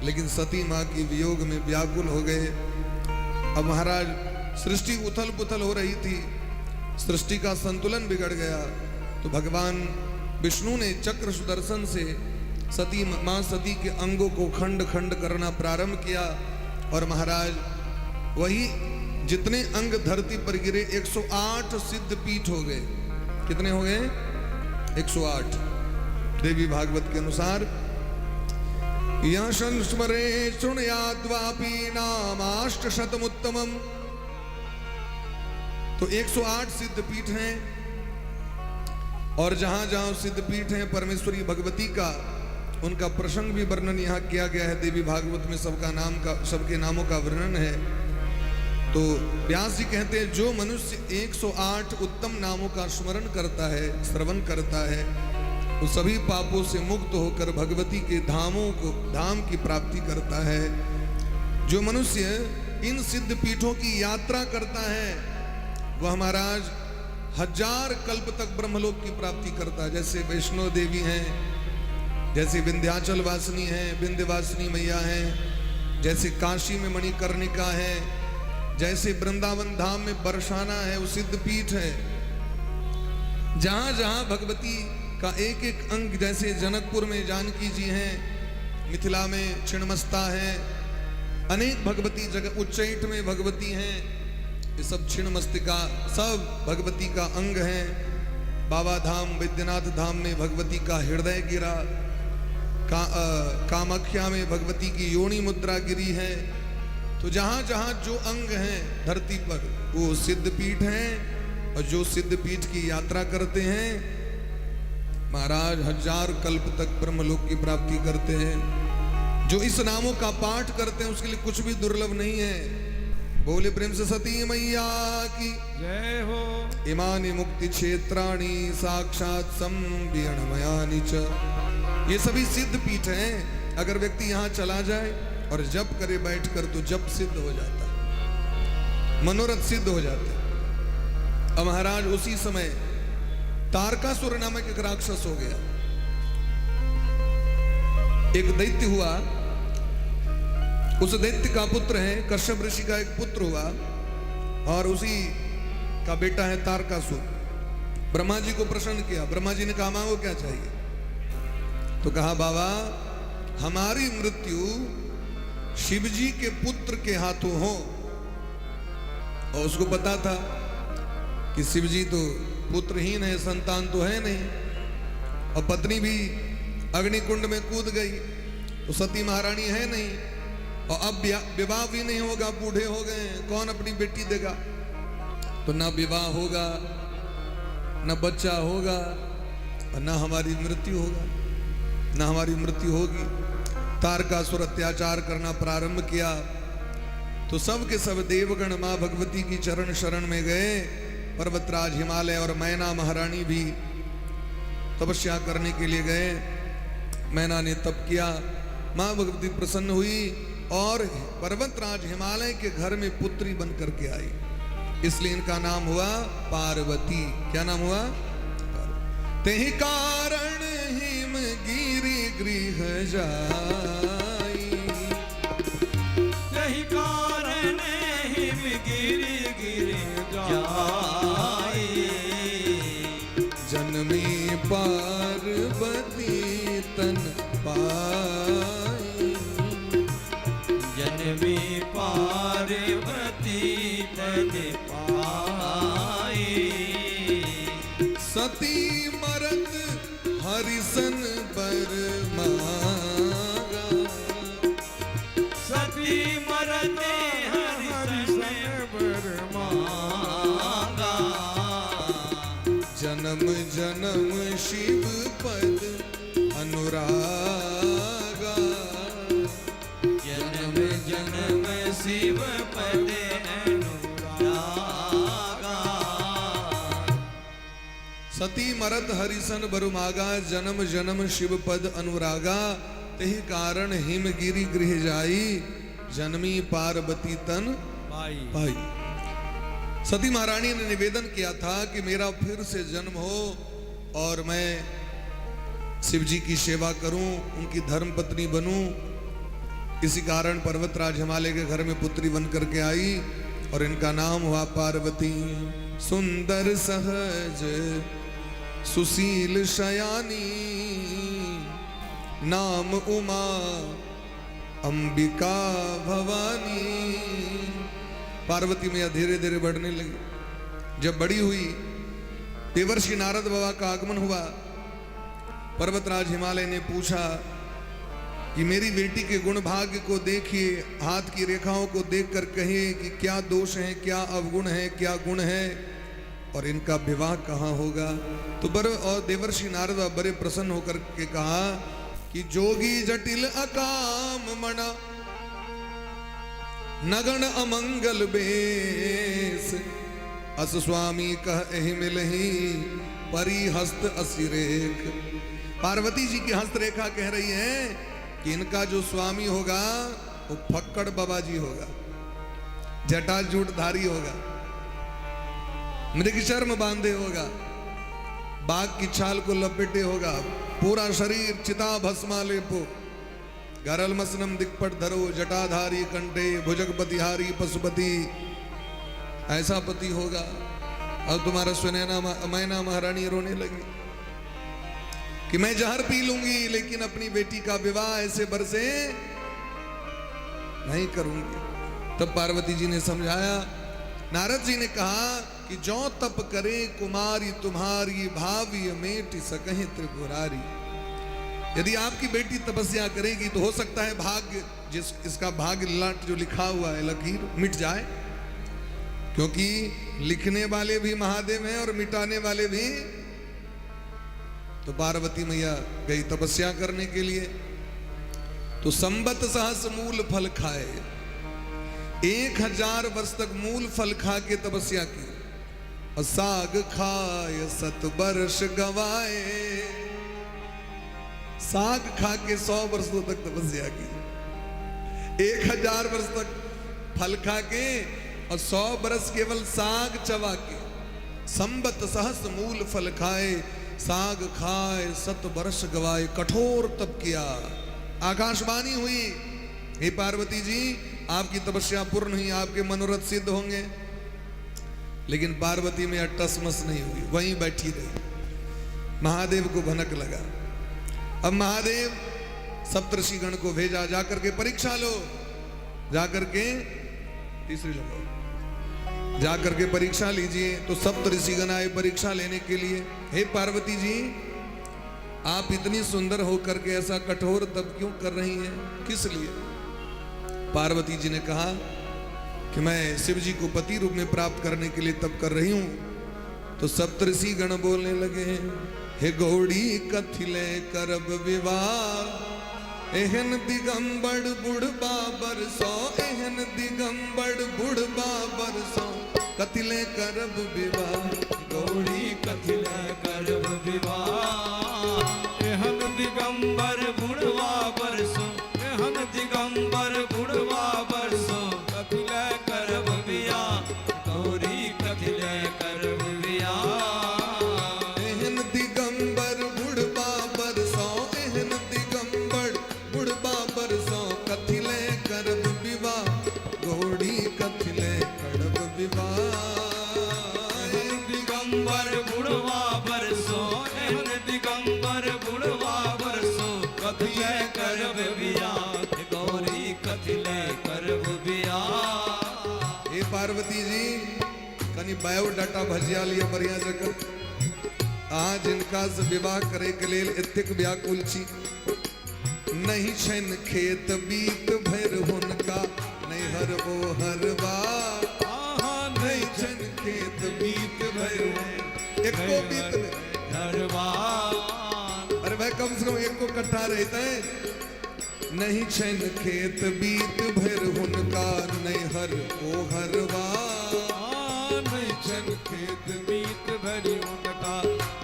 लेकिन सती मां की वियोग में व्याकुल हो गए। अब महाराज सृष्टि उथल पुथल हो रही थी, सृष्टि का संतुलन बिगड़ गया, तो भगवान विष्णु ने चक्र सुदर्शन से सती मां सती के अंगों को खंड खंड करना प्रारंभ किया। और महाराज वही जितने अंग धरती पर गिरे 108 सिद्ध पीठ हो गए। कितने हो गए? 108। देवी भागवत के अनुसार यह संस्मरे शृणुयाद्वापि नामाष्टशतमुत्तमम्। तो 108 सिद्ध पीठ हैं और जहां जहां सिद्ध पीठ हैं परमेश्वरी भगवती का, उनका प्रसंग भी वर्णन यहाँ किया गया है। देवी भागवत में सबका नाम का, सबके नामों का वर्णन है। तो व्यास जी कहते हैं जो मनुष्य 108 उत्तम नामों का स्मरण करता है, श्रवण करता है, वो सभी पापों से मुक्त होकर भगवती के धामों को, धाम की प्राप्ति करता है। जो मनुष्य इन सिद्ध पीठों की यात्रा करता है वह महाराज 1000 कल्प तक ब्रह्मलोक की प्राप्ति करता है। जैसे वैष्णो देवी हैं, जैसे विंध्याचल वासिनी है, विंध्यवासिनी मैया है, जैसे काशी में मणिकर्णिका है, जैसे वृंदावन धाम में बरसाना है, वो सिद्ध पीठ है। जहां जहां भगवती का एक एक अंग, जैसे जनकपुर में जानकी जी हैं, मिथिला में छिन्नमस्ता है, अनेक भगवती जगह, उच्चैठ में भगवती हैं, ये सब छिन्नमस्तिका सब भगवती का अंग है। बाबा धाम वैद्यनाथ धाम में भगवती का हृदय गिरा, कामाख्या में भगवती की योनि मुद्रा गिरी है। तो जहां जहां जो अंग हैं धरती पर वो सिद्ध पीठ हैं, और जो सिद्ध पीठ की यात्रा करते हैं महाराज 1000 कल्प तक ब्रह्मलोक की प्राप्ति करते हैं। जो इस नामों का पाठ करते हैं उसके लिए कुछ भी दुर्लभ नहीं है। बोले प्रेम से सती मैया की जय हो। इमानि मुक्ति क्षेत्राणि साक्षात संवियणमयानि च। ये सभी सिद्ध पीठ हैं। अगर व्यक्ति यहाँ चला जाए और जप करे बैठकर तो जप सिद्ध हो जाता है, मनोरथ सिद्ध हो जाता है। अब महाराज उसी समय तारकासुर नामक एक राक्षस हो गया, एक दैत्य हुआ। उस दैत्य का पुत्र है, कश्यप ऋषि का एक पुत्र हुआ और उसी का बेटा है तारकासुर। ब्रह्मा जी को प्रसन्न किया। ब्रह्मा जी ने कहा मांगो क्या चाहिए? तो कहा बाबा हमारी मृत्यु शिवजी के पुत्र के हाथों हो। और उसको पता था कि शिवजी तो पुत्रहीन है, संतान तो है नहीं, और पत्नी भी अग्निकुंड में कूद गई तो सती महारानी है नहीं, और अब विवाह भी नहीं होगा, बूढ़े हो गए, कौन अपनी बेटी देगा? तो ना विवाह होगा, ना बच्चा होगा, और ना हमारी मृत्यु होगा, ना हमारी मृत्यु होगी। तारकासुर अत्याचार करना प्रारंभ किया तो सब के सब देवगण माँ भगवती की चरण शरण में गए। पर्वतराज हिमालय और मैना महारानी भी तपस्या करने के लिए गए। मैना ने तप किया, माँ भगवती प्रसन्न हुई और पर्वतराज हिमालय के घर में पुत्री बन करके आई। इसलिए इनका नाम हुआ पार्वती। क्या नाम हुआ? तेहि कारण हिम गिरि गृह जाई, तेहि कारण हिम गिरि गृह जाई, जनमी पार्वती तन पाई, जनमी पार्वती तन पाई। सती मरत हरिसन बर मांगा, सती मरत हरिसन बर मांगा। जन्म शिव पद अनुरागा। जन्म जन्म शिव पद अनुरागा। सती मरत हरिसन बरुमागा, जन्म जन्म शिव पद अनुरागा। तेहि कारण हिमगिरि गृह जाई, जन्मी पार्वती तन पाई। भाई। सती महारानी ने निवेदन किया था कि मेरा फिर से जन्म हो और मैं शिव जी की सेवा करूं, उनकी धर्म पत्नी बनूं। इसी कारण पर्वतराज हिमालय के घर में पुत्री बन करके आई और इनका नाम हुआ पार्वती। सुंदर सहज सुशील शयानी, नाम उमा अंबिका भवानी। पार्वती मैया धीरे धीरे बढ़ने लगी। जब बड़ी हुई, देवर्षि नारद बाबा का आगमन हुआ। पर्वतराज हिमालय ने पूछा कि मेरी बेटी के गुण भाग्य को देखिए, हाथ की रेखाओं को देखकर कहिए कि क्या दोष है, क्या अवगुण है, क्या गुण है और इनका विवाह कहाँ होगा। तो बर और देवर्षि नारद बाबा बड़े प्रसन्न होकर के कहा कि जोगी जटिल अकाम मना, नगण अमंगल बेस, अस स्वामी कह एहि मिलही परिहस्त असिरेख। पार्वती जी की हस्तरेखा कह रही है कि इनका जो स्वामी होगा वो फक्कड़ बाबा जी होगा, जटाजूटधारी होगा, मृग चर्म बांधे होगा, बाघ की छाल को लपेटे होगा, पूरा शरीर चिता भस्मा लेपो, गरल मसनम दिक्पट धरो, जटाधारी कंठे, भुजगपतिहारी पशुपति, ऐसा पति होगा। अब तुम्हारा सुनैना मैना महारानी रोने लगी कि मैं जहर पी लूंगी लेकिन अपनी बेटी का विवाह ऐसे बरसे नहीं करूंगी। तब पार्वती जी ने समझाया। नारद जी ने कहा कि जो तप करे कुमारी तुम्हारी, भावी मेट सकहि त्रिपुरारी। यदि आपकी बेटी तपस्या करेगी तो हो सकता है भाग्य, जिस इसका भाग्य लट जो लिखा हुआ है लकीर, मिट जाए, क्योंकि लिखने वाले भी महादेव हैं और मिटाने वाले भी। तो पार्वती मैया गई तपस्या करने के लिए, तो संबत सहस मूल फल खाए, 1000 वर्ष तक मूल फल खा के तपस्या की। और साग खाए 7 वर्ष गवाए, साग खा के 100 वर्षों तक तपस्या की। 1000 वर्ष तक फल खा के और 100 वर्ष केवल साग चबा के। संबत सहस मूल फल खाए, साग खाए 7 वर्ष गवाए, कठोर तप किया। आकाशवाणी हुई, हे पार्वती जी आपकी तपस्या पूर्ण हुई, आपके मनोरथ सिद्ध होंगे। लेकिन पार्वती में टसमस नहीं हुई, वहीं बैठी रही। महादेव को भनक लगा। अब महादेव सप्तर्षिगण को भेजा, जाकर के परीक्षा लो, जाकर के तीसरी लगाओ, जाकर के परीक्षा लीजिए। तो सप्तर्षिगण आए परीक्षा लेने के लिए। हे पार्वती जी आप इतनी सुंदर होकर के ऐसा कठोर तप क्यों कर रही हैं, किस लिए? पार्वती जी ने कहा कि मैं शिव जी को पति रूप में प्राप्त करने के लिए तप कर रही हूं। तो सप्तर्षि गण बोलने लगे, हे गौड़ी कथिले करब विवाह, एहन दिगंबर बुढ़बा बरसो, एहन दिगंबर बुढ़बा बरसो, कथिले करब विवाह। गौड़ी कथिले करब विवाह, एहन दिगंबर बुढ़वा बरसो, एहन दिगंबर बुढ़वा बरसो, कथिले करब विवाह, गौरी कथिले करब विवाह। एहन दिगंबर बुढ़बा बरसो, एहन दिगंबर बुढ़बा बरसो, कथिले करब विवाह, गौड़ी कथिले करब विवाह। एहन दिगंबर बुढ़वा बरसो, एहन दिगंबर बुढ़वा बरसो, कथिले करब विवाह, गौरी कथिले करब विवाह। हे पार्वती जी कनि बायोडाटा भजिया लिया बढ़िया जगह। अहाँ जिनका से विवाह करे के लेल एतेक व्याकुल छी, नहीं छनि खेत बीत भरि हुनका नैहर ओ हरबा, आहा नहीं छनि खेत बीत भरि एको बीत नहि। घर कम से कम एको कट्ठा रहते। नहीं छन खेत बीत भर हुनका नैहर ओ हरवा। नहीं छन खेत बीत भरी उनका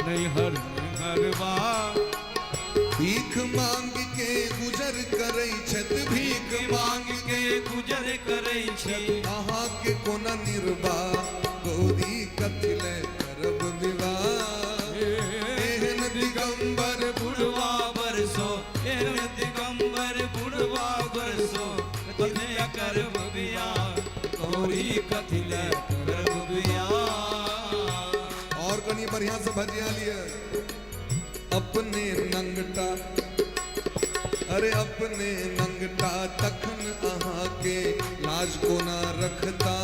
नैहर हरवा। भीख मांग के गुजर करै छथि, भीख मांग के गुजर करै छी। अहाँ के कोना निर्वाह, गौरी कथी ले करब विवाह। एहन दिगंबर बुढ़वा बरसो, एहन दिगंबर बुढ़वा बरसो, कथी करब बियाह, गौरी कथी ले करब बियाह। और कनी बढ़िया से भजिया लिया। अपने नंगटा, अरे अपने नंगटा तखन अहाँ के लाज कोना रखता।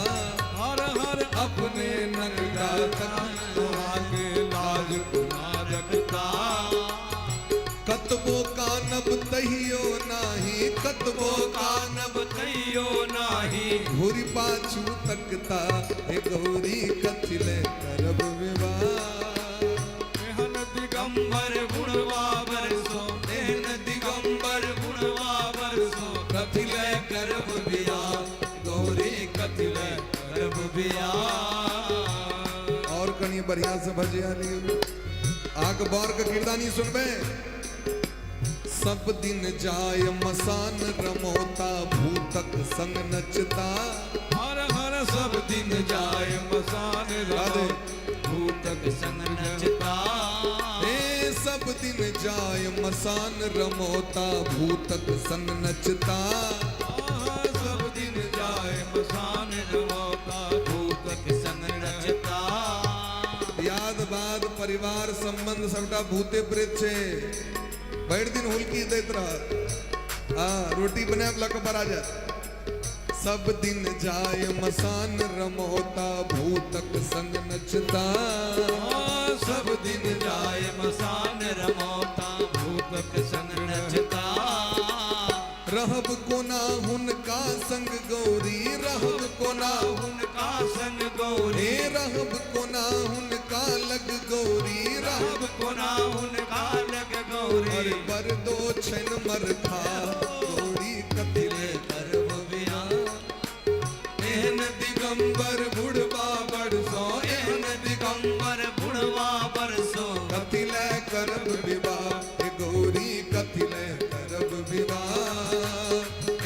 हर हर अपने नंगटा तखन अहाँ के लाज कोना रखता। कतबो कानब तहियो नाही, कतबो कानब तैयो नाही, घूरी पाछू तकता, हे गौरी कथी ले करब विवाह। एहन दिगंबर बुढ़वा बरसो, एहन दिगंबर बुढ़वा बरसो, कथी ले करब बियाह, गौरी कथी ले करब बियाह। और कनी बढ़िया से भजिया लियो। आग बौर के किरदानी सुनबे। सब दिन जाय मसान रमोता, भूतक संग नचता। हर हर सब दिन जाय मसान राधे। भूतक संग नचता। हे सब दिन जाय मसान रमोता, भूतक संग नचता। सब दिन जाय मसान रमोता, भूतक संग नचता। याद बाद परिवार संबंध सबटा भूते प्रेत छे। भरि दिन हुलकी दैत रहत, हाँ रोटी बनायब लऽ कऽ बड़ा जायत। सब दिन जाय मसान रमोता, भूतक संग नचता। सब दिन जाय मसान रमोता, भूतक संग नचता। रहब कोना हुनका संग गौरी, रहब कोना हुनका संग गौरी, हे रहब कोना हुनका लग गौरी, रहब कोना हुनका लग गौरी। अरे बर दो छन मरखा, गौरी कथी ले करब बियाह। एहन दिगंबर बुढ़बा बरसो, एहन दिगंबर बुढ़वा बरसो, कथी ले करब विवाह, हे गौरी कथी ले करब विवाह।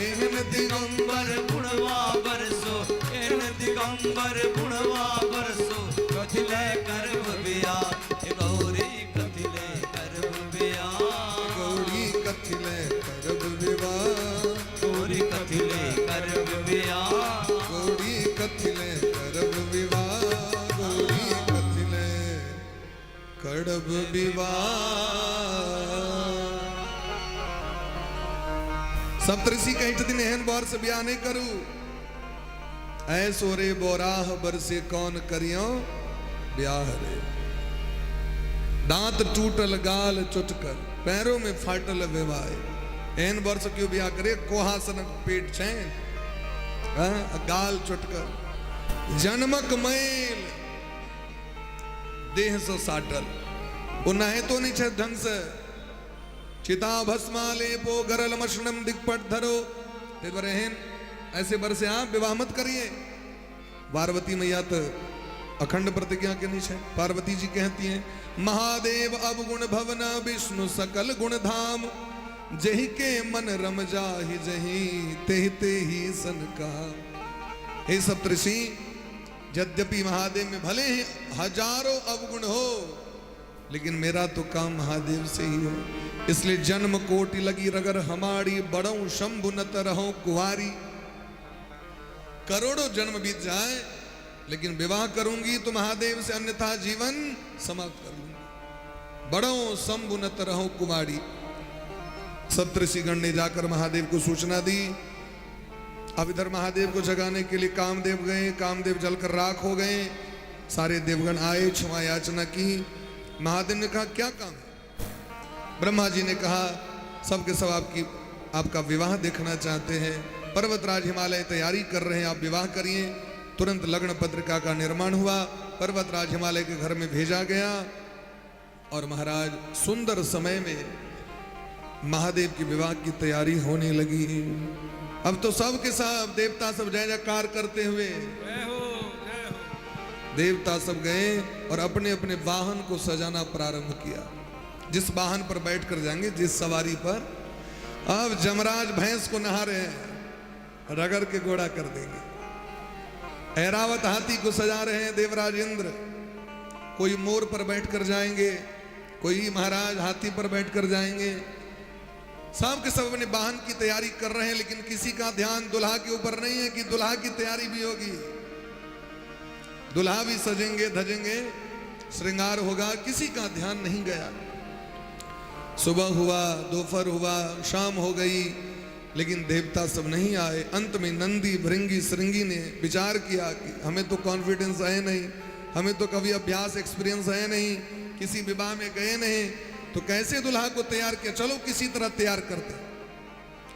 एहन दिगंबर बुढ़वा बरसो, एहन दिगंबर बुढ़वा बरसो, कथी ले करब बियाह, हे गौरी कथी ले करब बियाह। गौरी कथी ले करब विवाह, गौरी कथी ले करब बियाह। गौरी कथी ले करब विवाह, गौरी कथी ले करब विवाह। सप्तऋषि कहै छथिन एहन बर से बियाह नहि करू। ऐसो रे बोराह बर से कौन करियो ब्याह रे। दांत टूटल गाल चुटकर, पैरों में फाटल विवाह। एहन बर से क्यों ब्याह करे? कोहा सनक पेट छैन, गाल चुटकर, जन्मक मैल देह से साटल, ओ नहेतो नहीं छै ढंग से। चिता भस्मालेपो गरल मशनम दिगपट धरो। ताहि दुआरे एहन ऐसे बर से आप विवाह मत करिए। पार्वती मैया तो अखंड प्रतिज्ञा के नहीं है। पार्वती जी कहती हैं महादेव अवगुण भवन विष्णु सकल गुण धाम, जही के मन रम जाहि जही तेहि तेहि सन का। हे सप्तऋषि, यद्यपि महादेव में भले ही हजारों अवगुण हो, लेकिन मेरा तो काम महादेव से ही है। इसलिए जन्म कोटि लगी रगर हमारी, बड़ों शंभु नत रहो कुंवारी। करोड़ों जन्म बीत जाए लेकिन विवाह करूंगी तो महादेव से, अन्यथा जीवन समाप्त कर लूंगी। बड़ों शंभु नत रहो कुमारी। सप्तऋषिगण ने जाकर महादेव को सूचना दी। अब इधर महादेव को जगाने के लिए कामदेव गए। कामदेव जलकर राख हो गए। सारे देवगण आए, क्षमा याचना की। महादेव ने कहा क्या काम है? ब्रह्मा जी ने कहा सबके सब आपकी आपका विवाह देखना चाहते हैं। पर्वतराज हिमालय तैयारी कर रहे हैं, आप विवाह करिए। तुरंत लग्न पत्रिका का निर्माण हुआ। पर्वतराज हिमालय के घर में भेजा गया और महाराज सुंदर समय में महादेव के विवाह की तैयारी होने लगी। अब तो सब के सब देवता सब जय जयकार करते हुए, जय हो जय हो। देवता सब गए और अपने अपने वाहन को सजाना प्रारंभ किया। जिस वाहन पर बैठ कर जाएंगे, जिस सवारी पर। अब जमराज भैंस को नहा रहे हैं, रगड़ के घोड़ा कर देंगे। ऐरावत हाथी को सजा रहे हैं देवराज इंद्र। कोई मोर पर बैठ कर जाएंगे, कोई महाराज हाथी पर बैठ कर जाएंगे। सब के सब अपने वाहन की तैयारी कर रहे हैं, लेकिन किसी का ध्यान दुल्हा के ऊपर नहीं है कि दुल्हा की तैयारी भी होगी। दुल्हा भी सजेंगे धजेंगे, श्रृंगार होगा, किसी का ध्यान नहीं गया। सुबह हुआ, दोपहर हुआ, शाम हो गई, लेकिन देवता सब नहीं आए। अंत में नंदी भृंगी श्रृंगी ने विचार किया कि हमें तो कॉन्फिडेंस है नहीं, हमें तो कभी अभ्यास एक्सपीरियंस है नहीं, किसी विवाह में गए नहीं, तो कैसे दुल्हा को तैयार किया, चलो किसी तरह तैयार करते।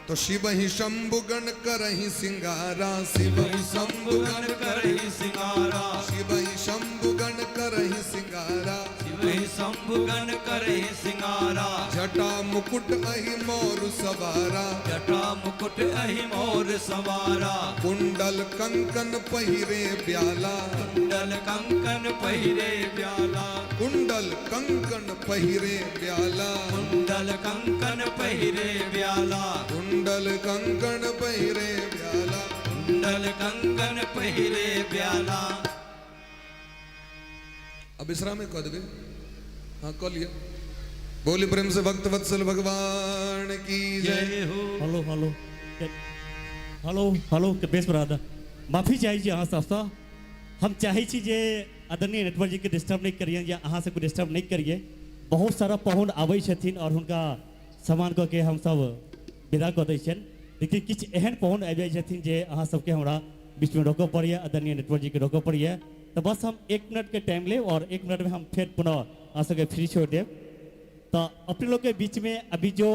तो शिव ही शंभुगण करहि सिंगारा, शिव ही शंभुगण करहि सिंगारा, शिव ही शंभुगण करहि सिंगारा, शिव ही शंभुगण करहि सिंगारा। जटा मुकुट अहि मोर सवारा, जटा मुकुट अहि मोर सवारा। कुंडल कंकन पहिरे ब्याला, कुंडल कंकन पहिरे ब्याला, कुंडल कंकन पहिरे ब्याला, कुंडल कंकन पहिरे ब्याला, कुंडल कंकन पहिरे ब्याला, कुंडल कंकन पहिरे ब्याला। अब विश्राम कह देबे, हाँ कह लिया। बोले प्रेम से भक्त वत्सल भगवान की जय। जय हो। हेलो हेलो हेलो हेलो बेस ब्रदर, माफी चाहै छी अहाँ सबसँ। हम चाहै छी जे आदरणीय नटवर जी के डिस्टर्ब नहीं करिए या अहाँ सबके डिस्टर्ब नहीं करिए। बहुत सारा पाहुन आबै छथिन और हुनका सम्मान कऽ के हम सब विदा कऽ दै छियनि, लेकिन किछु एहन पाहुन आबि जाइ छथिन जे अहाँ सबके हमरा बीचमे रोकऽ पड़ैए, आदरणीय नटवर जी के रोकऽ पड़ैए। तऽ बस हम 1 मिनट के टाइम लेब और 1 मिनट में हम फेर पुनः अहाँ सबके फ्री छोड़ि देब। तो अपने लोग के बीच में अभी जो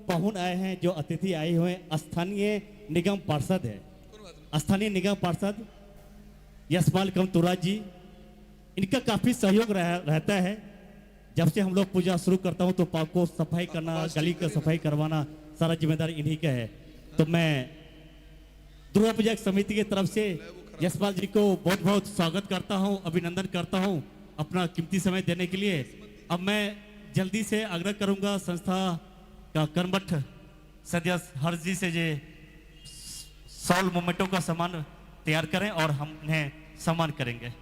पाहुन आए हैं, जो अतिथि आए हुए हैं, स्थानीय निगम पार्षद है, स्थानीय निगम पार्षद यशपाल कमतुरा जी, इनका काफ़ी सहयोग रहता है। जब से हम लोग पूजा शुरू करता हूँ तो पार्क को सफाई करना, गली का सफाई करवाना, सारा जिम्मेदारी इन्हीं का है। तो मैं दुर्गा पूजा समिति की तरफ से यशपाल जी को बहुत बहुत स्वागत करता हूँ, अभिनंदन करता हूँ अपना कीमती समय देने के लिए। अब मैं जल्दी से आग्रह करूँगा संस्था का कर्मठ सदस्य हर्ष जी से जे सॉल मोमेंटो का सामान तैयार करें और हम उन्हें सम्मान करेंगे।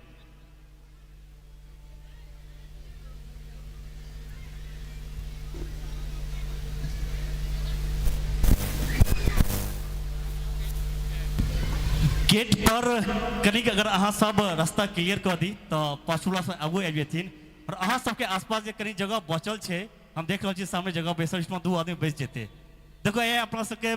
गेट पर कनिक अगर अहाँ सब रास्ता क्लियर कऽ दी तो पाछुला से आगू आबि जेथिन और अहाँ सबके आसपास जे कनी जगह बचल छै, हम देख रहल छी सामने जगह बैसल, इसमें 2 आदमी बैस जेतै। देखो ये अपना सबके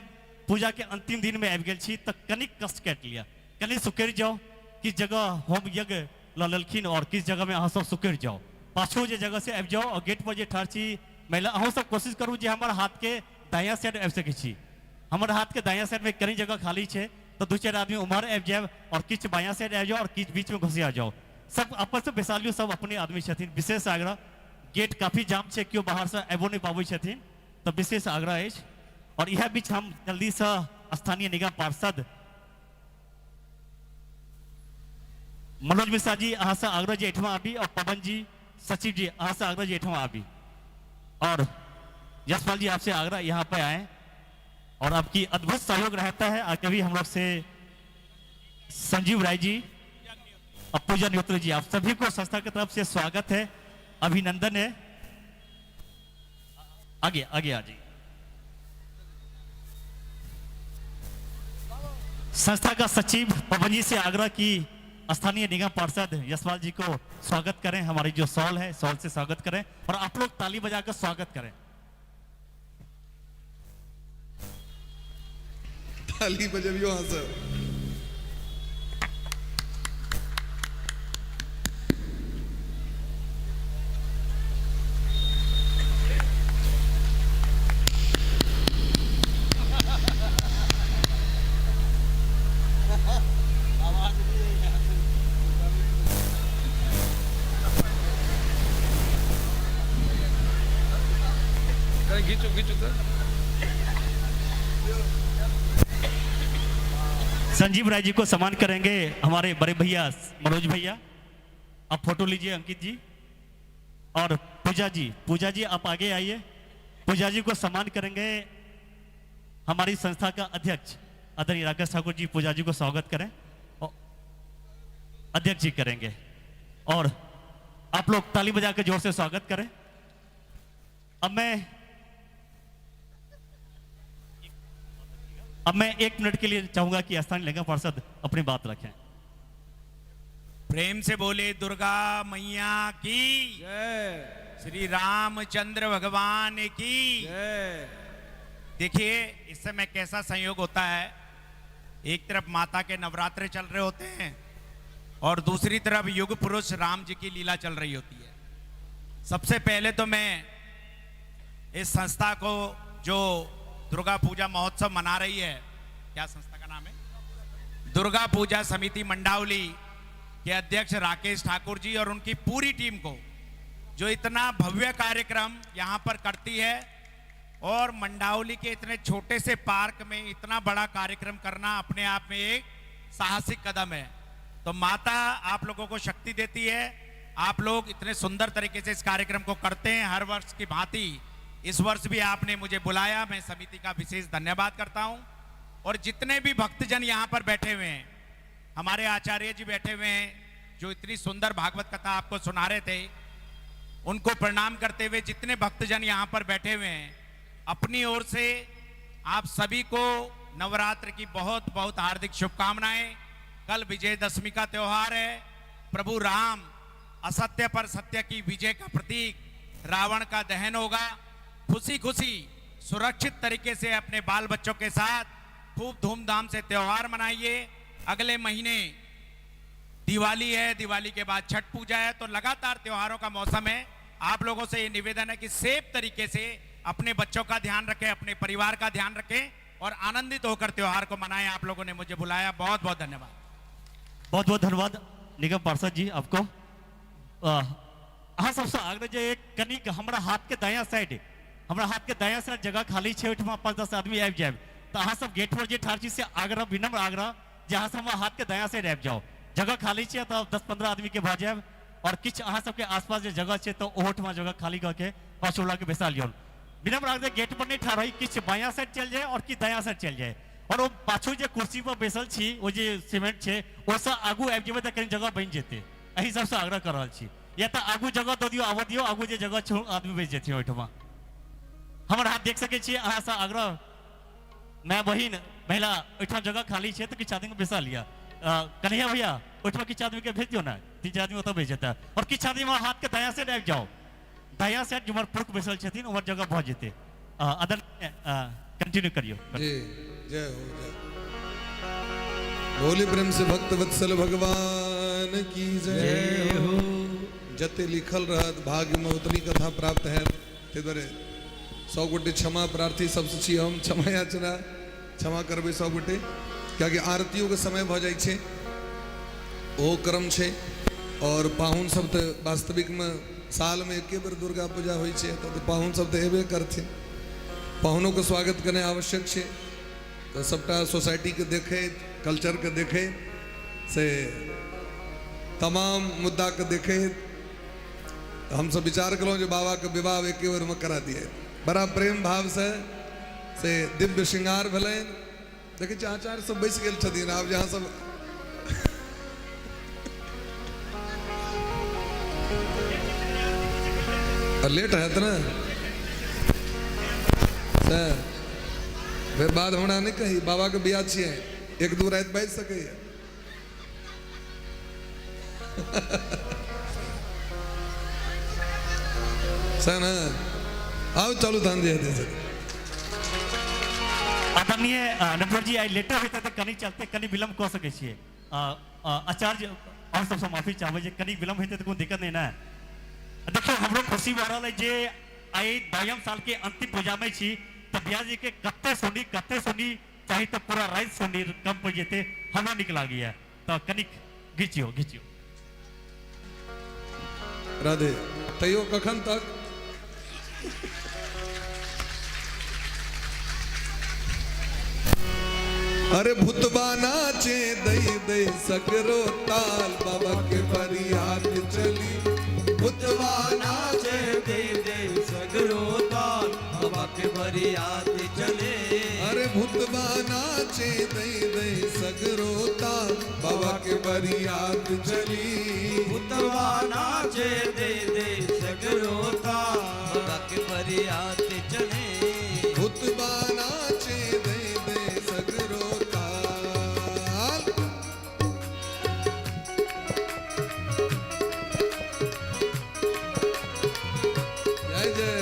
पूजा के अंतिम दिन में आबि गेल छी तऽ कनिक कष्ट काटि लिअ, कनि सुकरि जाउ। किछु जगह होम यज्ञ लऽ लेलखिन और किछु जगह में अहाँ सब सुकरि जाउ, पाछू जे जगह से आबि जाउ। और गेट पर जे ठाढ़ छी महिला, अहूँ सब कोशिश करू जे हमर हाथ के दायाँ साइड आबि सकै छी। हमर हाथ के दायाँ साइड में कनि जगह खाली छै तो 2-4 आदमी उम्हर आबि जायब और किछु बायाँ साइड आबि जाउ और किछु बीच में घुसिया जाउ। सब आपस में बैसा लियौ, सब अपने आदमी छथिन। विशेष आग्रह, गेट काफी जाम छै, केओ बाहर से आबिओ नहि पाबै छथिन, तऽ विशेष आग्रह अछि। और इएह बीच हम जल्दी से स्थानीय निगम पार्षद मनोज मिश्रा जी अहाँ से आग्रह जे एहिठमा आबी और पवन जी सचिव जी अहाँ से आग्रह जे एहिठमा आबी और यशपाल जी आपसे आग्रह यहाँ पे आए और आपकी अद्भुत सहयोग रहता है। आज कभी हम लोग से संजीव राय जी और पूजा न्योत्र जी, आप सभी को संस्था की तरफ से स्वागत है, अभिनंदन है। आगे आगे आ जाइए। संस्था का सचिव पवन जी से आग्रह की स्थानीय निगम पार्षद यशपाल जी को स्वागत करें, हमारी जो सॉल है सॉल से स्वागत करें और आप लोग ताली बजाकर स्वागत करें। ताली बजबियो। हाँ सर, घीचू घीचू तो। संजीव राय जी को सम्मान करेंगे हमारे बड़े भैया मनोज भैया। आप फोटो लीजिए अंकित जी। और पूजा जी, पूजा जी आप आगे आइए। पूजा जी को सम्मान करेंगे हमारी संस्था का अध्यक्ष आदरणीय राकेश ठाकुर जी। पूजा जी को स्वागत करें और अध्यक्ष जी करेंगे और आप लोग ताली बजाकर जोर से स्वागत करें। अब मैं 1 मिनट के लिए चाहूंगा कि स्थानीय निगम पार्षद अपनी बात रखें। प्रेम से बोले दुर्गा मैया की जय। श्री रामचंद्र भगवान की जय। देखिए, इस समय कैसा संयोग होता है। एक तरफ माता के नवरात्रे चल रहे होते हैं और दूसरी तरफ युग पुरुष राम जी की लीला चल रही होती है। सबसे पहले तो मैं इस संस्था को, जो दुर्गा पूजा महोत्सव मना रही है, क्या संस्था का नाम है? दुर्गा पूजा समिति मंडावली के अध्यक्ष राकेश ठाकुर जी और उनकी पूरी टीम को, जो इतना भव्य कार्यक्रम यहाँ पर करती है और मंडावली के इतने छोटे से पार्क में इतना बड़ा कार्यक्रम करना अपने आप में एक साहसिक कदम है। तो माता आप लोगों को शक्ति देती है, आप लोग इतने सुंदर तरीके से इस कार्यक्रम को करते हैं। हर वर्ष की भांति इस वर्ष भी आपने मुझे बुलाया, मैं समिति का विशेष धन्यवाद करता हूं। और जितने भी भक्तजन यहाँ पर बैठे हुए हैं, हमारे आचार्य जी बैठे हुए हैं जो इतनी सुंदर भागवत कथा आपको सुना रहे थे, उनको प्रणाम करते हुए जितने भक्तजन यहाँ पर बैठे हुए हैं, अपनी ओर से आप सभी को नवरात्र की बहुत बहुत हार्दिक शुभकामनाएं। कल विजयदशमी का त्योहार है। प्रभु राम असत्य पर सत्य की विजय का प्रतीक रावण का दहन होगा। खुशी खुशी सुरक्षित तरीके से अपने बाल बच्चों के साथ खूब धूमधाम से त्योहार मनाइए। अगले महीने दिवाली है, दिवाली के बाद छठ पूजा है, तो लगातार त्योहारों का मौसम है। आप लोगों से ये निवेदन है कि सेफ तरीके से अपने बच्चों का ध्यान रखें, अपने परिवार का ध्यान रखें और आनंदित होकर त्योहार को मनाएं। आप लोगों ने मुझे बुलाया, बहुत बहुत धन्यवाद। बहुत बहुत धन्यवाद निगम पार्षद जी आपको। अहाँ सबसँ आग्रह जे कनिक हमरा हाथ के दायां साइड, हमरा हाथ के दायां साइड जगह खाली छै, ओहिठमा 5-10 आदमी आबि जायब। तऽ अहाँ सब गेट पर जे ठाढ़ छी से आग्रह, विनम्र आग्रह जे अहाँ सब हमरा हाथ के दायां साइड आबि जाउ। जगह खाली छै तऽ 10-15 आदमी के भऽ जायब। और किछु अहाँ सबके आसपास जे जगह छै तऽ ओहोठमा जगह खाली कऽ के पाछू के बैसा लियौन। विनम्र आग्रह, गेट पर नहि ठाढ़ होइ, किछु बायां साइड चलि जाय और किछु दायां साइड चलि जाय। और ओ पाछू जे कुर्सी पर बैसल छी, ओ जे सीमेंट छै, ओहिसँ आगू आबि जेबै तऽ कनि जगह बनि जेतै। एहि सबसँ आग्रह कऽ रहल छी। या तऽ आगू जगह दऽ दियौ, आबऽ दियौ, आगू जे जगह छै आदमी बैस जेथिन ओहिठमा। हमर हाथ देख सकै छियै। अहाँसँ आग्रह, माय बहिन महिला, ओहिठाम जगह खाली छै तऽ किछु आदमीके बैसा लिअ। कन्हैया भैया, ओहिठमा किछु आदमीके भेज दियौ ने, 3-4 आदमी ओतऽ बैस जेतै। और किछु आदमी हमर हाथके दायाँ साइड आबि जाउ, दायाँ साइड जिम्हर पुरुष बैसल छथिन उम्हर जगह भऽ जेतै। आदरणीय, कंटिन्यू करियौ। जी, जय हो, जय भोले। प्रेम से भक्त वत्सल भगवान की जय हो। जते लिखल रहत भाग्य में उतनी कथा प्राप्त है। ताहि दुआरे सब गोटे क्षमा प्रार्थी सबसे छी हम, क्षमा याचना, क्षमा करबै सब गोटे, कियाकि आरतियों के समय भऽ जाइ छै, ओहो क्रम छै। और पाहुन सब तऽ वास्तविक में साल में एके बेर दुर्गा पूजा होइ छै, तऽ पाहुन सब तऽ एबे करथिन। पाहुनों के स्वागत करनाइ आवश्यक छै। तऽ सबटा सोसाइटीके देखैत, कल्चरके देखैत, से तमाम मुद्दाके देखैत हमसब विचार केलहुँ जे बाबाके विवाह एके बेरमे करा दिए। बड़ा प्रेम भावसँ से दिव्य श्रृंगार भेलनि। देखै छियै, आचार्य सब बैस गेल छथिन। आब जे अहाँ सब लेट हैत ने से फेर बाद हमरा नहि कही। बाबाके बियाह छियै, 1-2 राति बाजि सकैए। सह ने? आउ, चलू तहन जे हेतै से। आदरणीय नटवर जी, आइ लेटर हेतै तऽ कनि चलते, कनि विलम्ब कऽ सकै छियै। आचार्य, अहाँ सबसँ माफी चाहबै जे कनि विलम्ब हेतै तऽ कोनो दिक्कत नहि ने? देखियौ, हमरो खुशी भऽ रहल अइ जे आइ 22 साल के अंतिम पूजामे छी, तऽ भैया जी के कते सुनी, कते सुनी, चाही तऽ पूरा राति सुनी, कम पड़ि जेतै। हमरा नीक लागैया, तऽ कनिक घिचियौ, घिचियौ। राधे। तैयो कखन तक? अरे भूतबा नाचे दई दई सगरो ताल, बाबा के बरियात चली। भूतबा नाचे दे दे सगरो ताल, बाबा के बरियात चले। अरे भूतबा नाचे दई दई सगरो ताल, बाबा के बरियात चली। भूतबा नाचे दे दे सगरो ताल, बाबा के बरियात चले। भूतबा नाचे दे दे सगरो ताल। जय जय।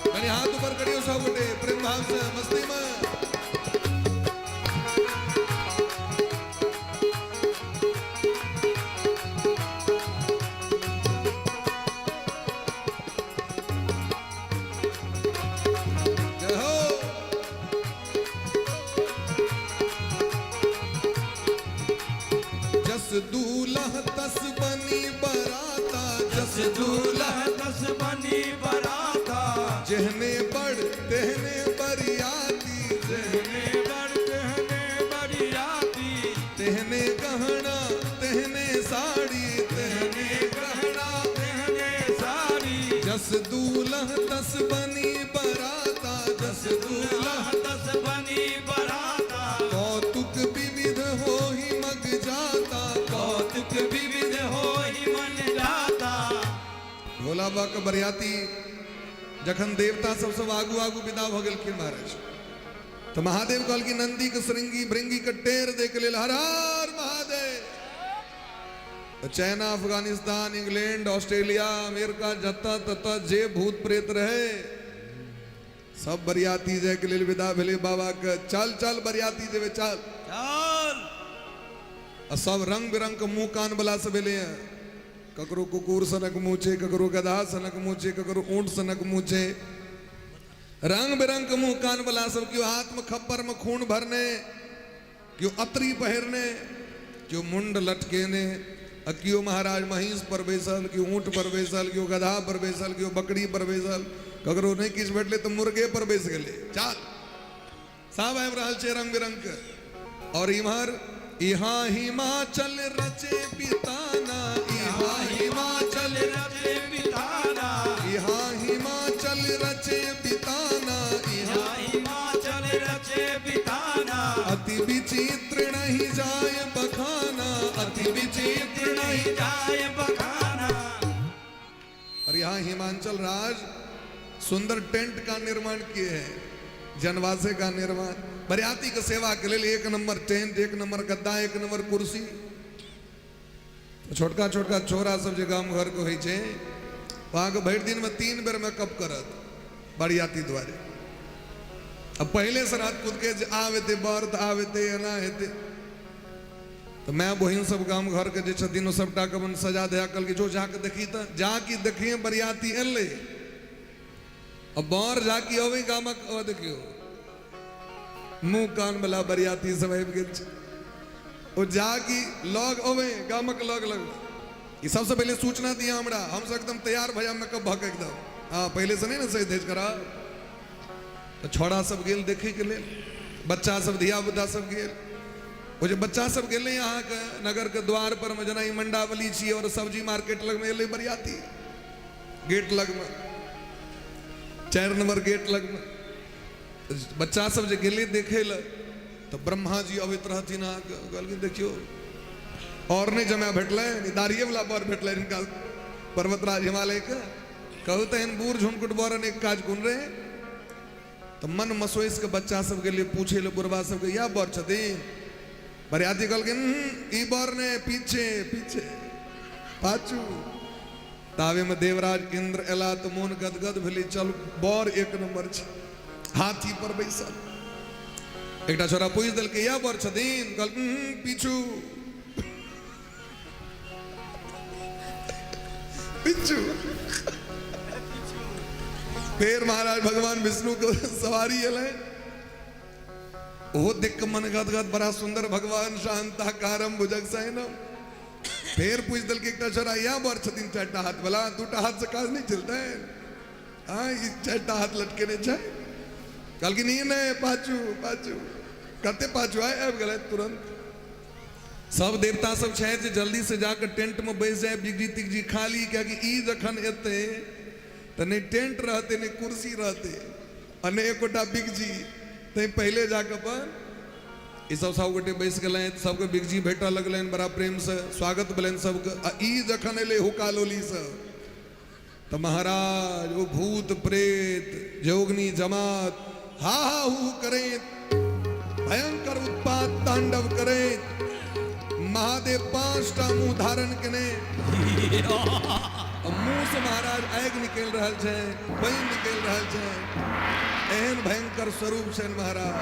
कनी हाथ ऊपर करियो सब गोटे प्रेम भाव से मस्ती में। जय हो। जस दूल्हा तस बनी बराता, जस दूल्हा तस बनी बराता, जेहने बड़ तेहने बरियाती, जेहने बड़ तेहने बरियाती, तेहने गहना तेहने साड़ी, तेहने गहना तेहने साड़ी। जस दूल्हा तस बनी बराता, जस दूल्हा तस बनी बराता, कौतुक विविध हो ही मग जाता, कौतुक विविध हो ही मन जाता। भोला बाबा के बरियाती जखन देवता सब सब आगू आगू विदा भ गेलखिन महाराज, तो महादेव कहलखिन नंदी के श्रृंगी भृंगी के टेर दे के लेल हर हर महादेव। तो China, Afghanistan, England, Australia, America, जतऽ ततऽ जे भूत प्रेत रहे सब बरियाती जाय के लेल विदा भेलै बाबा के। चल चल बरियाती जेबै चल चल। आ सब रंग बिरंग के मुंह कान वाला सब एलै हँ। ककरो कुकुर सनक मुँह छै, ककरो गधा सनक मुँह छै, ककरो ऊँट सनक मुँह छै, रंग बिरंग के मुँह कान वाला सब। केओ हाथ में खप्पर में खून भरने, केओ अतरी पहिरने, केओ मुंड लटकेने, आ केओ महाराज महींस पर बैसल, केओ ऊँट पर बैसल, केओ गधा पर बैसल, केओ बकरी पर बैसल, ककरो नहि किछु भेटलै तऽ मुर्गे पर बैस गेलै। चल सब आबि रहल छै रंग बिरंग के। और इम्हर इहाँ हिमाचल रचे बिताना, इहाँ हिमाचल रचे बिताना, इहाँ हिमाचल रचे बिताना, इहाँ हिमाचल रचे बिताना, अति विचित्र नहीं जाय बखाना, अति विचित्र नहीं जाय बखाना। और यहाँ हिमाचल राज सुंदर टेंट का निर्माण किए हैं, जनवासे का निर्माण, बरियाती के सेवा के लिए एक नंबर टेंट, एक नंबर गद्दा, एक नंबर कुर्सी। तो छोटका छोटका छोरा सब जे गाम घर के होइ छै, वहाँ भरि दिन में 3 बेर मेकअप करत बरियाती द्वारे। अब पहले से रात कूद के जे आब हेतै बर तऽ आब हेतै एना हेतै, तऽ माय बहिन सब गाम घर के जे छथिन ओ सबटा के अपन सजा धजा कहलकै जो जाके देखी, तऽ जाके देखिए बरियाती एलै। अब बर जाके अबै गामक, ओ देखियौ मुँह कान वाला बरियाती सब आबि गेल छै। ओ जाके लग अबै गामक लग लग, ई सबसे पहिले सूचना दिया हमरा, हम सब एकदम तैयार भैया मेकअप भऽ के एकदम, हाँ पहले से नहीं ने सही धज करा। तो छोड़ा सब गेल देखे के लेल, बच्चा सब धिया पुता सब गेल। ओ जे बच्चा सब गेलै अहाँके नगर के द्वार पर में, जेना ई मंडावली छी और सब्जी मार्केट लग में एलै बरियाती, गेट लग में 4 नंबर गेट लग में बच्चा सब जे गेलै देखे लए, तऽ ब्रह्मा जी अबैत रहथिन अहाँके, कहलखिन देखियौ और नहीं जमा भेटलै, दाढ़िए वाला बर भेटलै हिनका पर्वतराज हिमालय के, कहू तऽ एहन बूढ़ झुनकुट बर एक काज कोन रहे। तऽ मन मसोसि के बच्चा सब गेलै पूछे लए बुढ़बा सबके, इएह बर छथिन? बरियाती कहलखिन ई बर ने, पीछे पीछे पाछू। तावे में देवराज इंद्र एला तऽ मोन गदगद भेलै, चल बर एक नंबर छै, हाथी पर बैसल। एकटा छोरा पूछि देलकै इएह बर छथिन? कहलखिन पीछू पीछू। फिर महाराज भगवान विष्णु के सवारी एलै, ओहो देख के मन गदगद, बड़ा सुंदर भगवान शांताकारम भुजग शयनम। फेर पूछि देलकै एकटा छोरा, इएह बर छथिन 4टा हाथ वाला, 2टा हाथ से काज नहि चलतै, हाँ ई 4टा हाथ लटकेने छै। कहलखिन ई नहि, पाछू पाछू, कते पाछू आइ आबि गेलै तुरंत। सब देवता सब छथि जे जल्दी से जाकर टेंट में बैस जाए, बिगजी तिगजी खाली, कियाकि ई जखन एतै तऽ नहि टेंट रहतै, नहि कुर्सी रहतै, आ नहि एकोटा बिगजी। तैं पहिले जाकऽ अपन ई सब सब गोटे बैस गेलनि, सबके बिगजी भेटऽ लगलनि, बड़ा प्रेमसँ स्वागत भेलनि सबके। आ ई जखन एलै हुक्का लोली सब, तऽ महाराज ओ भूत प्रेत जोगनी जमात हा हा हू करैत भयंकर उत्पात तांडव करैत महादेव 5टा मुंह धारण केने, मुंह से महाराज आगि निकलि रहल छै, पानि निकलि रहल छै, एहन भयंकर स्वरूप छनि महाराज।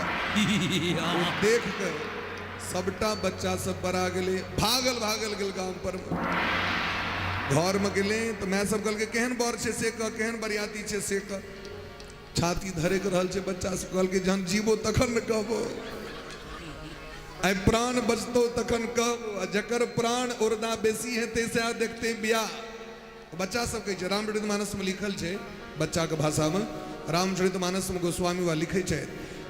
ओ देख के सबटा बच्चा सब परा गेलै, भागल भागल गेल गाम पर। घर में गेलै तऽ माय सब कहलकै केहन बर छै से कह, केहन बरियाती छै से कह। छाती धरक रहल छै बच्चा सब, कहलकै जहन जीबो तखन ने कहबो, आइ प्राण बचतो तखन कहबो, आ जकर प्राण उर्दा बेसी हेतै सएह देखते बियाह। बच्चा सब कहै छै, रामचरित मानस में लिखल छै बच्चा के भाषा में, रामचरित मानस में गोस्वामी वा लिखै छै,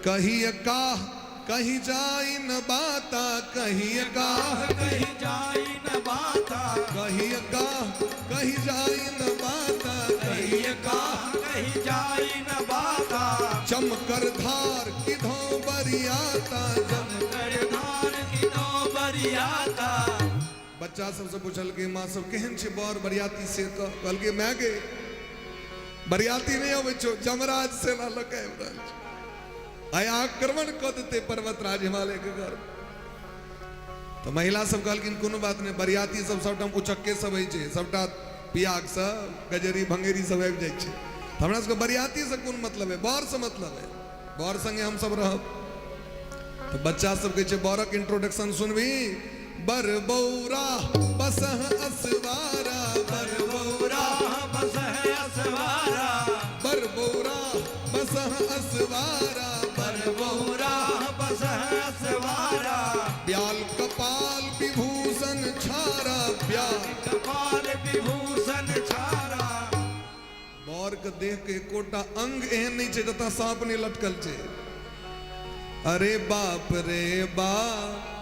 कही काह कही जाई न बाता, कही काह कही जाई न बाता, कही काह कही जाई न बाता, कही काह कही जाई न बाता, चमकर धार किधो बरियाता, चमकर धार किधो बरियाता। बच्चा सबसे पूछलकै माँ सब केहन छै बर बरियाती से कह, कहलकै माय गे बरियाती नहि अबै छौ, जमराज सेना लऽ के आबि रहल छै, आइ आक्रमण कऽ देतै पर्वतराज हिमालय के घर। तऽ महिला सब कहलखिन कोनो बात नहि, बरियाती सब सबटा उचक्के सब होइ छै, सबटा पियाक सब गजरी भंगेरी सब आबि जाइ छै, तऽ हमरा सबके बरियाती से कोन मतलब है, बर से मतलब है, बर संगे हम सब रहब। तऽ बच्चा सब कहै छै बरक इंट्रोडक्शन सुनबी, बर बौरा बसह असवारा, बर बौरा बसह असवारा, बर बौरा बसह असवारा, बर बौरा बसह असवारा, ब्याल कपाल विभूषण छारा, ब्याल कपाल विभूषण छारा। बर के देह के एकोटा अंग एहन नहीं छै जतऽ साँप नहीं लटकल छै। अरे बाप रे बाप,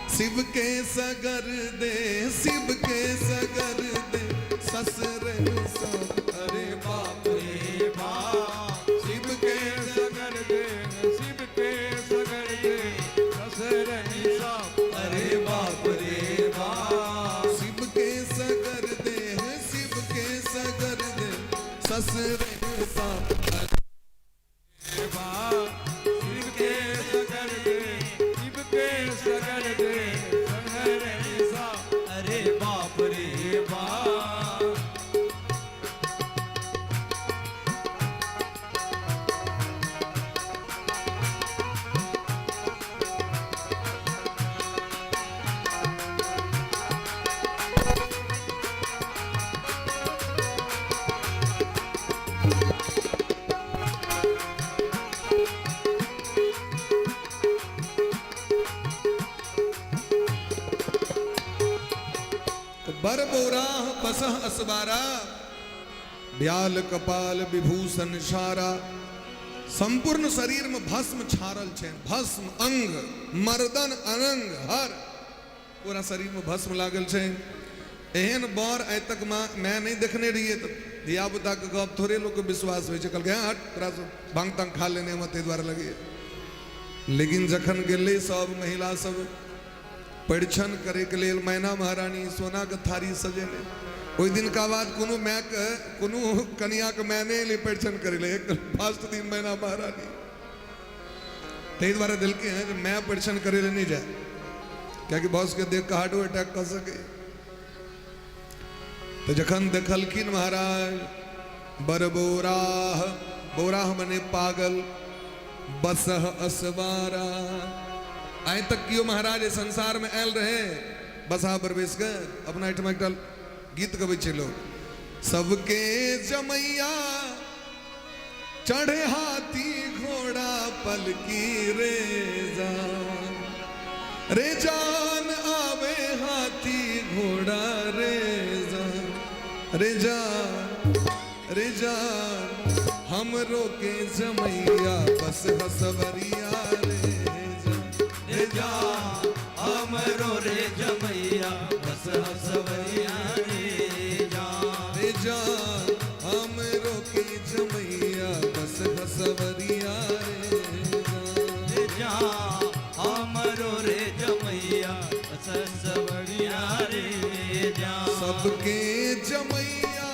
शिव के सगर दे, शिव के सगर दे ससुर सब। अरे बाप रे बाप, शिव के सगर दे, शिव के सगर दे ससुर सब। अरे बाप रे बाप, शिव के सगर दे, शिव के सगर दे ससुर सब। अरे बाप, शिव के सगर दे, शिव के सगर दे ससुर सब। अरे बाप रे बाप। बर बोराह बसह असवारा, ब्याल कपाल विभूषण सारा। संपूर्ण शरीर में भस्म छारल छै, भस्म अंग मर्दन अनंग हर, पूरा शरीर में भस्म लागल छै। एहन बर आइ तक मैं नहीं देखने रहिए, तो धिया पुता के गप थोड़े लोग के विश्वास होइ छै, कहलकै हट तोरा सब भांग तांग खा लेने में ताहि दुआरे लगे। लेकिन जखन गेलै सब महिला सब परिछन करे के लेल, मैना महारानी सोना के थारी सजेने, ओहि दिन का बाद कोनो my के कोनो कनिया के my नहि एलै परिछन करे ले, एक फर्स्ट दिन मैना महारानी ताहि दुआरे देलकै हैं जे my परिछन करे ले नहीं जाए, कियाकि बॉस के देख के हार्टो अटैक कऽ सके। तो जखन देखलखिन महाराज बरबोराह, बोराह मने पागल, बसह असवारा। आइ तक कियो महाराज एहि संसार में आयल रहे बसहा पर बैस के? अपना एहिठाम एकटा गीत गबै छै लोग, सबके जमैया चढ़े हाथी घोड़ा पलकी रे जान, रे जान आवे हाथी घोड़ा रे जा, रे जा, रे जा, हमरो के जमैया बस हसवरिया रे जा, रे जा, हमरो रे जमैया बस हसवरिया रे जा, रे जा, हमरो के जमैया बस हसवरिया रे जा, रे जा, हमरो रे जमैया बस हसवरिया रे जा। सबके जमैया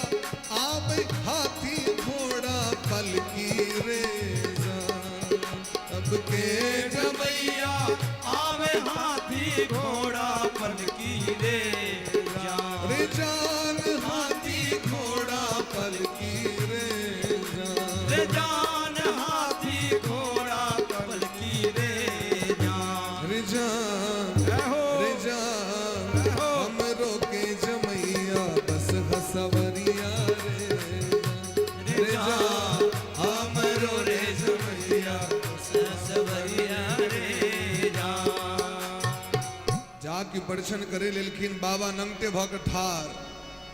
आवे हाथी घोड़ा पलकी रे जा, सबके जमैया आवे हाथी घोड़ा पलकी रे जा, रे जान हाथी घोड़ा पलकी रे जा, रे जान हाथी घोड़ा पलकी रे जा, रे जान, रे जान, हमरो के जमैया बस हसवरिया रे जा, रे जा, हमरो रे जमैया बस हसवरिया रे जा। जाके दर्शन करे लेलखिन बाबा नंगटे भऽ के ठार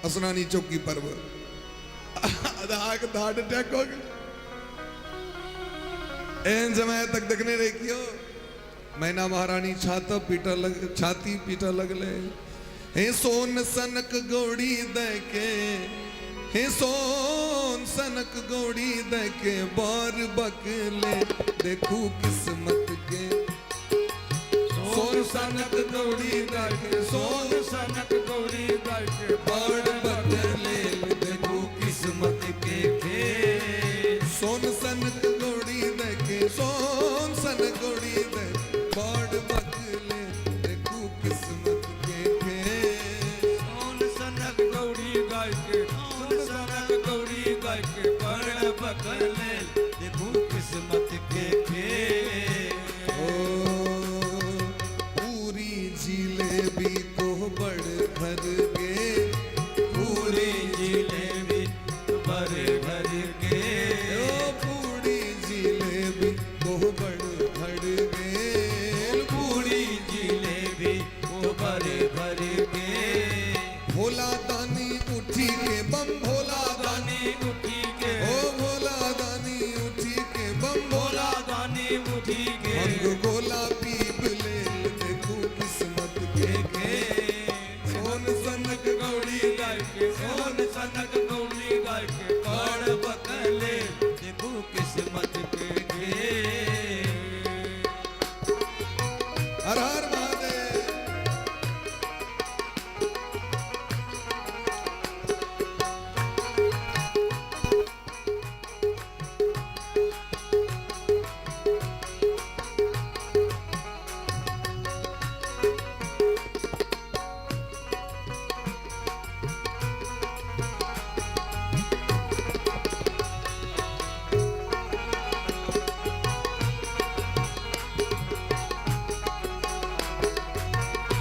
असनानी चौकी पर आधा के हार्ट अटैक हो गेल। एहन समय तक देखने रहे कियो मैना महारानी छाता पीटा लग, छाती पीटा लगले। हे सोन सनक गौड़ी दे के, हे सोन सनक गौड़ी दे के बार बकले देखू किस्मत के। सोन सनक गौड़ी दे के, सोन सनक गौरी के बार बकले देखू किस्मत के खेल। सोन सनक गौड़ी दे के, सोन सनक गौड़ी दे बार बकले देखू किस्मत के खेल। सोन सनक गौरी गाय के, सोन सनक गौरी गाय के बड़ बकले देखू किस्मत के खेल। ओ पूरी जिलेबी को बड़ भर गे, पूरी जिलेबी भर भर के, ओ पूरी जिलेबी को बड़ भर गे, पूरी जिलेबी को भर भर के। भोला दानी उठी के बम भोला दानी, दानी उठी के, ओ भोला दानी उठी के बम भोला भोला दानी उठी के, भंग गोला पीप ले देखू किस्मत के के सोन सनक गौरी गाय के, सोन सनक गौरी गाय के बड़ बकले देखू किस्मत के खेल। हर हर महादेव।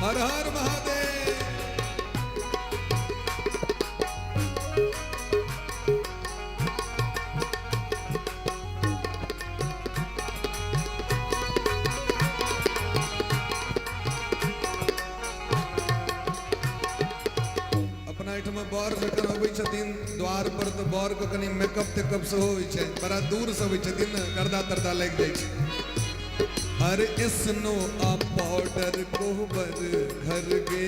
हर हर महादेव। अपना एहिठाम बर जखन अबै छथिन द्वार पर तऽ बर के कनि मेकअप तेकअप सेहो होइ छै, बड़ा दूर से अबै छथिन ने, गर्दा तर्दा लागि जाइ छै। अरे स्नो आ पाउडर कोहबर घर गे,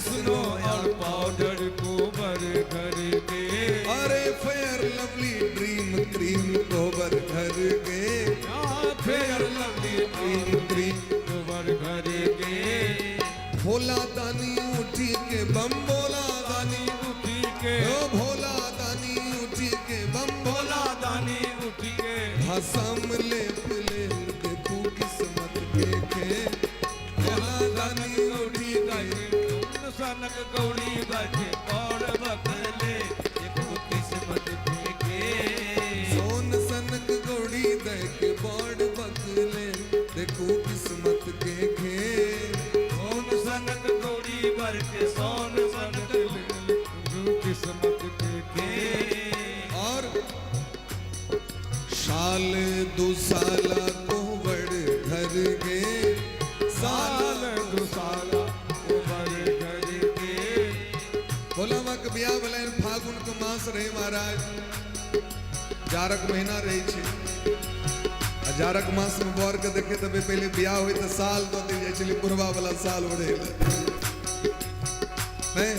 स्नो और पाउडर कोबर घर के, अरे फेयर लवली ड्रीम क्रीम कोहबर घर गे, फेयर लवली क्रीम क्रीम कोबर घर के। भोला दानी उठी के बम भोला दानी, उठी के, ओ भोला दानी उठी के बम भोला भोला दानी उठी के, भसम ले ले देखू किस्मत के खे। भोला दानी उठी गाय के के, सोन सनक गौरी गाय के बड़ बकले देखू किस्मत के खेल। सोन सनक गौड़ी दे के बड़ बकले देखू किस्मत के खे। सोन सनक गौरी बर के, सोन सनक किस्मत के के। और साल दुसाला कोहबर घर गे, साल साल दुसाला कोबर घर जाड़क मास रहे महाराज, जाड़क महीना रहे छै। आ जाड़क मास में बर के देखे तबे पहले बियाह होय तऽ साल दऽ देल जाइ छलै, बुढ़वा वाला साल ओढ़े लए। नहीं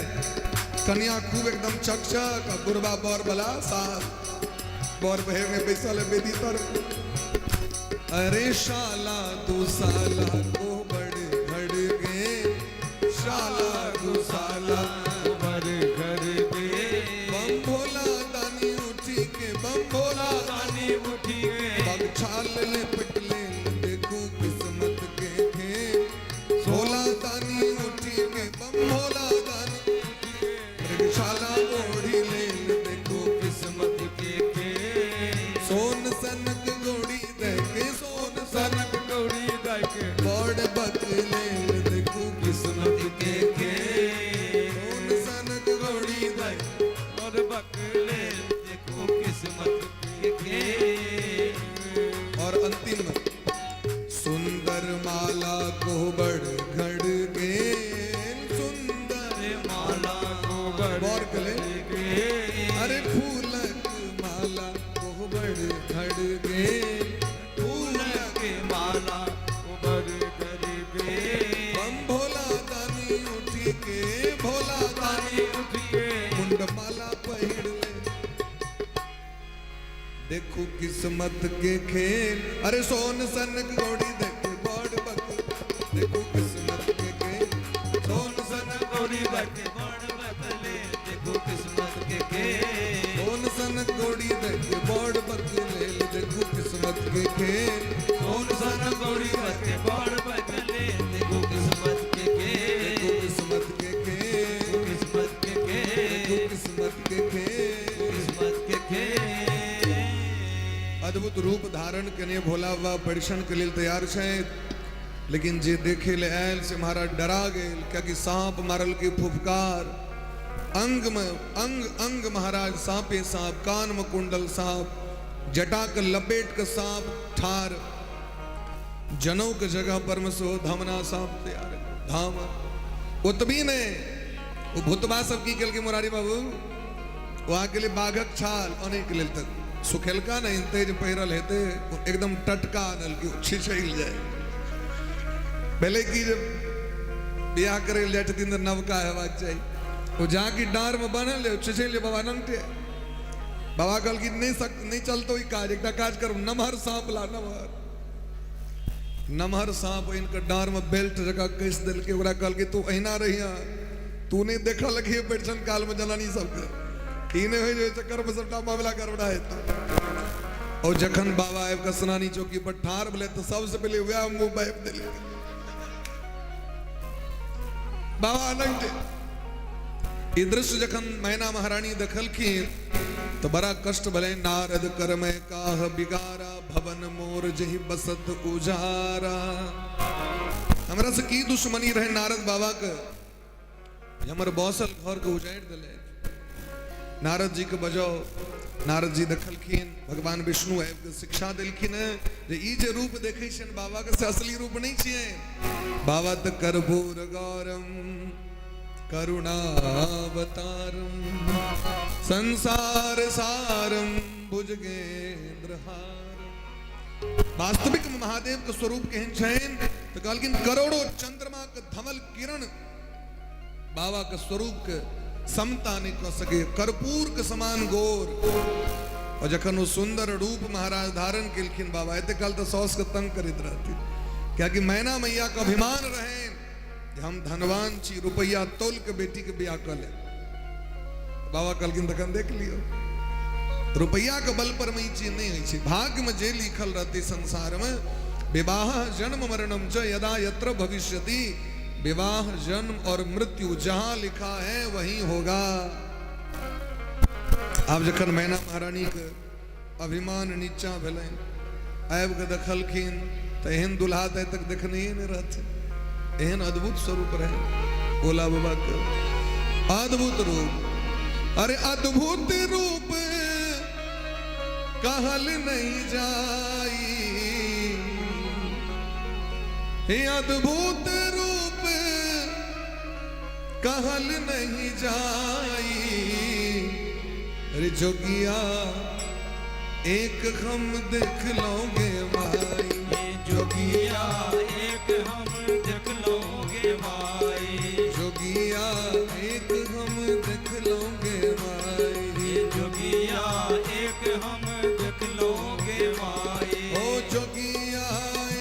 कन्या खूब एकदम चकचक आ बुढ़वा बर वाला साल बर बहे में बैसल है बेदी तर। अरे शाला दुसाला कोबड़ घड़ गे, शाला दुसाला कोबर घर गे। बम भोला दानी उठी के, बम भोला दानी उठी के, बगछाल लिपट ले देखू किस्मत के खेल। भोला दानी उठी के, बम भोला दानी मृगशाला ओढ़ी ले देखू किस्मत के खेल। सोन सनक गोड़ी देखे, सोन सनक सनक गौरी दाई के, बड़ बकले देखू किस्मत के खेल। सोन सनक गोड़ी देखे और बकले देखो किस्मत के खेल। और अंतिम सुंदर माला को बड़ घड़ गे, सुंदर माला कोबर बड़ कले गे। अरे फूलक माला को बड़ घड़ गे, फूलक के माला कोबर घर गे। बम भोला दानी उठी के, भोला दानी उठ के, मुंड माला पहिर ले देखू किस्मत के खेल। अरे सोन सनक गोड़ी देखे बड़ बक देखू किस्मत के खेल। सोन सनक गौरी देखे बड़ बकले देखो किस्मत के खेल। सोन सनक गोड़ी देखे बड़ बकले देखू किस्मत के खेल। सोन सन गौरी देखे बड़ बकले देखो किस्मत के खेल। देखू किस्मत के खेल, किस्मत के खेल, देखू किस्मत के खेल, किस्मत के खेल। अद्भुत रूप धारण केने भोला बाबा परीक्षण के लिए तैयार छै, लेकिन जे देखे ले आयल से महाराज डरा गेल, कियाकि सांप मारल के फुफकार, अंग में अंग अंग महाराज सांपे सांप, कान में कुंडल सांप, जटा के लपेट के सांप ठार, जनऊ के जगह पर में सो धमना सांप तैयार धाम। ओतबी ने वो भूतबा सब की केलकै मुरारी बाबू, वो आके लिए बाघक छाल अने के लेल तक सुखेलका नहीं तेज पहिरल हेते एकदम टटका आनल कि छिछैल जाए। पहले की जब बियाह करे जाए छथिन तऽ नवका हेबाक चाही, ओ जाके डाँर में बान्हल छिछैल बाबा नंगटे। बाबा कहलखिन नहीं सक नहीं चलतो ई काज, एकटा काज करू नमहर सांप ला, नमहर नमहर सांप इनके डाँर में बेल्ट जकाँ कसि देलकै। ओकरा कहलकै तू अहिना रहिया, तू नहीं देखल लगी पेंशन काल में जनानी सबके, ई नहीं होइ जे चक्कर में सबटा मामला गड़बड़ा हेतौ। और जखन बाबा आबि कऽ स्नानी चौकी पर ठाढ़ भेलै तऽ सबसे पहिले वएह मुँह बाबि देलकै बाबा नंगटे। ई दृश्य जखन मैना महारानी देखलखिन तऽ बड़ा कष्ट भेलै। नारद करमै काह बिगारा, भवन मोर जहि बसत उजारा। हमरा से की दुश्मनी रहे नारद बाबा के, हमर बसल घर के उजाड़ि देले। नारद जी के बजाओ, नारद जी देखलखिन भगवान विष्णु आबि के शिक्षा देलखिन हेँ जे ई जे रूप देखै छियनि बाबा के से असली रूप नहीं छियनि। बाबा तऽ कर्पूर गौरम करुणावतारम संसार सारम भुजगेंद्रहारम। वास्तविक महादेव के स्वरूप केहन छनि तऽ कहलखिन करोड़ों चंद्रमा के धवल किरण बाबा के स्वरूप के समता नहीं कऽ सके, कर्पूर के समान गोर। और जखन ओ सुंदर रूप महाराज धारण केलखिन बाबा, एते काल तऽ साउस के तंग करैत रहथिन, कियाकि मैना मैया के अभिमान रहनि जे हम धनवान छी, रुपैआ तौल के बेटी के बियाह कऽ लेब। बाबा कहलखिन तखन देख लियौ, रुपैआ के बल पर में ई चीज नहीं होइ छै। भाग्य में जे लिखल रहतै संसार में, विवाह जन्म मरणम च यदा यत्र भविष्यति, विवाह जन्म और मृत्यु जहां लिखा है वहीं होगा। आब जखन मैना महारानी के अभिमान नीचा भेलनि, आबि कऽ देखलखिन तऽ एहन दुल्हा तऽ आइ तक देखनहिए नहि रहथिन, एहन अद्भुत स्वरूप रहै भोला बाबा के, अद्भुत रूप। अरे अद्भुत रूप कहल नहीं जाई, हे अद्भुत रूप कहल नहीं जाई, अरे जोगिया एक हम देख लोगे माई, जोगिया एक हम देख लोगे माई, जोगिया एक हम देख लोगे माई, जोगिया एक हम देख लोगे माई, ओ जोगिया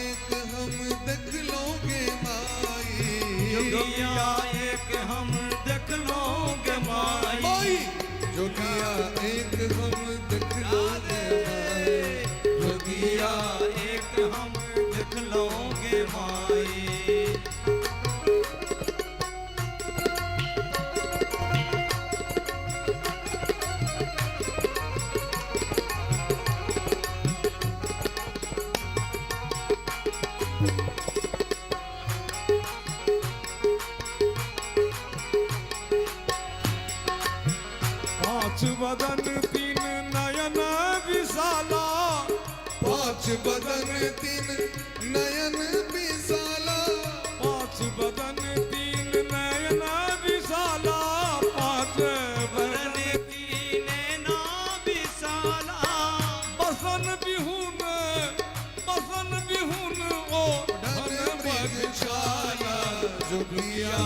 एक हम देख लोगे माई, जोगिया एक हम देख लोगे माई, माई जोगिया एक हम देख लोगे माई, जोगिया एक हम देख लोगे माई। पांच बदन तीन नयन विशाला, पांच बदन तीन नयन विशाला, पांच बदन तीन नयन विशाला, पांच बदन तीन ना विशाला, बसन बिहुन बसन बिहुन ओ धन मृगशाला, जोगिया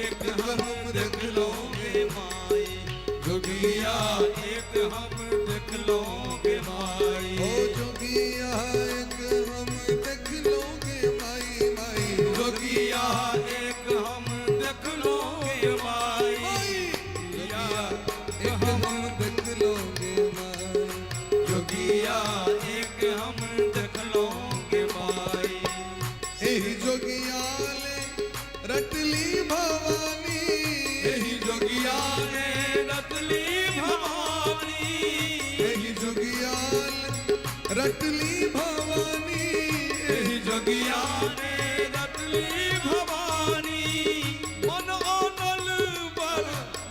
एक हम देख लोगे माई, जोगिया एक हम देख लोगे माई, ओ जोगिया एक हम देख लोगे माई, माई जोगिया एक हम देख लोगे माई, माई जोगिया एक हम देख लोगे माई, जोगिया एक हम देख लोगे माई। एही जोगिया ले रटली भवानी, एही जोगिया ने रतली भवानी, एही जोगिया ले रटली भवानी, एही जोगिया ने रतली भवानी, मन आनल बर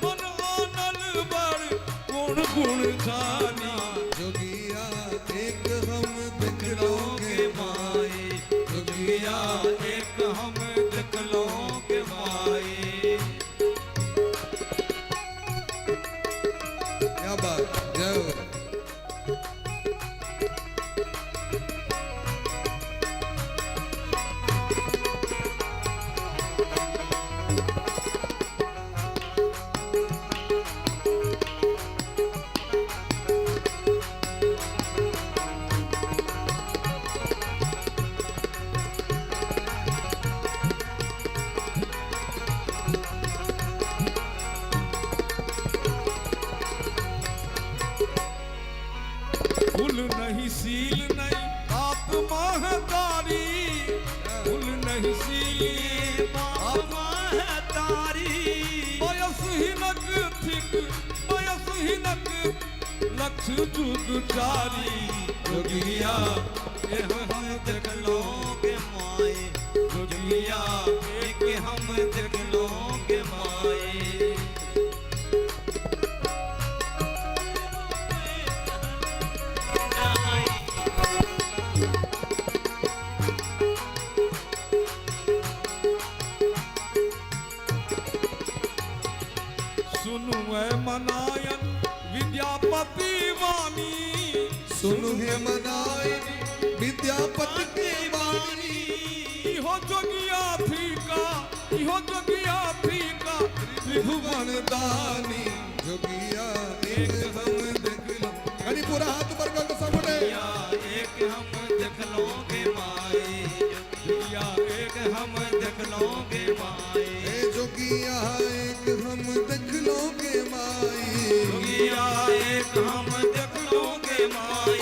मन आनल बर गुण गुण जानी, जोगिया एक हम देख लोगे लोगे माई, जोगिया एक हम देख लोगे माई। क्या बात, जय हो। कुल नहीं सील नहीं आप महतारी, कुल नहीं सील बाप महतारी, बयस हिनक थिक बयस हिनक लक्ष जुग चारी, जोगिया एक हम देख लोगे माई, जोगिया एक हम देख लोगे माई। सुनु ऐ मनायन विद्यापति वाणी, सुनु हे मनाए विद्यापति के वाणी, इहो जोगिया फीका इहो जोगिया फीका त्रिभुवन दानी, जोगिया एक हम देख लो। कनी पूरा हाथ ऊपर करके सब जोगिया एक हम देख लोगे माई, जोगिया एक हम देख लोगे माई, ए जोगिया एक हम देख लोगे माई, जोगिया एक हम देख लोगे माई,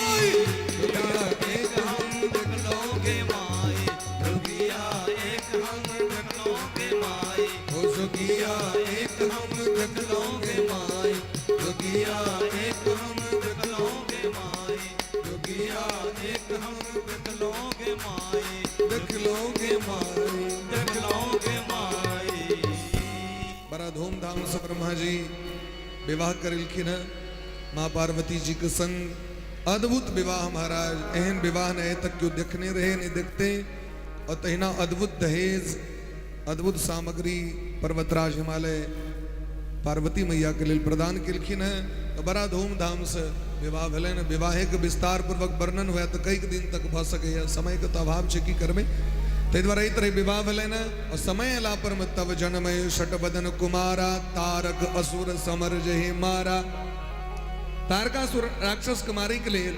जोगिया एक हम देख लोगे माई, जोगिया एक हम देख लोगे माई, ओ जोगिया एक हम देख लोगे माई, जोगिया एक हम देख लोगे माई, जोगिया एक हम देख लोगे माई, देख लोगे माई, देख लोगे माई। बड़ा धूमधाम से ब्रह्मा जी विवाह करेलखिन हैं माँ पार्वती जी के संग। अद्भुत विवाह महाराज, एहन विवाह नहीं तक क्यों देखने रहे नहीं देखते। और तहिना अद्भुत दहेज, अद्भुत सामग्री पर्वतराज हिमालय पार्वती मैयाके लेल प्रदान केलखिन हेँ। तऽ बड़ा धूमधामसँ विवाह भेलनि। विवाहेके विस्तार पूर्वक वर्णन हुए तऽ कैक दिन तक भऽ सकैए, समयके तऽ अभाव छै, की करबै। ताहि दुआरे एहि तरह विवाह भेलनि हेँ। और समय अयला परमे तब जनमय षटबदन कुमारा, तारक असुर समर जहे मारा। तारकासुर राक्षसके मारैके लेल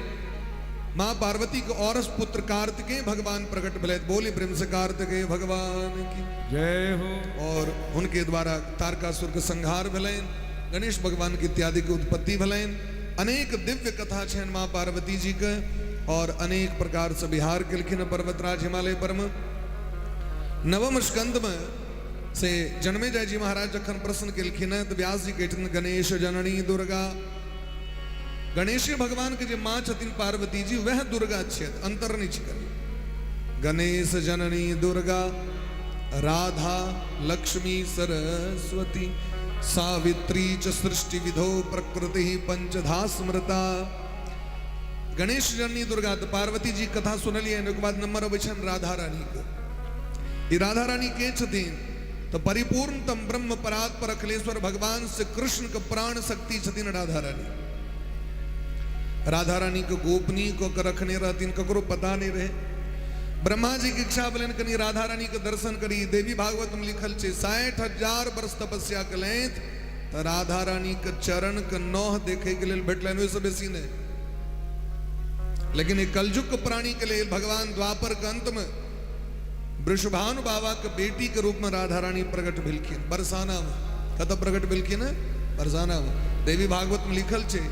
माँ पार्वती के औरस पुत्र कार्तिकेय भगवान प्रकट भेलथि। बोली प्रेम से कार्तिकेय भगवान की जय हो। और उनके द्वारा तारकासुर के संहार भेलनि, गणेश भगवान के इत्यादि के उत्पत्ति भेलनि। अनेक दिव्य कथा छनि माँ पार्वती जी के और अनेक प्रकार से विहार केलखिन पर्वतराज हिमालय पर में। नवम स्कंद में से जन्मेजय जी महाराज जखन प्रश्न केलखिन तऽ व्यास जी कहथिन गणेश जननी दुर्गा। गणेश भगवान के जे माँ छथिन पार्वती जी वह दुर्गा छथि, अंतर नहीं छै। गणेश जननी दुर्गा, राधा लक्ष्मी सरस्वती, सावित्री च सृष्टि विधो प्रकृति पंचधा स्मृता। गणेश जननी दुर्गा तऽ पार्वती जी कथा सुनलियै। ओकर बाद नंबर अबै छनि राधा रानी के। ई राधा रानी के छथिन तऽ परिपूर्णतम ब्रह्म परात्पर अखिलेश्वर भगवान से कृष्ण के प्राण शक्ति छथिन राधा रानी। राधा रानी के गोपनीय कऽ के रखने रहथिन, ककरो पता नहीं रहे। ब्रह्मा जी के इच्छा भेलनि कनि राधा रानी के दर्शन करी। देवी भागवत में लिखल छै 60,000 वर्ष तपस्या केलथि तऽ राधा रानी के चरण के नह देखे के लेल भेटलनि, ओहिसँ बेसी नहि। लेकिन एक कलयुग के प्राणी के लेल भगवान द्वापर के अंत में वृषभानु बाबा के बेटी के रूप में राधा रानी प्रकट भेलखिन बरसाना में। कतऽ प्रकट भेलखिन? बरसाना में। देवी भागवत में लिखल छै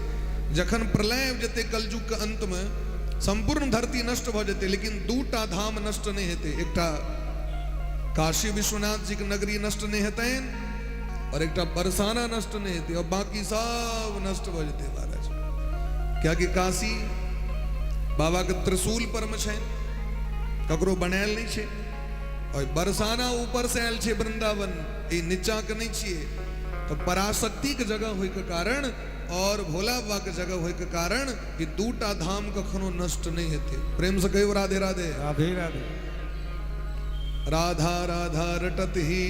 जखन प्रलय आबि जेतै कलयुग के अंत में संपूर्ण धरती नष्ट भऽ जेतै, लेकिन दूटा धाम नष्ट नहि हेतै। एकटा काशी विश्वनाथ जी के नगरी नष्ट नहि हेतनि और एकटा बरसाना नष्ट नहि हेतै और बाकी सब नष्ट भऽ जेतै महाराज। कियाकि काशी बाबा के त्रिशूल पर में छनि, ककरो बनायल नहि छै। और बरसाना ऊपर से आयल छै वृंदावन, ई नीचा के नहि छियै। तऽ पराशक्ति के जगह होय के कारण और भोला बाबा के जगह होय के कारण ई दूटा धाम कखनो नष्ट नहि हेतै। प्रेम से कहियो राधे राधे। राधे राधे। राधा राधा रटत ही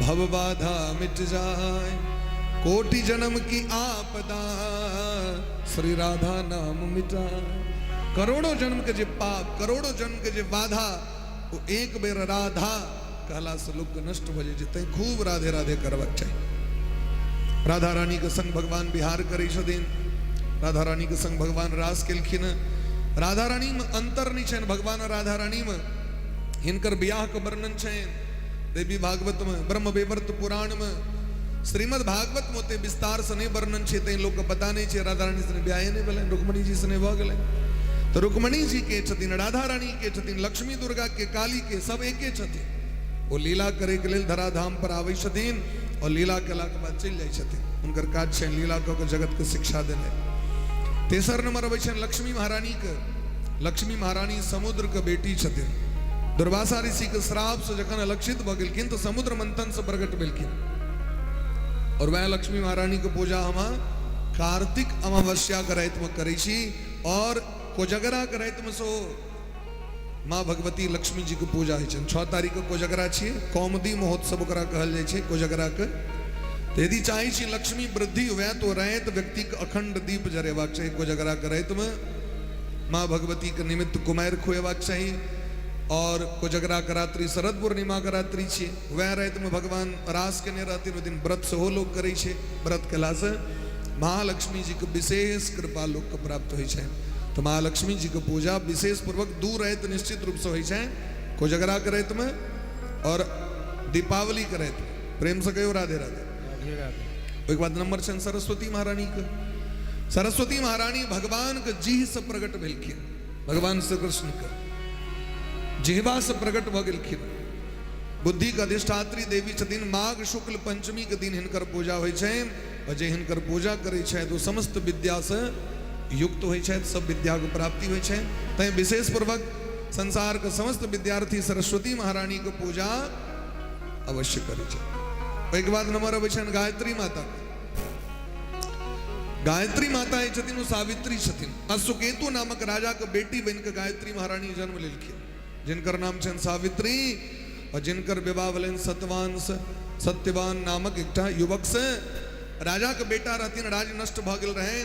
भव बाधा मिट जाए, कोटि जन्म की आपदा श्री राधा नाम मिटाए। करोड़ों जन्म के जे पाप, करोड़ों जन्म के जे बाधा, वो एक बेर राधा कहला से लोग के नष्ट हो जाए। तैं खूब राधे राधे करबाक चाही। राधा रानी के संग भगवान विहार करै छथिन, राधा रानी के संग भगवान रास केलखिन। राधा रानी में अंतर नहीं छनि भगवान राधा रानी में। हिनकर बियाह के वर्णन छनि देवी भागवत में, ब्रह्म वैवर्त पुराण में, श्रीमद् भागवत में ओते विस्तार से नहीं वर्णन छै, तैं लोग के पता नहीं छै राधा रानी से ब्याहे नहीं भेलनि, रुक्मणी जी से नहीं भऽ गेलनि। तऽ रुक्मणी जी के छथिन, राधा रानी के छथिन, लक्ष्मी दुर्गा के, काली के, सब एके छथिन। ओ लीला करे के लेल धराधाम पर आबै छथिन और लीला केला के बाद चलि जाइ छथिन। हुनकर काज छनि लीला कऽ के जगत के शिक्षा देनाइ। तेसर नंबर अबै छनि लक्ष्मी महारानी के। लक्ष्मी महारानी समुद्र के बेटी छथिन। दुर्वासा ऋषि के श्राप से जखन अलक्षित भऽ गेलखिन तऽ समुद्र मंथन से प्रकट भेलखिन और वएह लक्ष्मी महारानी के पूजा हम कार्तिक अमावस्या के राति में करै छी और कोजगरा के राति में सेहो माँ भगवती लक्ष्मी जी के पूजा होइ छनि। 6 तारीख के कोजगरा छियै, कौमुदी महोत्सव ओकरा कहल जाइ छै कोजगरा के। तऽ यदि चाहै छी लक्ष्मी वृद्धि हुए तो राति व्यक्ति के अखंड दीप जरेबाक चाही कोजगरा के राति में। माँ भगवती के निमित्त कुमारि खुएबाक चाही और कोजगरा के रात्रि शरद पूर्णिमा के रात्रि छियै, वएह राति में भगवान रास केने रहथिन, ओहि दिन व्रत सेहो लोक करै छै। व्रत केलासँ महालक्ष्मी जी के विशेष कृपा लोक के प्राप्त होइ छनि। तऽ महालक्ष्मी जी के पूजा विशेष पूर्वक दू राति निश्चित रूप से होइ छनि, कोजगरा के राति में और दीपावली के राति में। प्रेम से कहियो राधे राधे। राधे राधे। ओहिके बाद नंबर छनि सरस्वती महारानी के। सरस्वती महारानी भगवान के जीह से प्रकट भेलखिन, भगवान श्री कृष्ण के जिहवा से प्रकट भऽ गेलखिन। बुद्धि के अधिष्ठात्री देवी छथिन। माघ शुक्ल पंचमी के दिन हिनकर पूजा होइ छनि और जे हिनकर पूजा करै छथि ओ समस्त विद्या से युक्त होइ छथि, सब विद्या के प्राप्ति होइ छनि। तैं विशेष पूर्वक संसार के समस्त विद्यार्थी सरस्वती महारानी के पूजा अवश्य करै छथि। ओहिके बाद नंबर अबै छनि गायत्री माता के। गायत्री माता जे छथिन ओ सावित्री छथिन। अश्वकेतु नामक राजा के बेटी बनि के गायत्री महारानी जन्म लेलखिन, जिनकर नाम छनि सावित्री। और जिनकर विवाह भेलनि सतवान से, सत्यवान नामक एकटा युवक से। राजा के बेटा रहथिन, राज नष्ट भऽ गेल रहनि,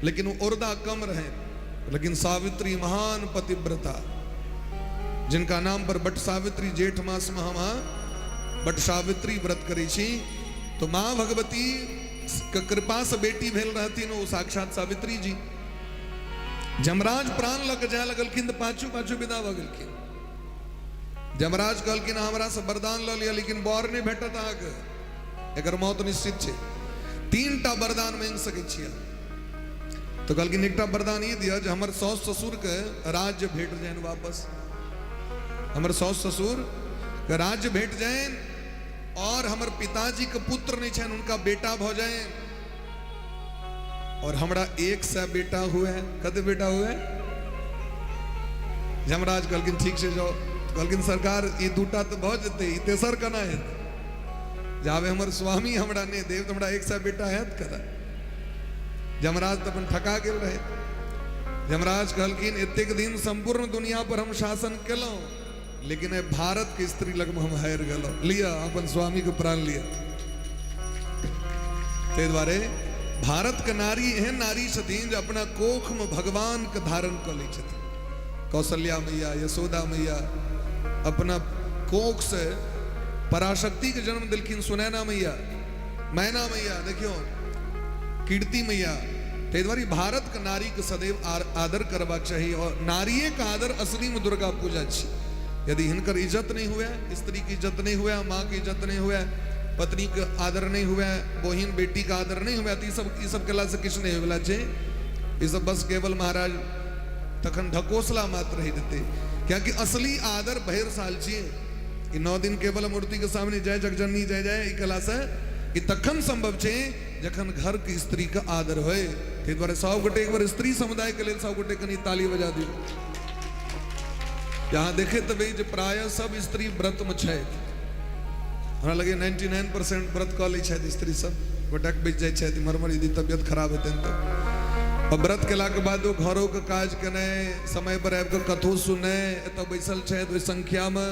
लेकिन ओ औरदा कम रहनि। लेकिन सावित्री महान पतिव्रता, जिनका नाम पर बट सावित्री जेठ मास में हम बट सावित्री व्रत करै छी, तो माँ भगवती के कृपा से बेटी भेल रहथिन ओ साक्षात सावित्री जी। जमराज प्राण लऽ के जाय लगलखिन तऽ पाछू पाछू विदा भऽ गेलखिन। जमराज कहलखिन हमरा से वरदान लऽ लिअ, लेकिन बर नहि भेटत अहाँके, एकर मौत निश्चित छै। 3टा वरदान मांगि सकै छियै। तो कहलखिन एकटा वरदान ई दिअ जे हमर साउस ससुर के राज्य भेट जाइन वापस, हमर साउस ससुर के राज्य भेट जाइन, और हमर पिताजी के पुत्र नहीं छनि उनका बेटा भऽ जाइन, और हमरा 100 बेटा हुए। कते बेटा हुए? यमराज कहलखिन ठीक से जाओ। कहलखिन सरकार ई 2टा तऽ भऽ जेतै, ई तेसर केना हेतै? जाबे हमर स्वामी हमरा नहि देव तऽ हमरा 100 बेटा हैत कदा? यमराज तऽ अपन ठका गेल रहे। यमराज कहलखिन एतेक दिन संपूर्ण दुनिया पर हम शासन केलहुँ, लेकिन एहि भारत के स्त्री लगमे हम हारि गेलहुँ। लिअ अपन स्वामी के प्राण लिअ। ताहि दुआरे भारत के नारी एहन नारी छथिन जे अपना कोख में भगवान के धारण कऽ लै छथिन। कौशल्या मैया, यशोदा मैया अपना कोख से पराशक्ति के जन्म दिलखिन। सुनैना मैया, मैना मैया, देखियो कीर्ति मैया। ताहि दुआरे भारत के नारी के सदैव आदर करबाक चाही, और नारिये के आदर असली में दुर्गा पूजा छी। यदि हिनकर इज्जत नहीं हुए, स्त्री के इज्जत नहीं हुए, माँ के इज्जत नहीं हुए, पत्नी के आदर नहीं हुए, बहिन बेटी के आदर नहीं हुए, तो ई सब केला से किछु नहीं होयवला छै। ई सब बस केवल महाराज तखन ढकोसला मात्र रहि जेतै। कियाकि असली आदर भरि साल छी। ई 9 दिन केवल मूर्ति के सामने जय जगजननी जय जय ई केला से ई तखन संभव छै जखन घर के स्त्री के आदर होय। ताहि दुआरे सब गोटे एक बार स्त्री समुदाय के लेल सब गोटे कनि ताली बजा दियौ। यहाँ देखे तऽ जे प्रायः सब स्त्री व्रत में छथि। हमरा लगे 99% व्रत कऽ लै छथि स्त्री सब, गोटाक बचि जाइ छथि इम्हर उम्हर यदि तबियत खराब हेतनि तऽ। और व्रत केलाके बाद ओ घरोके काज केनाइ, समय पर आबि कऽ कथो सुननाइ, एतऽ बैसल छथि ओहि संख्यामे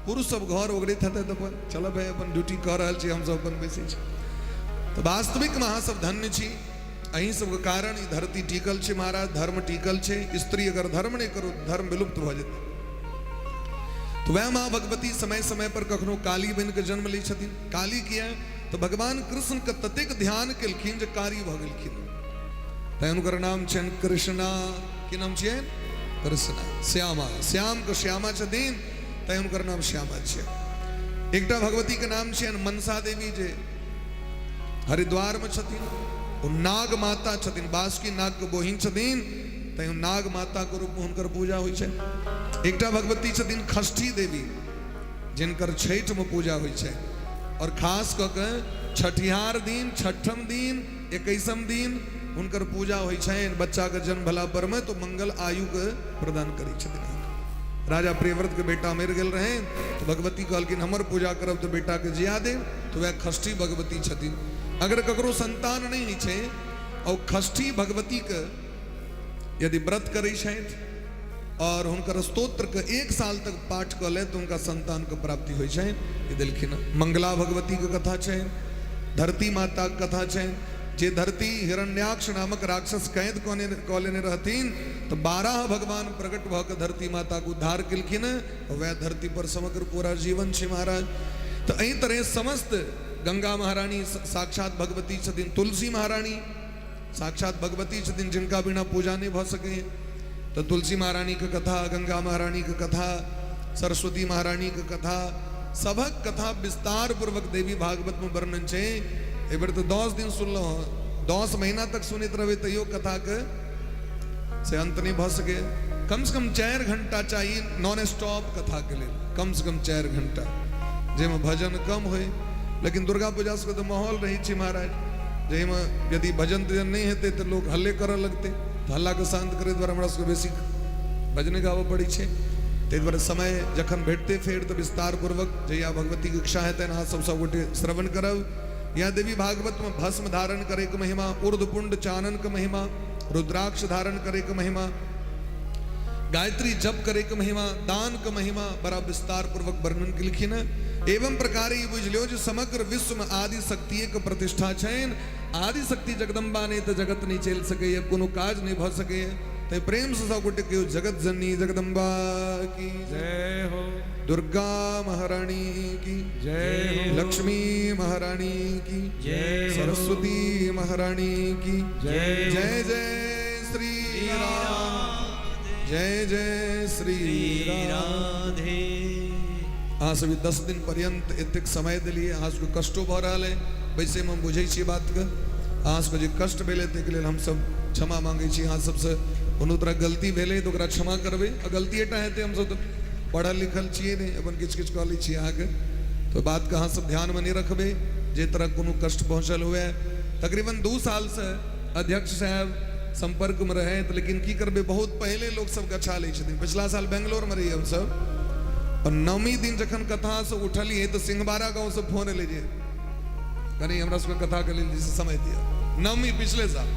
पुरुष सब घर ओगरैत हेतै तऽ अपन चल भाइ अपन ड्यूटी कऽ रहल छी, हमसब अपन बैसै छी। तऽ वास्तविकमे अहाँ सब धन्य छी, अहीं सबके कारण ई धरती टिकल छै महाराज, धर्म टिकल छै। स्त्री अगर धर्म नहि करू धर्म विलुप्त भऽ जेतै। तो वह माँ भगवती समय समय पर कखनो काली बनि कऽ जन्म लै छथिन। काली किया? तऽ भगवान कृष्ण के ततेक ध्यान केलखिन जे कारी भऽ गेलखिन, तैं हुनकर नाम छनि कृष्णा। की नाम छियनि? कृष्णा। श्यामा, श्याम के श्यामा छथिन, तैं हुनकर नाम श्यामा छियनि। एकटा भगवती के नाम छियनि मनसा देवी, जे हरिद्वार में छथिन। ओ नाग माता छथिन, बासुकी नाग के बहिन छथिन, तैं नाग माता के रूप में हुनकर पूजा होइ छै। एकटा भगवती छथिन षष्ठी देवी, जिनकर छठि में पूजा होइ छै, और खास कऽ के छठिहार दिन, छठम दिन, 21 दिन हुनकर पूजा होइ छनि। बच्चा के जन्म भेला पर में तो मंगल आयु के प्रदान करै छथिन। राजा प्रियव्रत के बेटा मरि गेल रहनि तो भगवती कहलखिन हमर पूजा करब तो बेटा के जिया देब, तो वह षष्ठी भगवती छथिन। अगर ककरो संतान नहीं होइ छै और षष्ठी भगवती के यदि व्रत करै छथि और हुनकर स्तोत्र के 1 साल तक पाठ कऽ ले तो हुनका संतान के प्राप्ति होइ छै। ई देलखिन। मंगला भगवती के कथा छै, धरती माता के कथा छै। जे धरती हिरण्याक्ष नामक राक्षस कैद कऽ लेने रहथिन तो 12 भगवान प्रकट भऽ के धरती माता के उद्धार केलखिन, वह धरती पर समग्र पूरा जीवन छै महाराज। तो एहि तरह समस्त गंगा महारानी साक्षात भगवती छथिन, तुलसी महारानी साक्षात भगवती छथिन, जिनका बिना पूजा नहीं भऽ सकै। तो तुलसी महारानी के कथा, गंगा महारानी के कथा, सरस्वती महारानी के कथा, सबक कथा विस्तार पूर्वक देवी भागवत में वर्णन छै। एहि बेर तो 10 दिन सुनलहुँ हँ, 10 महीना तक सुनैत रहबै तैयो कथा के से अंत नहीं भऽ सके। कम से कम 4 घंटा चाहिए नॉन स्टॉप कथा के लेल, कम से कम 4 घंटा, जाहिमे भजन कम होय। लेकिन दुर्गा पूजा सबके तऽ माहौल रहै छै महाराज, जाहिमे यदि भजन तजन नहि हेतै तऽ लोक हल्ले करऽ लगतै, तऽ हल्लाके शान्त करै दुआरे हमरा सबके बेसी भजने गाबऽ पड़ै छै। ताहि दुआरे समय जखन भेटतै फेर तऽ विस्तार पूर्वक जहिया भगवतीके इच्छा हेतनि अहाँ सब सबगोटे श्रवण करब। या देवी भागवतमे भस्म धारण करैके महिमा, ऊर्ध्वपुंड चाननके महिमा, रुद्राक्ष धारण करैके महिमा, गायत्री जप करे के महिमा, दान के महिमा बड़ा विस्तार पूर्वक वर्णन केलखिन। एवं प्रकारे ई बुझि लियौ जे समग्र विश्व में आदि शक्तिए के प्रतिष्ठा छनि। आदि शक्ति जगदम्बा नहि तऽ जगत नहि चलि सकैए, कोनो काज नहि भऽ सकैए। तैं प्रेम से सब गोटे कहियौ जगत जननी जगदम्बा की जय हो, दुर्गा महारानी की जय हो, लक्ष्मी महारानी की जय हो, सरस्वती महारानी की जय हो। जय जय श्री राम, जय जय श्री राधे। अहाँ सब 10 दिन पर्यंत एतेक समय दिलियै, अहाँ सबके कष्टो भऽ रहल है, वैसे हम बुझै छियै बातके। अहाँ सबके जे कष्ट भेलै ताहिके लेल हमसब क्षमा मांगै छी। अहाँ सबसँ कोनो तरह गलती भेलै तऽ ओकरा क्षमा करबै, आ गलतीएटा हेतै, हमसब तऽ पढ़ल लिखल छियै नहि, अपन किछु किछु कऽ लै छियै अहाँके, तऽ बातके अहाँ सब ध्यानमे नहि रखबै जे तरह कोनो कष्ट पहुँचल हुए। तकरीबन 2 सालसँ अध्यक्ष साहब संपर्कमे रहथि, लेकिन की करबै, बहुत पहिले लोक सब गछा लै छथिन। पिछला साल बेंगलोरमे रहियै हमसब, और नवमी दिन जखन कथासँ उठलियै तऽ सिंहबाड़ा गाँवसँ फोन एलै जे कनि हमरा सबके कथाके लेल जे समय दिअ। नवमी पिछले साल।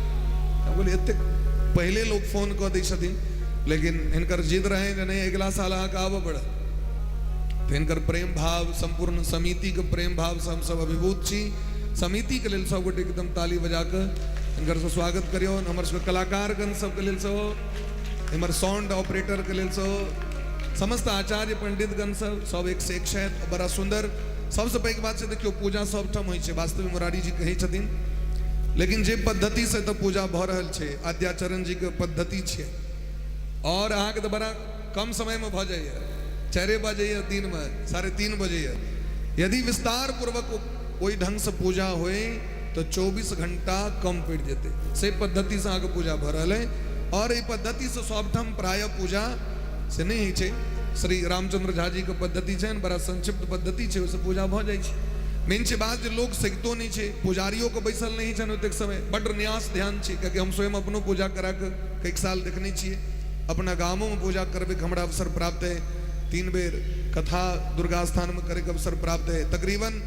हम कहलियै एतेक पहिले लोक फोन कऽ दै छथिन, लेकिन हिनकर जिद रहै जे नहि अगिला साल अहाँके आबऽ पड़त। तऽ हिनकर प्रेम भाव, सम्पूर्ण समितिके प्रेम भावसँ हमसब अभिभूत छी। समितिके लेल सब गोटे एकदम ताली बजा कऽ हिनकर सब स्वागत करियौ। हमर सबके कलाकारगण सबके लेल सेहो, एम्हर साउंड ऑपरेटरके लेल सेहो, समस्त आचार्य पंडितगण सब सब एक से एक छथि। बड़ा सुन्दर। सबसँ पैघ बात छै, देखियौ पूजा सबठाम होइ छै, वास्तवमे मुरारी जी कहै छथिन, लेकिन जे पद्धतिसँ एतऽ पूजा भऽ रहल छै, आद्याचरण जीके पद्धति छै, और अहाँके तऽ बड़ा कम समयमे भऽ जाइए, 4 बजेए दिनमे, 3:30 बजेए। यदि विस्तार पूर्वक ओहि ढङ्गसँ पूजा होइ तऽ 24 घंटा कम पड़ि जेतै। से पद्धतिसँ अहाँके पूजा भऽ रहल अइ, और एहि पद्धतिसँ सबठाम प्रायः पूजा से नहि होइ छै। श्री रामचंद्र झा जी के पद्धति छनि, बड़ा संक्षिप्त पद्धति छै, ओहिसँ पूजा भऽ जाइ छै। मेन छै बात जे लोक सकितो नहि छै, पुजारियोके बैसल नहि छनि ओतेक समय, बड्ड न्यास ध्यान छै, कियाकि हम स्वयं अपनो पूजा करा कऽ कईक साल देखने छियै। अपना गामोमे पूजा करबैके हमरा अवसर प्राप्त है, 3 बेर कथा दुर्गा स्थानमे करैके अवसर प्राप्त है। तकरीबन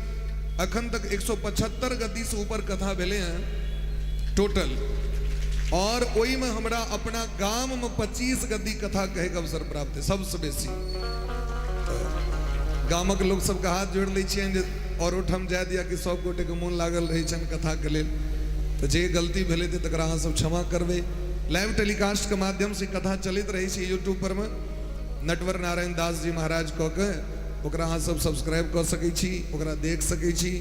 अखन तक 175 गद्दीसँ ऊपर कथा भेलै हँ टोटल, और ओहिमे हमरा अपना गाममे 25 गद्दी कथा कहैके अवसर प्राप्त है, सबसँ बेसी। गामक लोक सबके हाथ जोड़ि लै छियनि जे औरो ठाम जाय दिया कि सब गोटेके मोन लागल रहै छनि कथाके लेल। तऽ जे गलती भेलै तऽ तकरा अहाँ सब क्षमा करबै। लाइव टेलीकास्टके माध्यमसँ कथा चलैत रहै छै यूट्यूब पर मे, नटवर नारायण दास जी महाराज कऽ के ओकरा अहाँ सब सब्सक्राइब कऽ सकै छी, ओकरा देख सकै छी,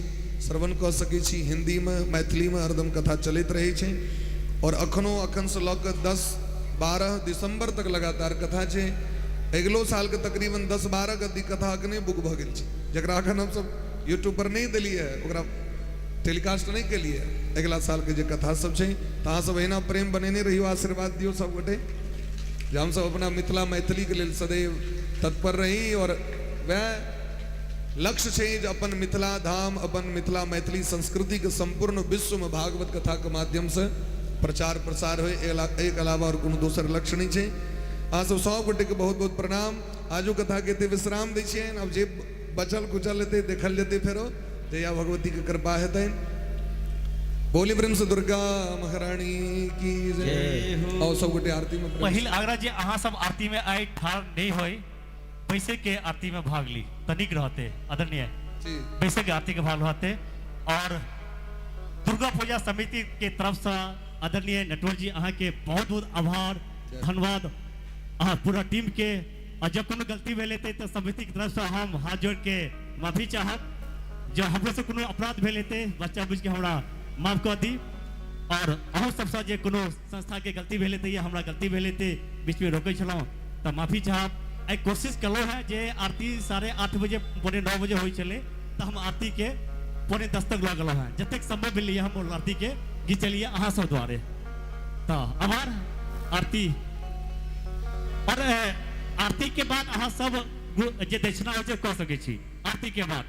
श्रवण कऽ सकै छी। हिन्दीमे मैथिलीमे हरदम कथा चलैत रहै छै, और अखनो अखनसँ लऽ कऽ 10-12 दिसंबर तक लगातार कथा छै। अगिलो सालके तकरीबन 10-12 गद्दी कथा अखने बुक भऽ गेल छै, जकरा अखन हमसब यूट्यूब पर नहि देलियै, ओकरा टेलीकास्ट नहि केलियै। अगिला सालके जे कथा सब छै, तऽ अहाँ सब एहिना प्रेम बनेने रहियौ, आशीर्वाद दियौ सब गोटे, जे हमसब अपना मिथिला मैथिलीके लेल सदैव तत्पर रही। और वएह लक्ष्य छै जे अपन मिथिला धाम, अपन मिथिला मैथिली संस्कृतिके सम्पूर्ण विश्वमे भागवत कथाके माध्यमसँ प्रचार प्रसार होइ, एहिके अलावा आओर कोनो दोसर लक्ष्य नहि छै। अहाँ सब सब गोटेके बहुत बहुत प्रणाम। आजू कथाके एते विश्राम दै छियनि, आब जे बचल कुचल हेतै देखल जेतै फेरो, जहिया भगवतीके कृपा हेतनि। बोली प्रेम से दुर्गा महारानी की जय। और सब गोटे आरती में पहिल आग्रह जे अहाँ सब आरती में आइ ठाढ़ नहीं होई, बैसे के आरती में भाग ली त नीक रहते। आदरणीय जी बैसे के आरती के भाग रहते। और दुर्गा पूजा समिति के तरफ से आदरणीय नटवर जी अहाँ के बहुत बहुत आभार, धन्यवाद अहाँ पूरा टीम के। और जब कोनो गलती भेल हेतै तऽ समिति के तरफ से हम हाथ जोड़ के माफी चाहब। जब हमरो से कोनो अपराध भेल हेतै बच्चा बुझि के हमरा माफ कऽ दी। और अहूँ सबसँ जे कोनो संस्था के गलती भेल हेतै या हमरा गलती भेल हेतै बीचमे रोकै छलहुँ तऽ माफी चाहब। आइ कोशिश केलहुँ हेँ जे आरती 8:30 बजे 8:45 बजे होइ छलै तऽ हम आरतीके 9:45 तक लऽ गेलहुँ हेँ, जतेक संभव भेलैए हम आरतीके घिचलियै अहाँ सब दुआरे। तऽ आभार आरती। और आरती के बाद अहाँ सब जे दक्षिणा होइ छै कऽ सकै छी आरती के बाद।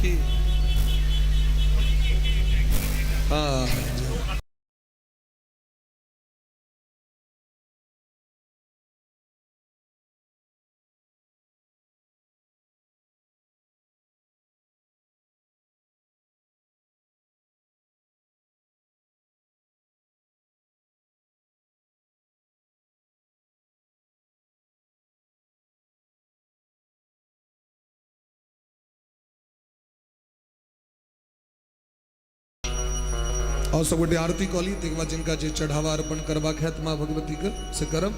की हाँ। और सब गोटे आरती कऽ ली, ताहिके बाद जिनका जे चढ़ावा अर्पण करबाक हैत माँ भगवती के से करब।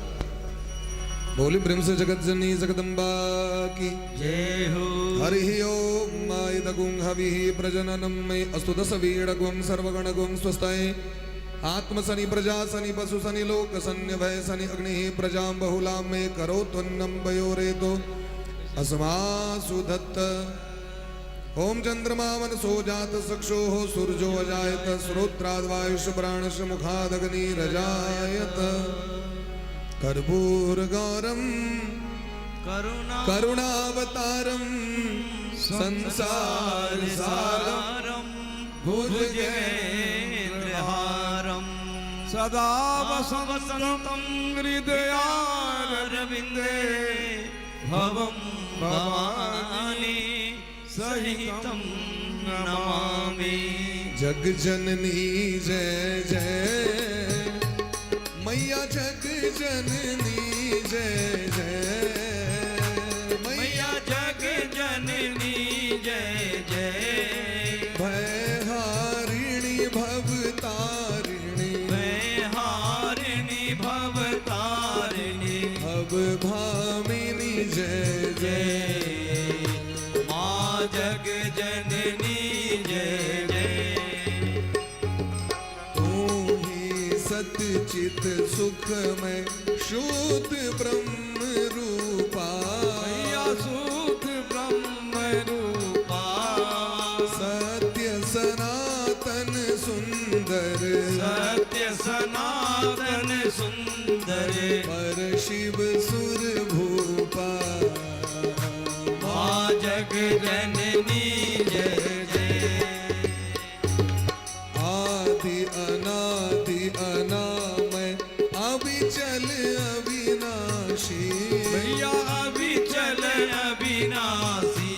बोली प्रेम से जगत जननी जगदम्बा की जय हो। हरि ओम इदगुं हविः प्रजननं मे अस्तु दश वीडगुं सर्वगणगुं स्वस्तये। आत्मसनि प्रजा सनि पशु सनि लोक सन्य भय सनि अग्निः प्रजां बहुलां मे करोत्वन्नं पयोरेतो अस्मासु दत्त। ओम चंद्रमा मनसो जात सक्षोः सूर्यो अजायत श्रोत्राद् वायुष प्राणश मुखादग्निरजायत। कर्पूरगौरं करुणा करुणावतारं संसार सारं भुजगेन्द्रहारं सदा वसन्तं हृदयारविन्दे भवं भवानी सहितं नमामि। जग जननी जय जय मैया, जग जननी जय जय मैया, मैया जग जननी जय जय। भयहारिणी भवतारिणी, भयहारिणी भवतारिणी भव भामिनी जय जय। जय माँ जग जननी जय जय। तू ही सतचित सुख में शुद्ध ब्रह्म रूपा, मैया शुद्ध ब्रह्म रूपा, सत्य सनातन सुंदर, सत्य सनातन सुंदर, पर शिव सुर भूपा। माँ जग जननी जय जय। आदि अनादि अनामय अविचल अविनाशी, मैया अविचल अविनाशी,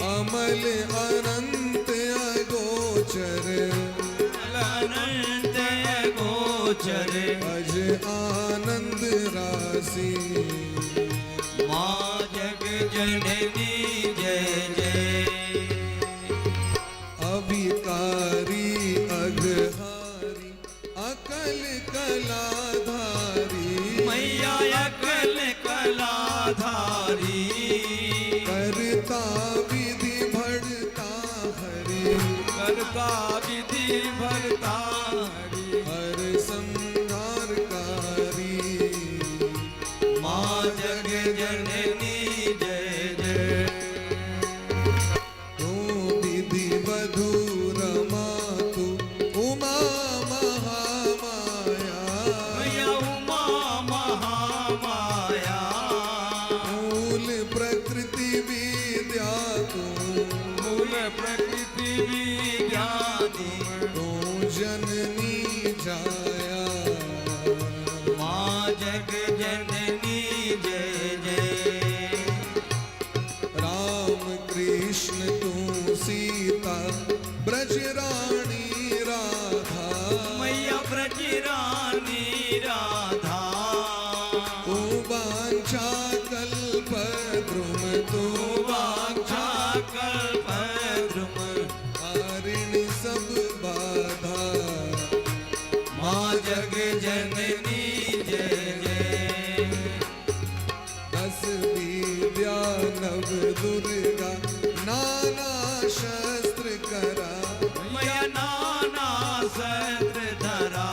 अमल अनंत अगोचर, अनंत गोचर, अज आनंद राशि। माँ जग जननी जय जय। अविकारी अघहारी अकल कलाधारी, मैया अकल कलाधारी, करता विधि भरता हरि, करता विधि भरता हरि, हर संहारकारी। माँ जग जननी जय जय। तू विधि वधू रमा तू उमा महामाया, मैया उमा महामाया, मूल प्रकृति विद्या तू, मूल प्रकृति विद्या तू जननी जाया। माँ जग जननी जय जय। राम कृष्ण तू सीता ब्रज रानी राधा, मैया ब्रज रानी राधा, तू वाञ्छा कल्प द्रुम, तू वाञ्छा कल्प द्रुम, हारिणी सब बाधा। माँ जग जननी जय जय। दस विद्या नव दुर्गा नाना शस्त्र करा, मैया नाना शस्त्र धरा,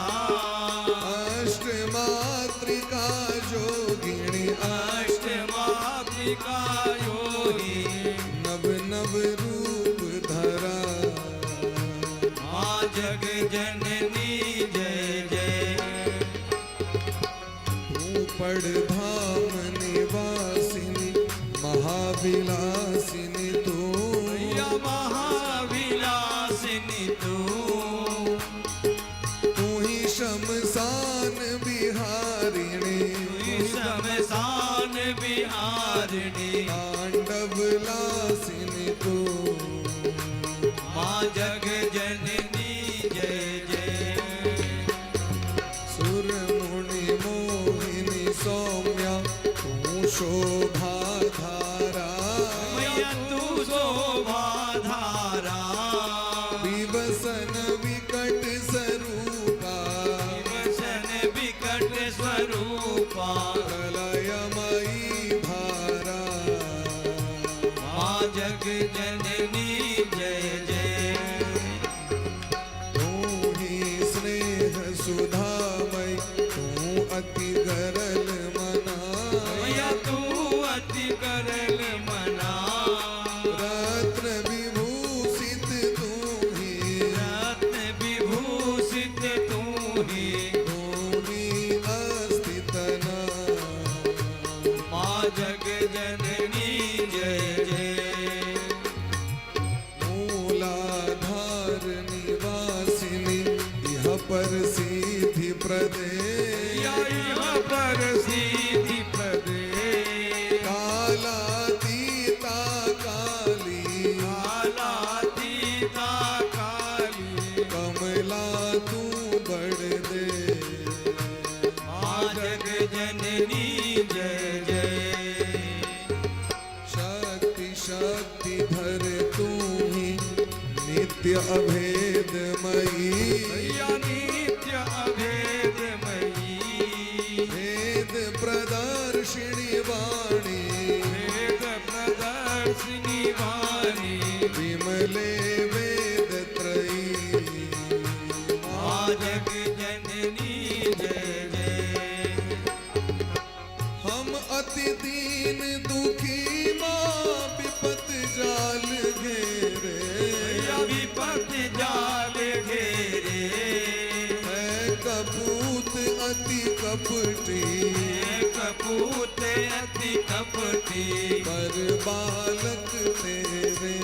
अष्ट मातृका जोगिणी, अष्ट मातृका योगी, नव नव रूप धरा। माँ जग जननी जय जय। तू पड़धाम निवासिनी महाविलासिनी तू, मैया महाविलासिनी तू, तू ही शमशान बिहारिणी, शमशान बिहारिणी, तांडव लासिनी तू। माँ जग जननी जय जय। सुर मुनि मोहिनी सौम्या तू शोभा धारा, मैया तू शोभा धारा, विवसन विकट रूपा प्रलयमयी धारा। माँ जग जननी जय जय। तू ही स्नेह सुधामयी, तू अति गरल मना। मैया तू अति करल मना। रत्न विभूषित तू ही, रत्न विभूषित तू ही, तू ही अस्तितना। माँ जग जननी जय जय। मूलाधार निवासिनी, यह पर सिद्धि प्रदे। या इह पर सिद्धि प्रदे। कालातीता काली, कालातीता काली, कमला तू बड़ दे। माँ जग जननी जय जय। शक्ति शक्ति धर तू ही, नित्य अभेदमयी। मैया नित्य अभेदमयी। भेद प्रदर्शिनी वाणी, भेद प्रदर्शिनी वाणी। विमले वेद त्रयी। माँ जग जननी जय जय। हम अति दीन दुखी माँ, विपत जाल घेरे। मैया विपत जाल घेरे। है कपूत अति कपटी, कपूत अति कपटी, पर बालक तेरे।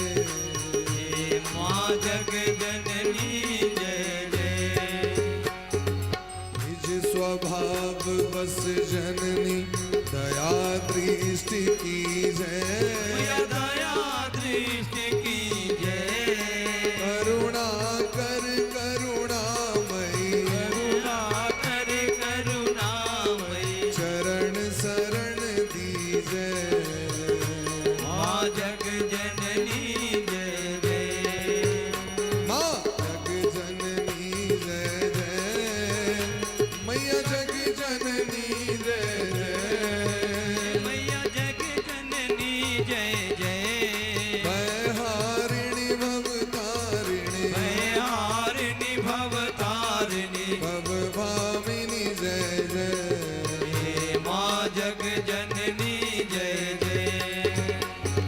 माँ जग जननी जय जय। निज स्वभाव बस जननी, दया दृष्टि की जय। मैया दया दृष्टि की जय। करुणा कर करुणामयी, करुणा कर करुणामयी, चरण शरण दीजय। माँ जग जननी जय जय। माँ जग जननी जय जय, मैया जग जननी जय जय। मैया जग जननी जय जय। भयहारिणि भवतारिणि, भयहारिणि भवतारिणि, भवभामिनी जय जय। माँ जग जननी जय जय।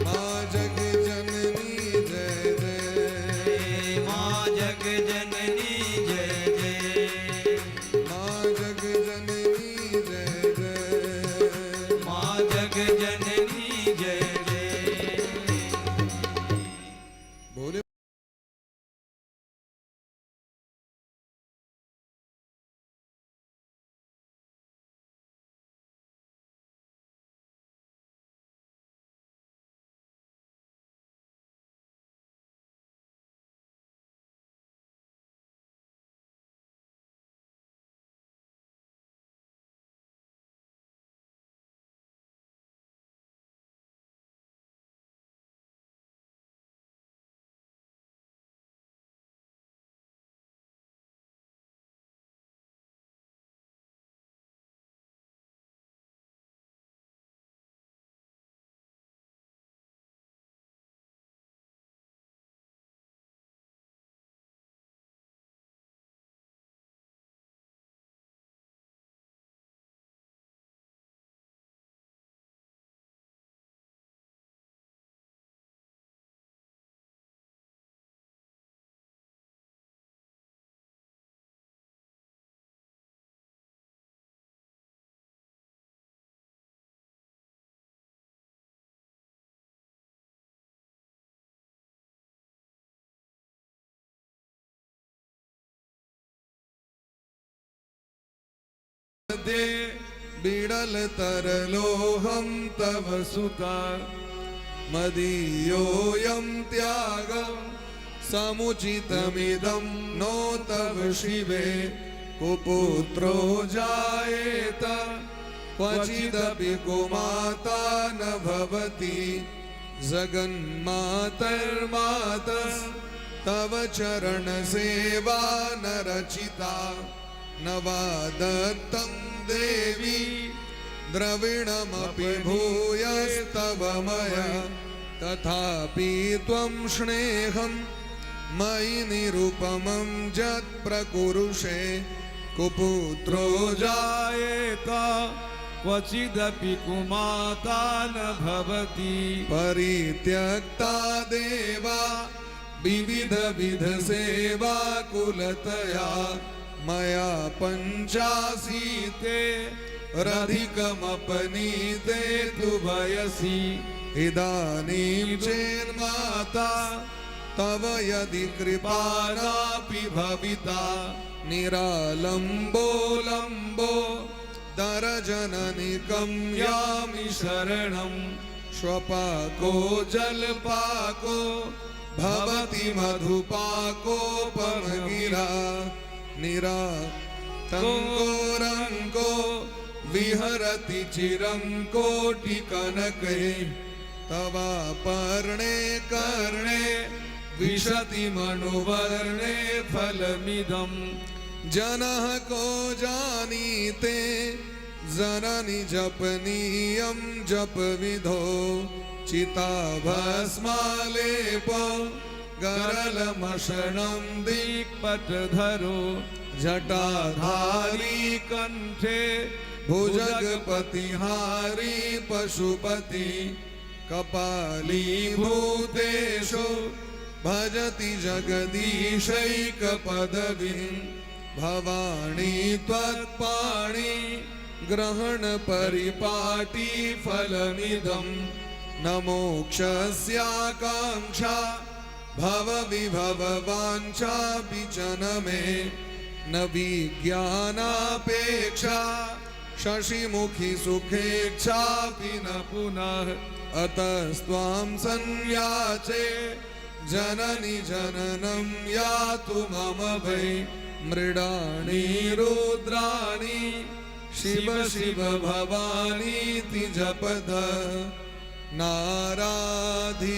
माँ जग जननी जय जय। माँ जग जननी जय जय। माँ जग जननी जय जय। माँ जग जननी जय जय। बोले दे बिड़ल तरलोहम तव सुता। मदीयोऽयं त्यागं समुचितमिदं नो तव शिवे। कुपुत्रो जायेत क्वचिदपि कुमाता न भवति। जगन्मातर्मातस्तव चरण सेवा न रचिता। न वा दत्तं देवी द्रविणमपि भूयस्तव मया तथापि त्वं स्नेहं मयि निरुपमं यत् प्रकुरुषे कुपुत्रो जायेत क्वचिदपि कुमाता न भवति। परित्यक्ता देवा विविध विध सेवा कुलतया मया पंचाशीते रधिकमपनीते तु वयसि इदानीं चेन्माता तव यदि कृपा नापि भविता निरालम्बो लम्बो दरजननिकं यामि शरणं स्वपाको जलपाको भवति मधुपाकोपमगिरा निरा तङ्कोरङ्को विहरति चिरं कोटिकनके तवापर्णे कर्णे विशति मनुवर्णे फलमिदं जनः को जानीते जननि जपनीयं जपविधो चिताभस्मालेपो गरलमशनं दिक्पटधरो जटाधारी कंठे भुजगपतिहारी पशुपति कपाली भूतेषु भजति जगदीशैकपदवीं भवानी त्वत्पाणि ग्रहण परिपाटी फलमिदं न मोक्षस्याकाङ्क्षा भव विभव वाञ्छापि च न मे न विज्ञानापेक्षा शशिमुखि सुखेच्छापि न पुनः अतस्त्वां संयाचे जननि जननं यातु मम वै मृडाणि रुद्राणि शिव शिव भवानीति जपद नाराधितासि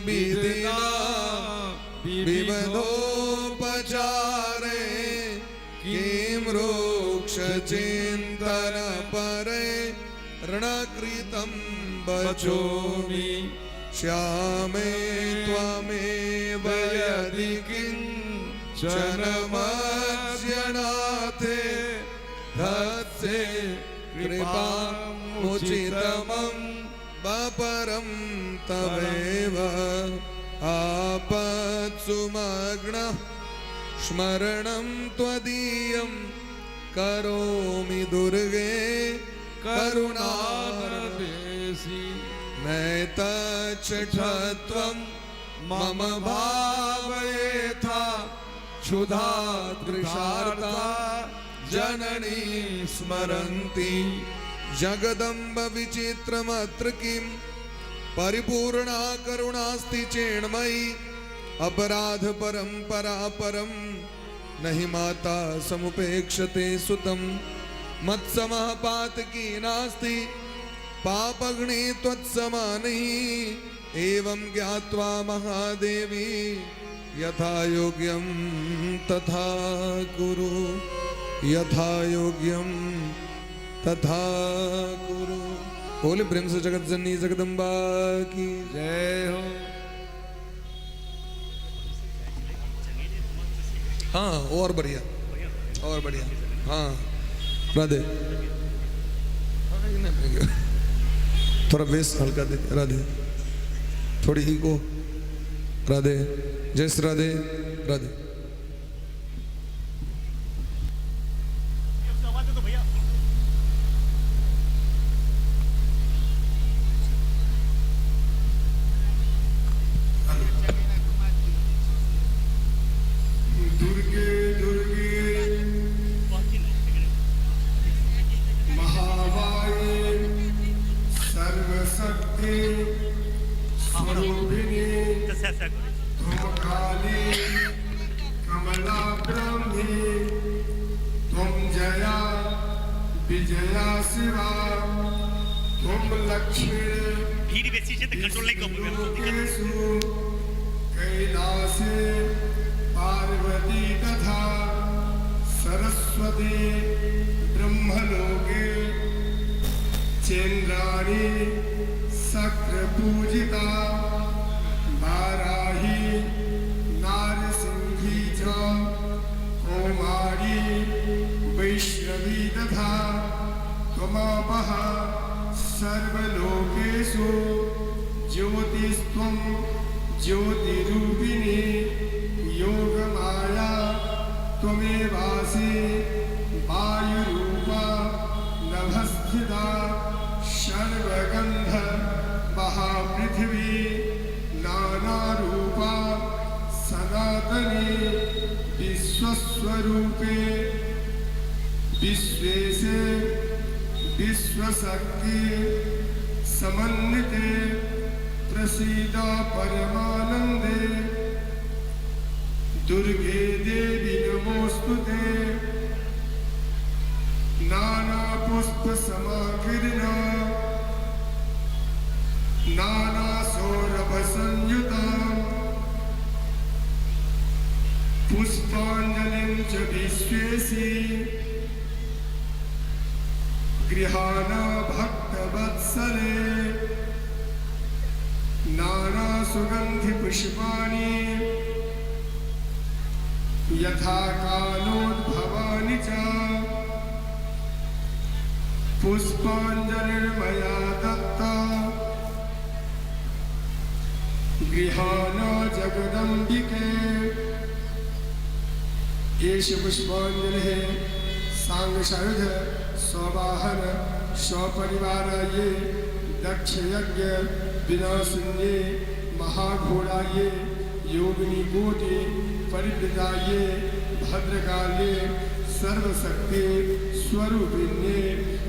विधिना विविधोपचारे किं रुक्षचिन्तन परे ऋणकृतं वचोमि श्यामे त्वमेव यदि किञ्चन मज्जनाथे धत्से कृपामुचितमं बपरं तवेव आपत्सुमग्नः स्मरणं त्वदीयं करोमि दुर्गे करुणार्देसि नैतच्छठत्वं मम भावयेथा क्षुधा तृषार्ता जननी स्मरन्ति जगदम्ब विचित्रमत्र किं परिपूर्णा करुणास्ति चेन्मयि अपराध परंपरा परम नहीं माता समुपेक्षते सुतम मत्समः पातकी नास्ति पापघ्नि त्वत्समानैः एवं ज्ञात्वा महादेवी यथा योग्यं तथा कुरु यथा योग्यं तथा कुरु। बोले प्रेम से जगत जननी जगदम्बा की जय हो। हाँ और बढ़िया और बढ़िया। हाँ राधे थोड़ा बेस हल्का दे राधे थोड़ी इको राधे जय श्री राधे राधे। दुर्गे दुर्गे महामाये सर्वशक्ति स्वरूपिणी तुम काली कमला ब्राह्मी तुम जया विजया शिवा तुम लक्ष्मी भीड़ बेसी छै त कंट्रोल नहीं कर लोकेषु कैलासे पार्वती तथा सरस्वती ब्रह्मलोके चेन्द्राणी शक्रपूजिता वाराही नारसिंही च कौमारी वैष्णवी तथा त्वमापः सर्वलोकेषु ज्योतिस्त्वं ज्योतिरूपिणी योगमाया त्वमेवासि वायुरूपा नभस्थिता सर्वगन्ध महापृथिवी नानारूपा सनातनी विश्वस्वरूपे विश्वेशे विश्वशक्ति समन्विते प्रसीद परमानन्दे दुर्गे देवी नमोऽस्तु ते। नानापुष्पसमाकीर्ण नानासौरभसंयुता पुष्पाञ्जलिं च विश्वेशी गृहाणा भक्तवत्सले नानासुगन्धिपुष्पाणि यथा कालोद्भवानि च पुष्पाञ्जलिर्मया दत्ता गृहाणा जगदम्बिके। एष पुष्पाञ्जलिः साङ्गसायुध सवाहन सपरिवाराये दक्षयज्ञ विनाशिन्ये महाघोराये योगिनी कोटि परिवृताये भद्रकाल्ये सर्वशक्ति स्वरूपिण्ये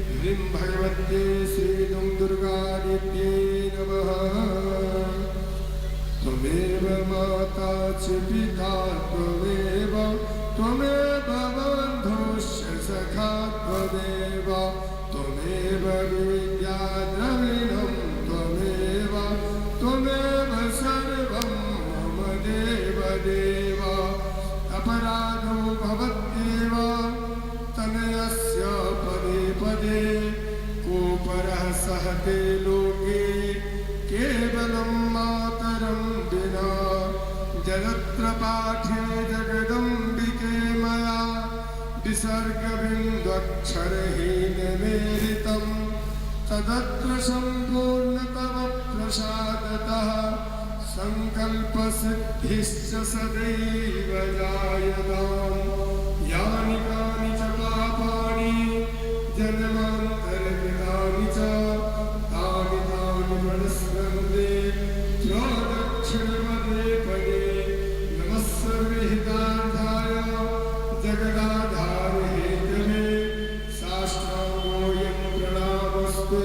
ह्रीं भगवत्ये श्रीदुं दुर्गादित्ये नमः। त्वमेव माता च पिता त्वमेव त्वमेव बन्धुश्च सखा त्वमेव त्वमेव विद्या द्रविणं त्वमेव त्वमेव सर्वं मम देव देव। अपराधो भवत्येव तनयस्य पदे पदे कोपरः सहते लोके केवलं मातरं विना। जगत्र पाठे जगदम्बिके मया विसर्गबिन्द्वक्षरहीनमेरितं तदत्र सम्पूर्ण तव प्रसादतः सङ्कल्पसिद्धिश्च सदैव जायताम्। यानि कानि च पापानि जन्मान्तरकृतानि च तानि तानि प्रणश्यन्ते प्रदक्षिणपदे पदे। नमः सर्वहितार्थाय जगदाधारहेतवे साष्टाङ्गोऽयं प्रणामस्तु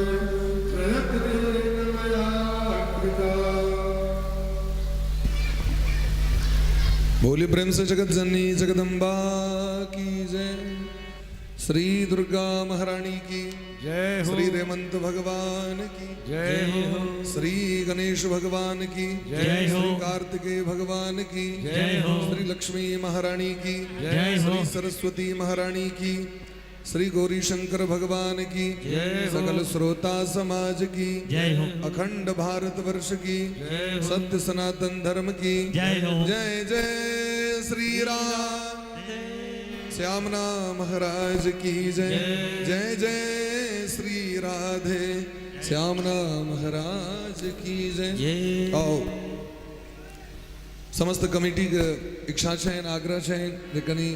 प्रयत्नेन मया कृता। बोलिए प्रेम से जगत जननी जगदम्बा की जय, श्री दुर्गा महारानी की जय हो, श्री रेमंत भगवान की जय हो, श्री गणेश भगवान की जय हो, श्री कार्तिकेय भगवान की जय हो, श्री लक्ष्मी महारानी की जय हो, श्री सरस्वती महारानी की, श्री गौरी शंकर भगवान की जय हो, सकल श्रोता समाज की जय हो, अखंड भारत वर्ष की जय हो, सत्य सनातन धर्म की जय हो, जय जय श्री राम। श्यामना महाराज की जय, जय जय श्री राधे श्यामना महाराज की जय। आओ समस्त कमेटी के इच्छा छनि आग्रह छनि जे कनि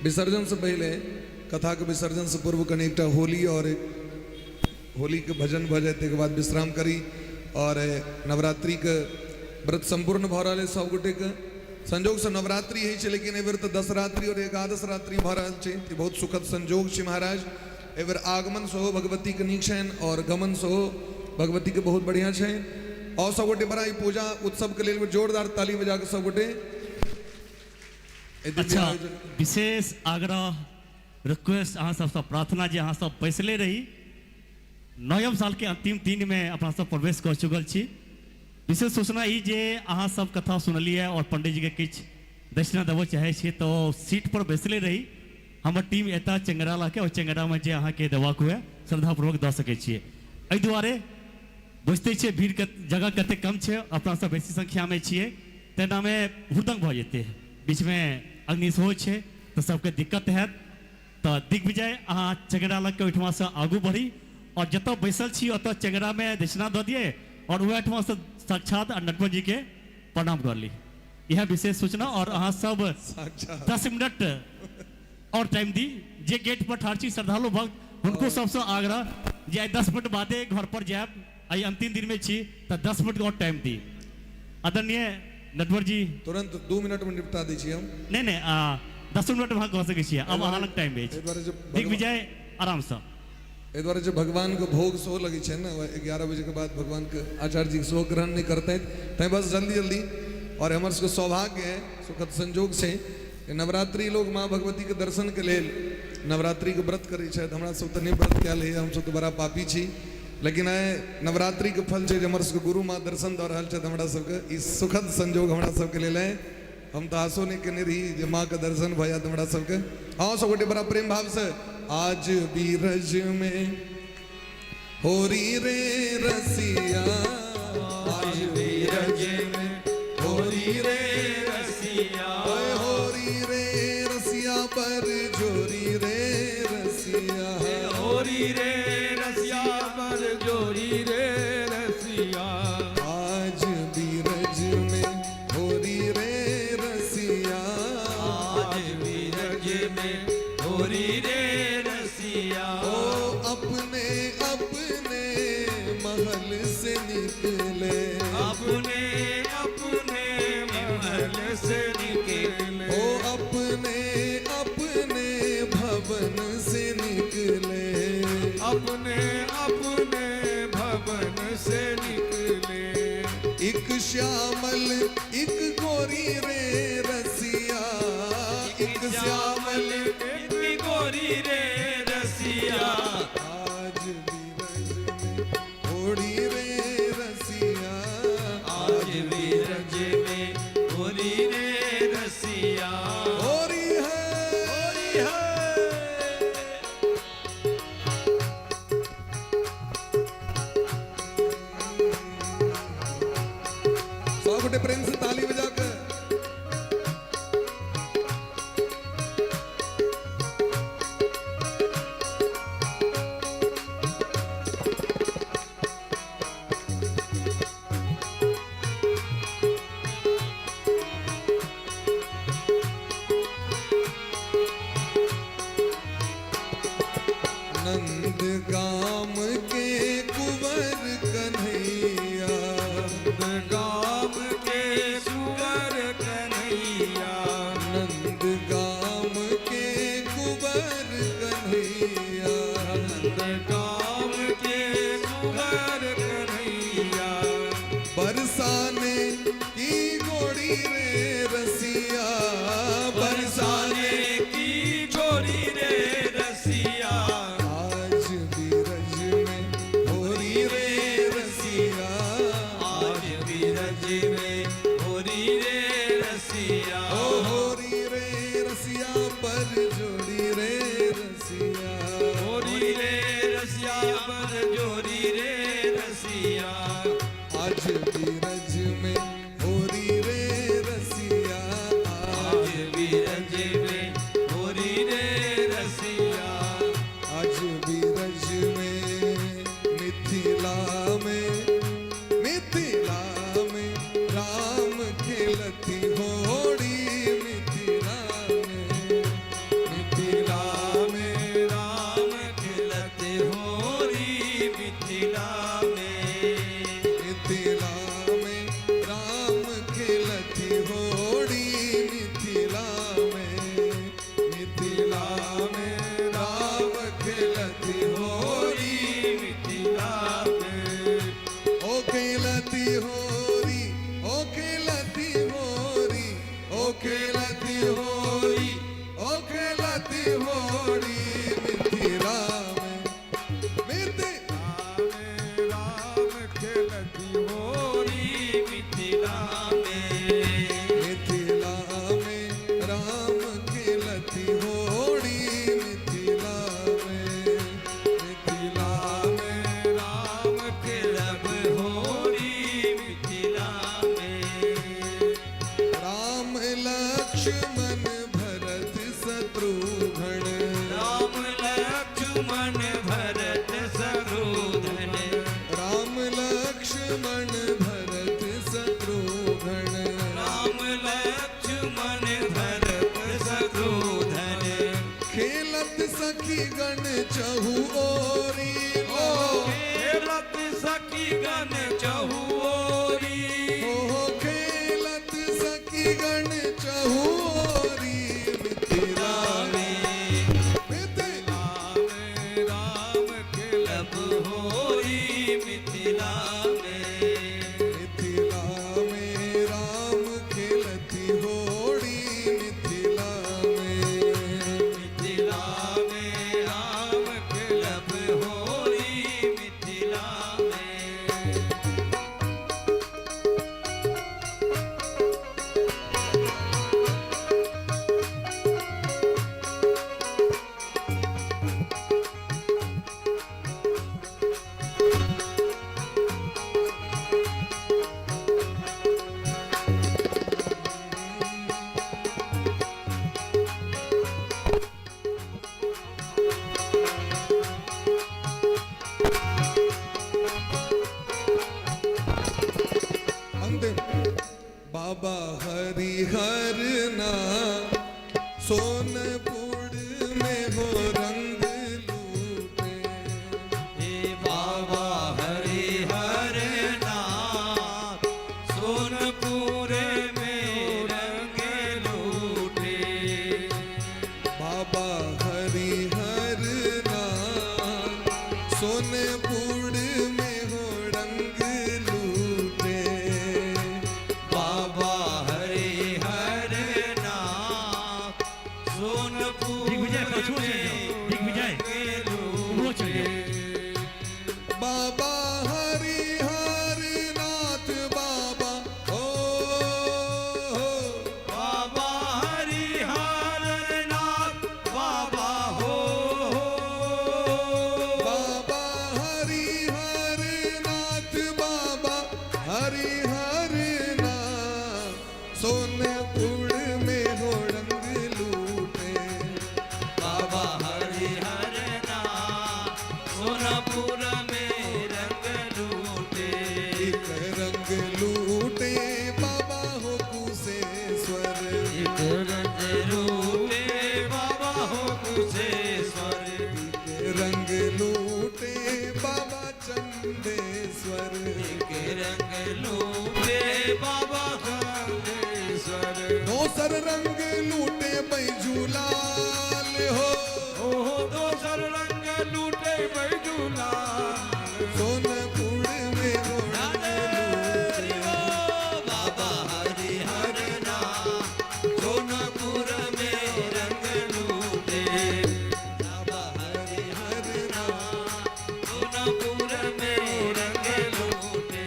विसर्जन से पहले कथा के विसर्जन से पूर्व कनि एकटा होली और एक होली के भजन भऽ जाय ताहिके बाद विश्राम करी और नवरात्रि के व्रत संपूर्ण भऽ रहल अछि सब गोटे के। संजोग से नवरात्रि होइ छै लेकिन एहिबेर तऽ 10 रात्रि और 11 रात्रि भऽ रहल छै, ई बहुत सुखद संजोग छै महाराज। एहिबेर आगमन सेहो भगवती के नीक छनि और गमन सेहो भगवती के बहुत बढ़िया छनि। और सब गोटे बड़ा ई पूजा उत्सव के लेल जोरदार ताली बजा के सब गोटे अच्छा विशेष आग्रह रिक्वेस्ट अहाँ सबसँ प्रार्थना जे अहाँ सब बैसले रही। नवम साल के अंतिम दिन में अपना सब प्रवेश कऽ चुकल छी। विशेष सूचना ई जे अहाँ सब कथा सुनलियै और पंडित जी के किछु दक्षिणा देबऽ चाहै छी तो सीट पर बैसले रही। हमर टीम एता चेंगरा लऽ के, ओहि चेंगरामे जे अहाँके देबाक हुए श्रद्धापूर्वक दऽ सकै छियै। एहि दुआरे बुझते छियै भीड़के जगह कतेक कम छै, अपना सब बेसी संख्यामे छियै, तेनामे हुड़दंग भऽ जेतै, बीचमे अग्नि सेहो छै तऽ सबके दिक्कत हैत। तऽ दिग्विजय अहाँ चेंगरा लऽ के ओहिठमासँ आगू बढ़ी और जतऽ बैसल छी ओतऽ चेंगरामे दक्षिणा दऽ दियै और ओहिठमासँ साक्षात नटवर जी के प्रणाम कर ली। यह विशेष सूचना। और अहाँ सब 10 मिनट और टाइम दी, जे गेट पर ठाढ़ छी श्रद्धालु भक्त हुनको सबसँ आग्रह जे आइ 10 मिनट बादे घर पर जायब, आइ अंतिम दिन में छी तऽ 10 मिनट और टाइम दी। आदरणीय नटवर जी तुरंत 2 मिनट में निपटा दै छी हम। नहीं नहीं, 10 मिनट में अहाँ कह सकै छियै, अब अहाँ लग टाइम अछि। एहि दुआरे जे दिग्विजय आरामसँ। एहि दुआरे जे भगवान के भोग सेहो लगै छै ने, 11 बजे के बाद भगवान के आचार्य जी सेहो ग्रहण नहीं करते, तैं बस जल्दी जल्दी। और हमर सबके सौभाग्य है, सुखद संजोग छै कि नवरात्रि लोग माँ भगवती के दर्शन के लेल नवरात्रि के व्रत करै छथि। हमरा सब तऽ नहि व्रत कयल होइए, हमसब तऽ बड़ा पापी छी, लेकिन आइ नवरात्रि के फल छै जे हमर सबके गुरु माँ दर्शन दऽ रहल छथि हमरा सबके। ई सुखद संजोग हमरा सबके लेल है। हम तऽ आशो नहि केने रही जे माँ के दर्शन भऽ जायत हमरा सबके। अहाँ सब गोटे बड़ा प्रेम भाव से आज बीरज में होरी रे रसिया, आज बीरज में होरी रे रसिया, ओए होरी रे रसिया पर जोरी रे रसिया, होरी रे रसिया पर जोरी रे रसिया, आज बीरज में होरी रे रसिया, आज बीरज में होरी रे रसिया, ओ अपने अपने महल से निकले, अपने अपने महल से निकले, ओ अपने अपने भवन से निकले, अपने अपने भवन से निकले, एक श्यामल एक गोरी रे रसिया, एक श्यामल एक गोरी रे रसिया, आज बीरज में होरी रे रसिया, आज बीरज में होरी रे रसिया, होरी है होरी है। सब गोटे प्रेम से ताली बजाकर। नंद गाम के कुंवर कन्हैया, गाम के कुंवर कन्हैया, नंद गाम के कुंवर कन्हैया, नंद गाम के कुंवर कन्हैया, बरसाने की गोड़ी रे रसिया, बरसाने की गोरी रे रसिया, आज बीरज में होरी रे रसिया, आज बीरज में होरी रे रसिया, ओ होरी रे रसिया पर जोड़ी रे रसिया, होरी रे रसिया पर जोरी रे रसिया, आज बीरज में होरी रे रसिया, ओरी। ओ खेलत सखी गण चहुओरी। हो खेलत सखी गण चहुओरी मिथिला में मिथिला में राम खेलब लब होरी मिथिला में। मिथिला में राम खेलती होली मिथिला में। मिथिला में राम खेलब होरी मिथिला में। अंतिम बाबा हरि हर ना सोनपुर में हो रंग लूटे। हे बाबा हरि हर नाथ सोनपुर में रंग लूटे। बाबा हरि हर नाथ सोनपुर में हो रंग लूटे। बाबा हरि हर नाथ सोनपुर दिग्विजय, पछुओ चलि जाउ। दिग्विजय, उम्हरो चलि जाउ। बाबा हरि हर नाथ बाबा ओ हो। बाबा हरि हर नाथ बाबा हो। बाबा हरि हर नाथ बाबा हरि हर नाथ सोनपुर में हो रंग लूटे। बाबा हरि हर नाथ सोनपुर में रंग लूटे। एक रंग लूटे बाबा हो कुशेश्वर। एक रंग लूटे बाबा हो कुशेश्वर। एक रंग लूटे बाबा चंदेश्वर। एक रंग लूटे बाबा चंदेश्वर। दोसर रंग लूटे बैजूलाल हो। ओ दोसर रंग लूटे बैजूलाल। सोनपुर में हो रंग हरि लूटे। ओ बाबा हरि हर नाथ सोनपुर में रंग लूटे। बाबा हरि हर नाथ सोनपुर में रंग लूटे।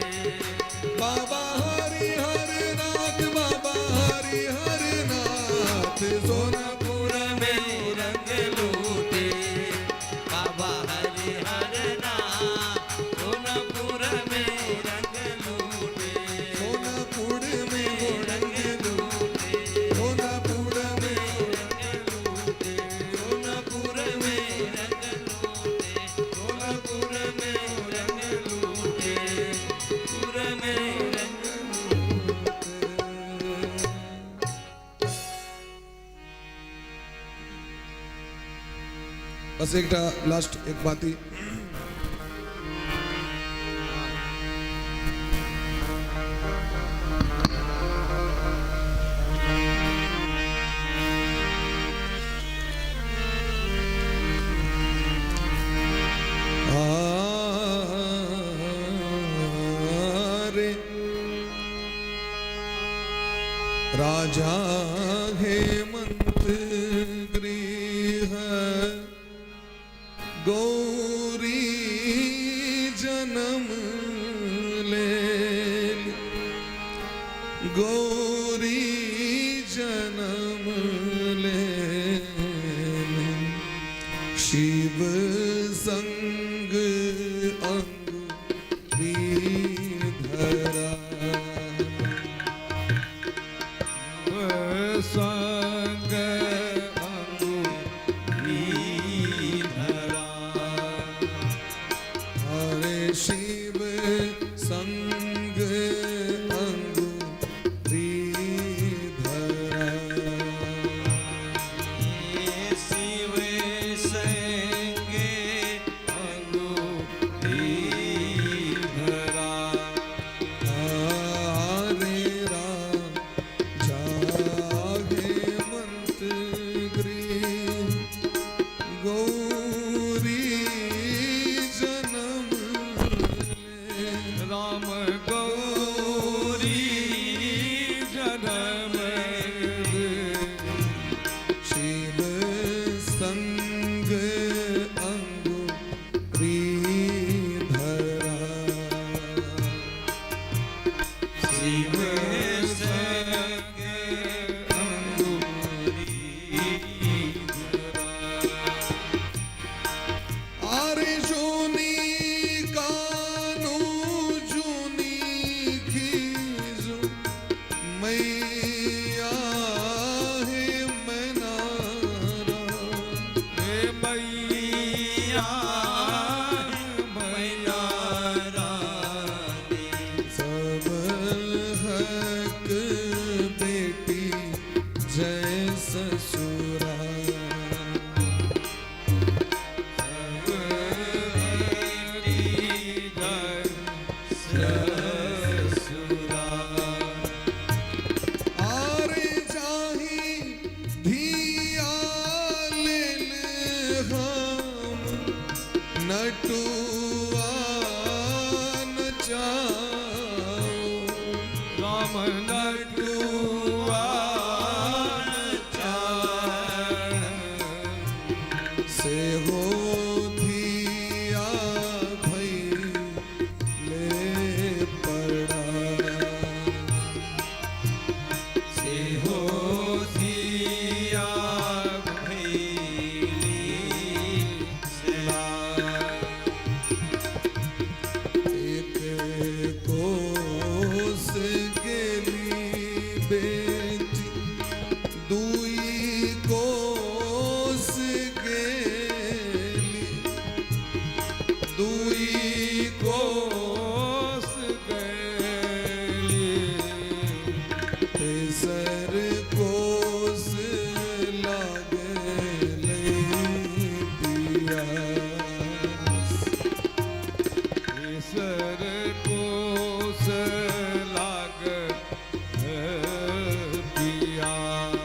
बाबा हरि हर नाथ बाबा हरि हर नाथ सोनपुर सोनपुर में रंग लूटे। बाबा हरि हर नाथ सोनपुर में रंग लूटे। सोनपुर में हो रंग लूटे सोनपुर में रंग लूटे। सोनपुर में रंग लूटे। सोनपुर में रंग लूटे। पुर में रंग बस एक लास्ट एक बाती। आरे राजा हेमंत गृह गौरी जन्म ले गौरी जन्म ले शिव संग अंग धरा संग अंगुरी धरा। हरे शिव संग अंगुरी धरा। शिव संगे दुई कोस गए। तेसर कोस लागल पियास। तेसर कोस लागल पियास।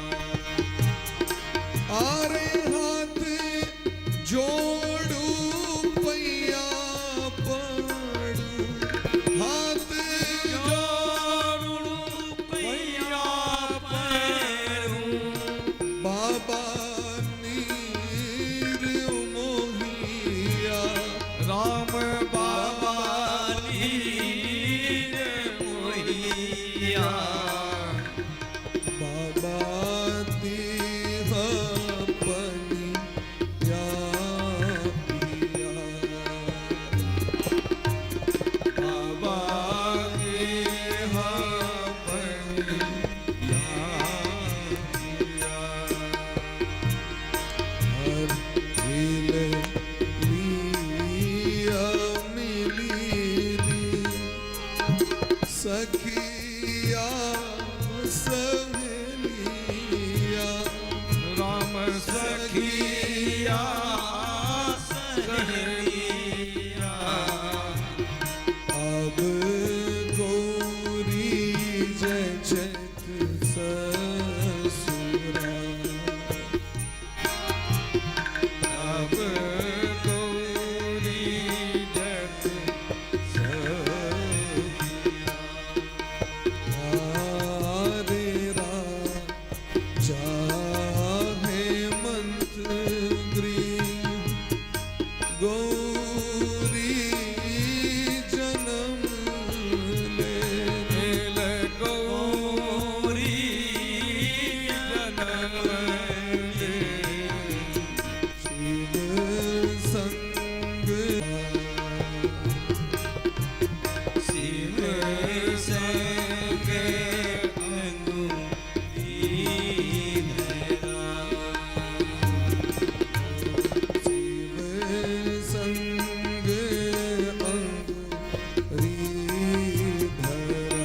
आरे हाथ जोड़ू पैया पड़ू, हाथ जोड़ू पैया पड़ू। बाबा नीर मोहिया, राम बाबा नीर मोहिया। बाबा दीहा पनिया पिया। बाबा देहा पनिया पिया। हर झील लिया मिली सखिया सहेलिया, राम सखिया सहेलिया। अब गौरी जय जय ससुरा। अब गौरी जत सखिया। हरे राजा हेमंत गृह गौरी जन्म ले। मिल गौरी जन्म ले। शिव संग शिव संग अंगूरी धरा। शिव संग अंगुरी धरा।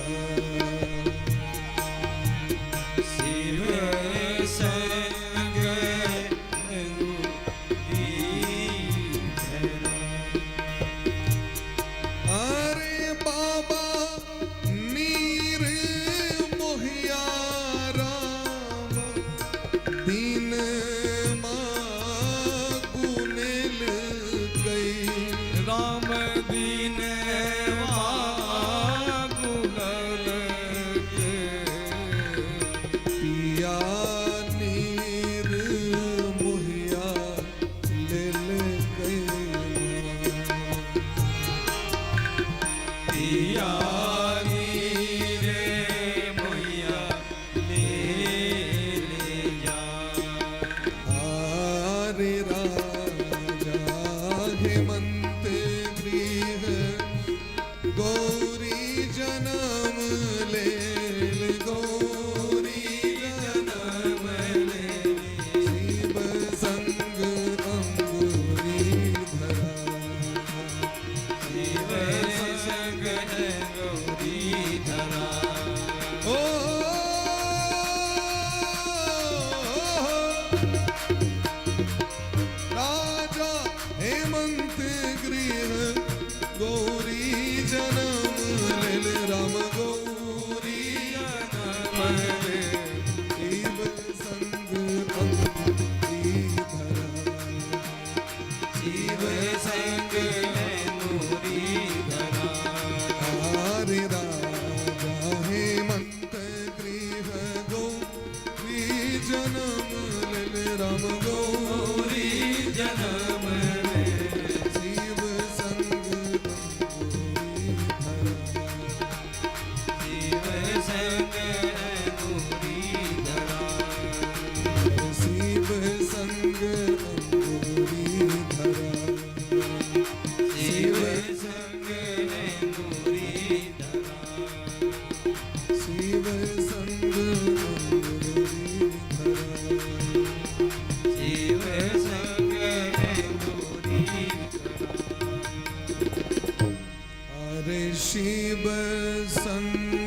शिव संग अंगूरी धरा। अरे बाबा नीर मोहिया राम, दीन गुनेल गई। राम दीन गुनल के। पिया नीर मोहिया लेल गई। पिया नीर मोहिया ले ले जा। हरे राजा हेमंत गृह गौरी जन्म ले, गौरी जन्म ले। शिव संग अंगुरी धरा। शिव संग गौरी धरा। ओ राजा हेमंत गृह गौरी जन्म ले, राम गौरी जन्म ले। शिव संग अंगुरी धरा। शिव संग अंगूरी धरा। हरे राजा अरे शिव संग।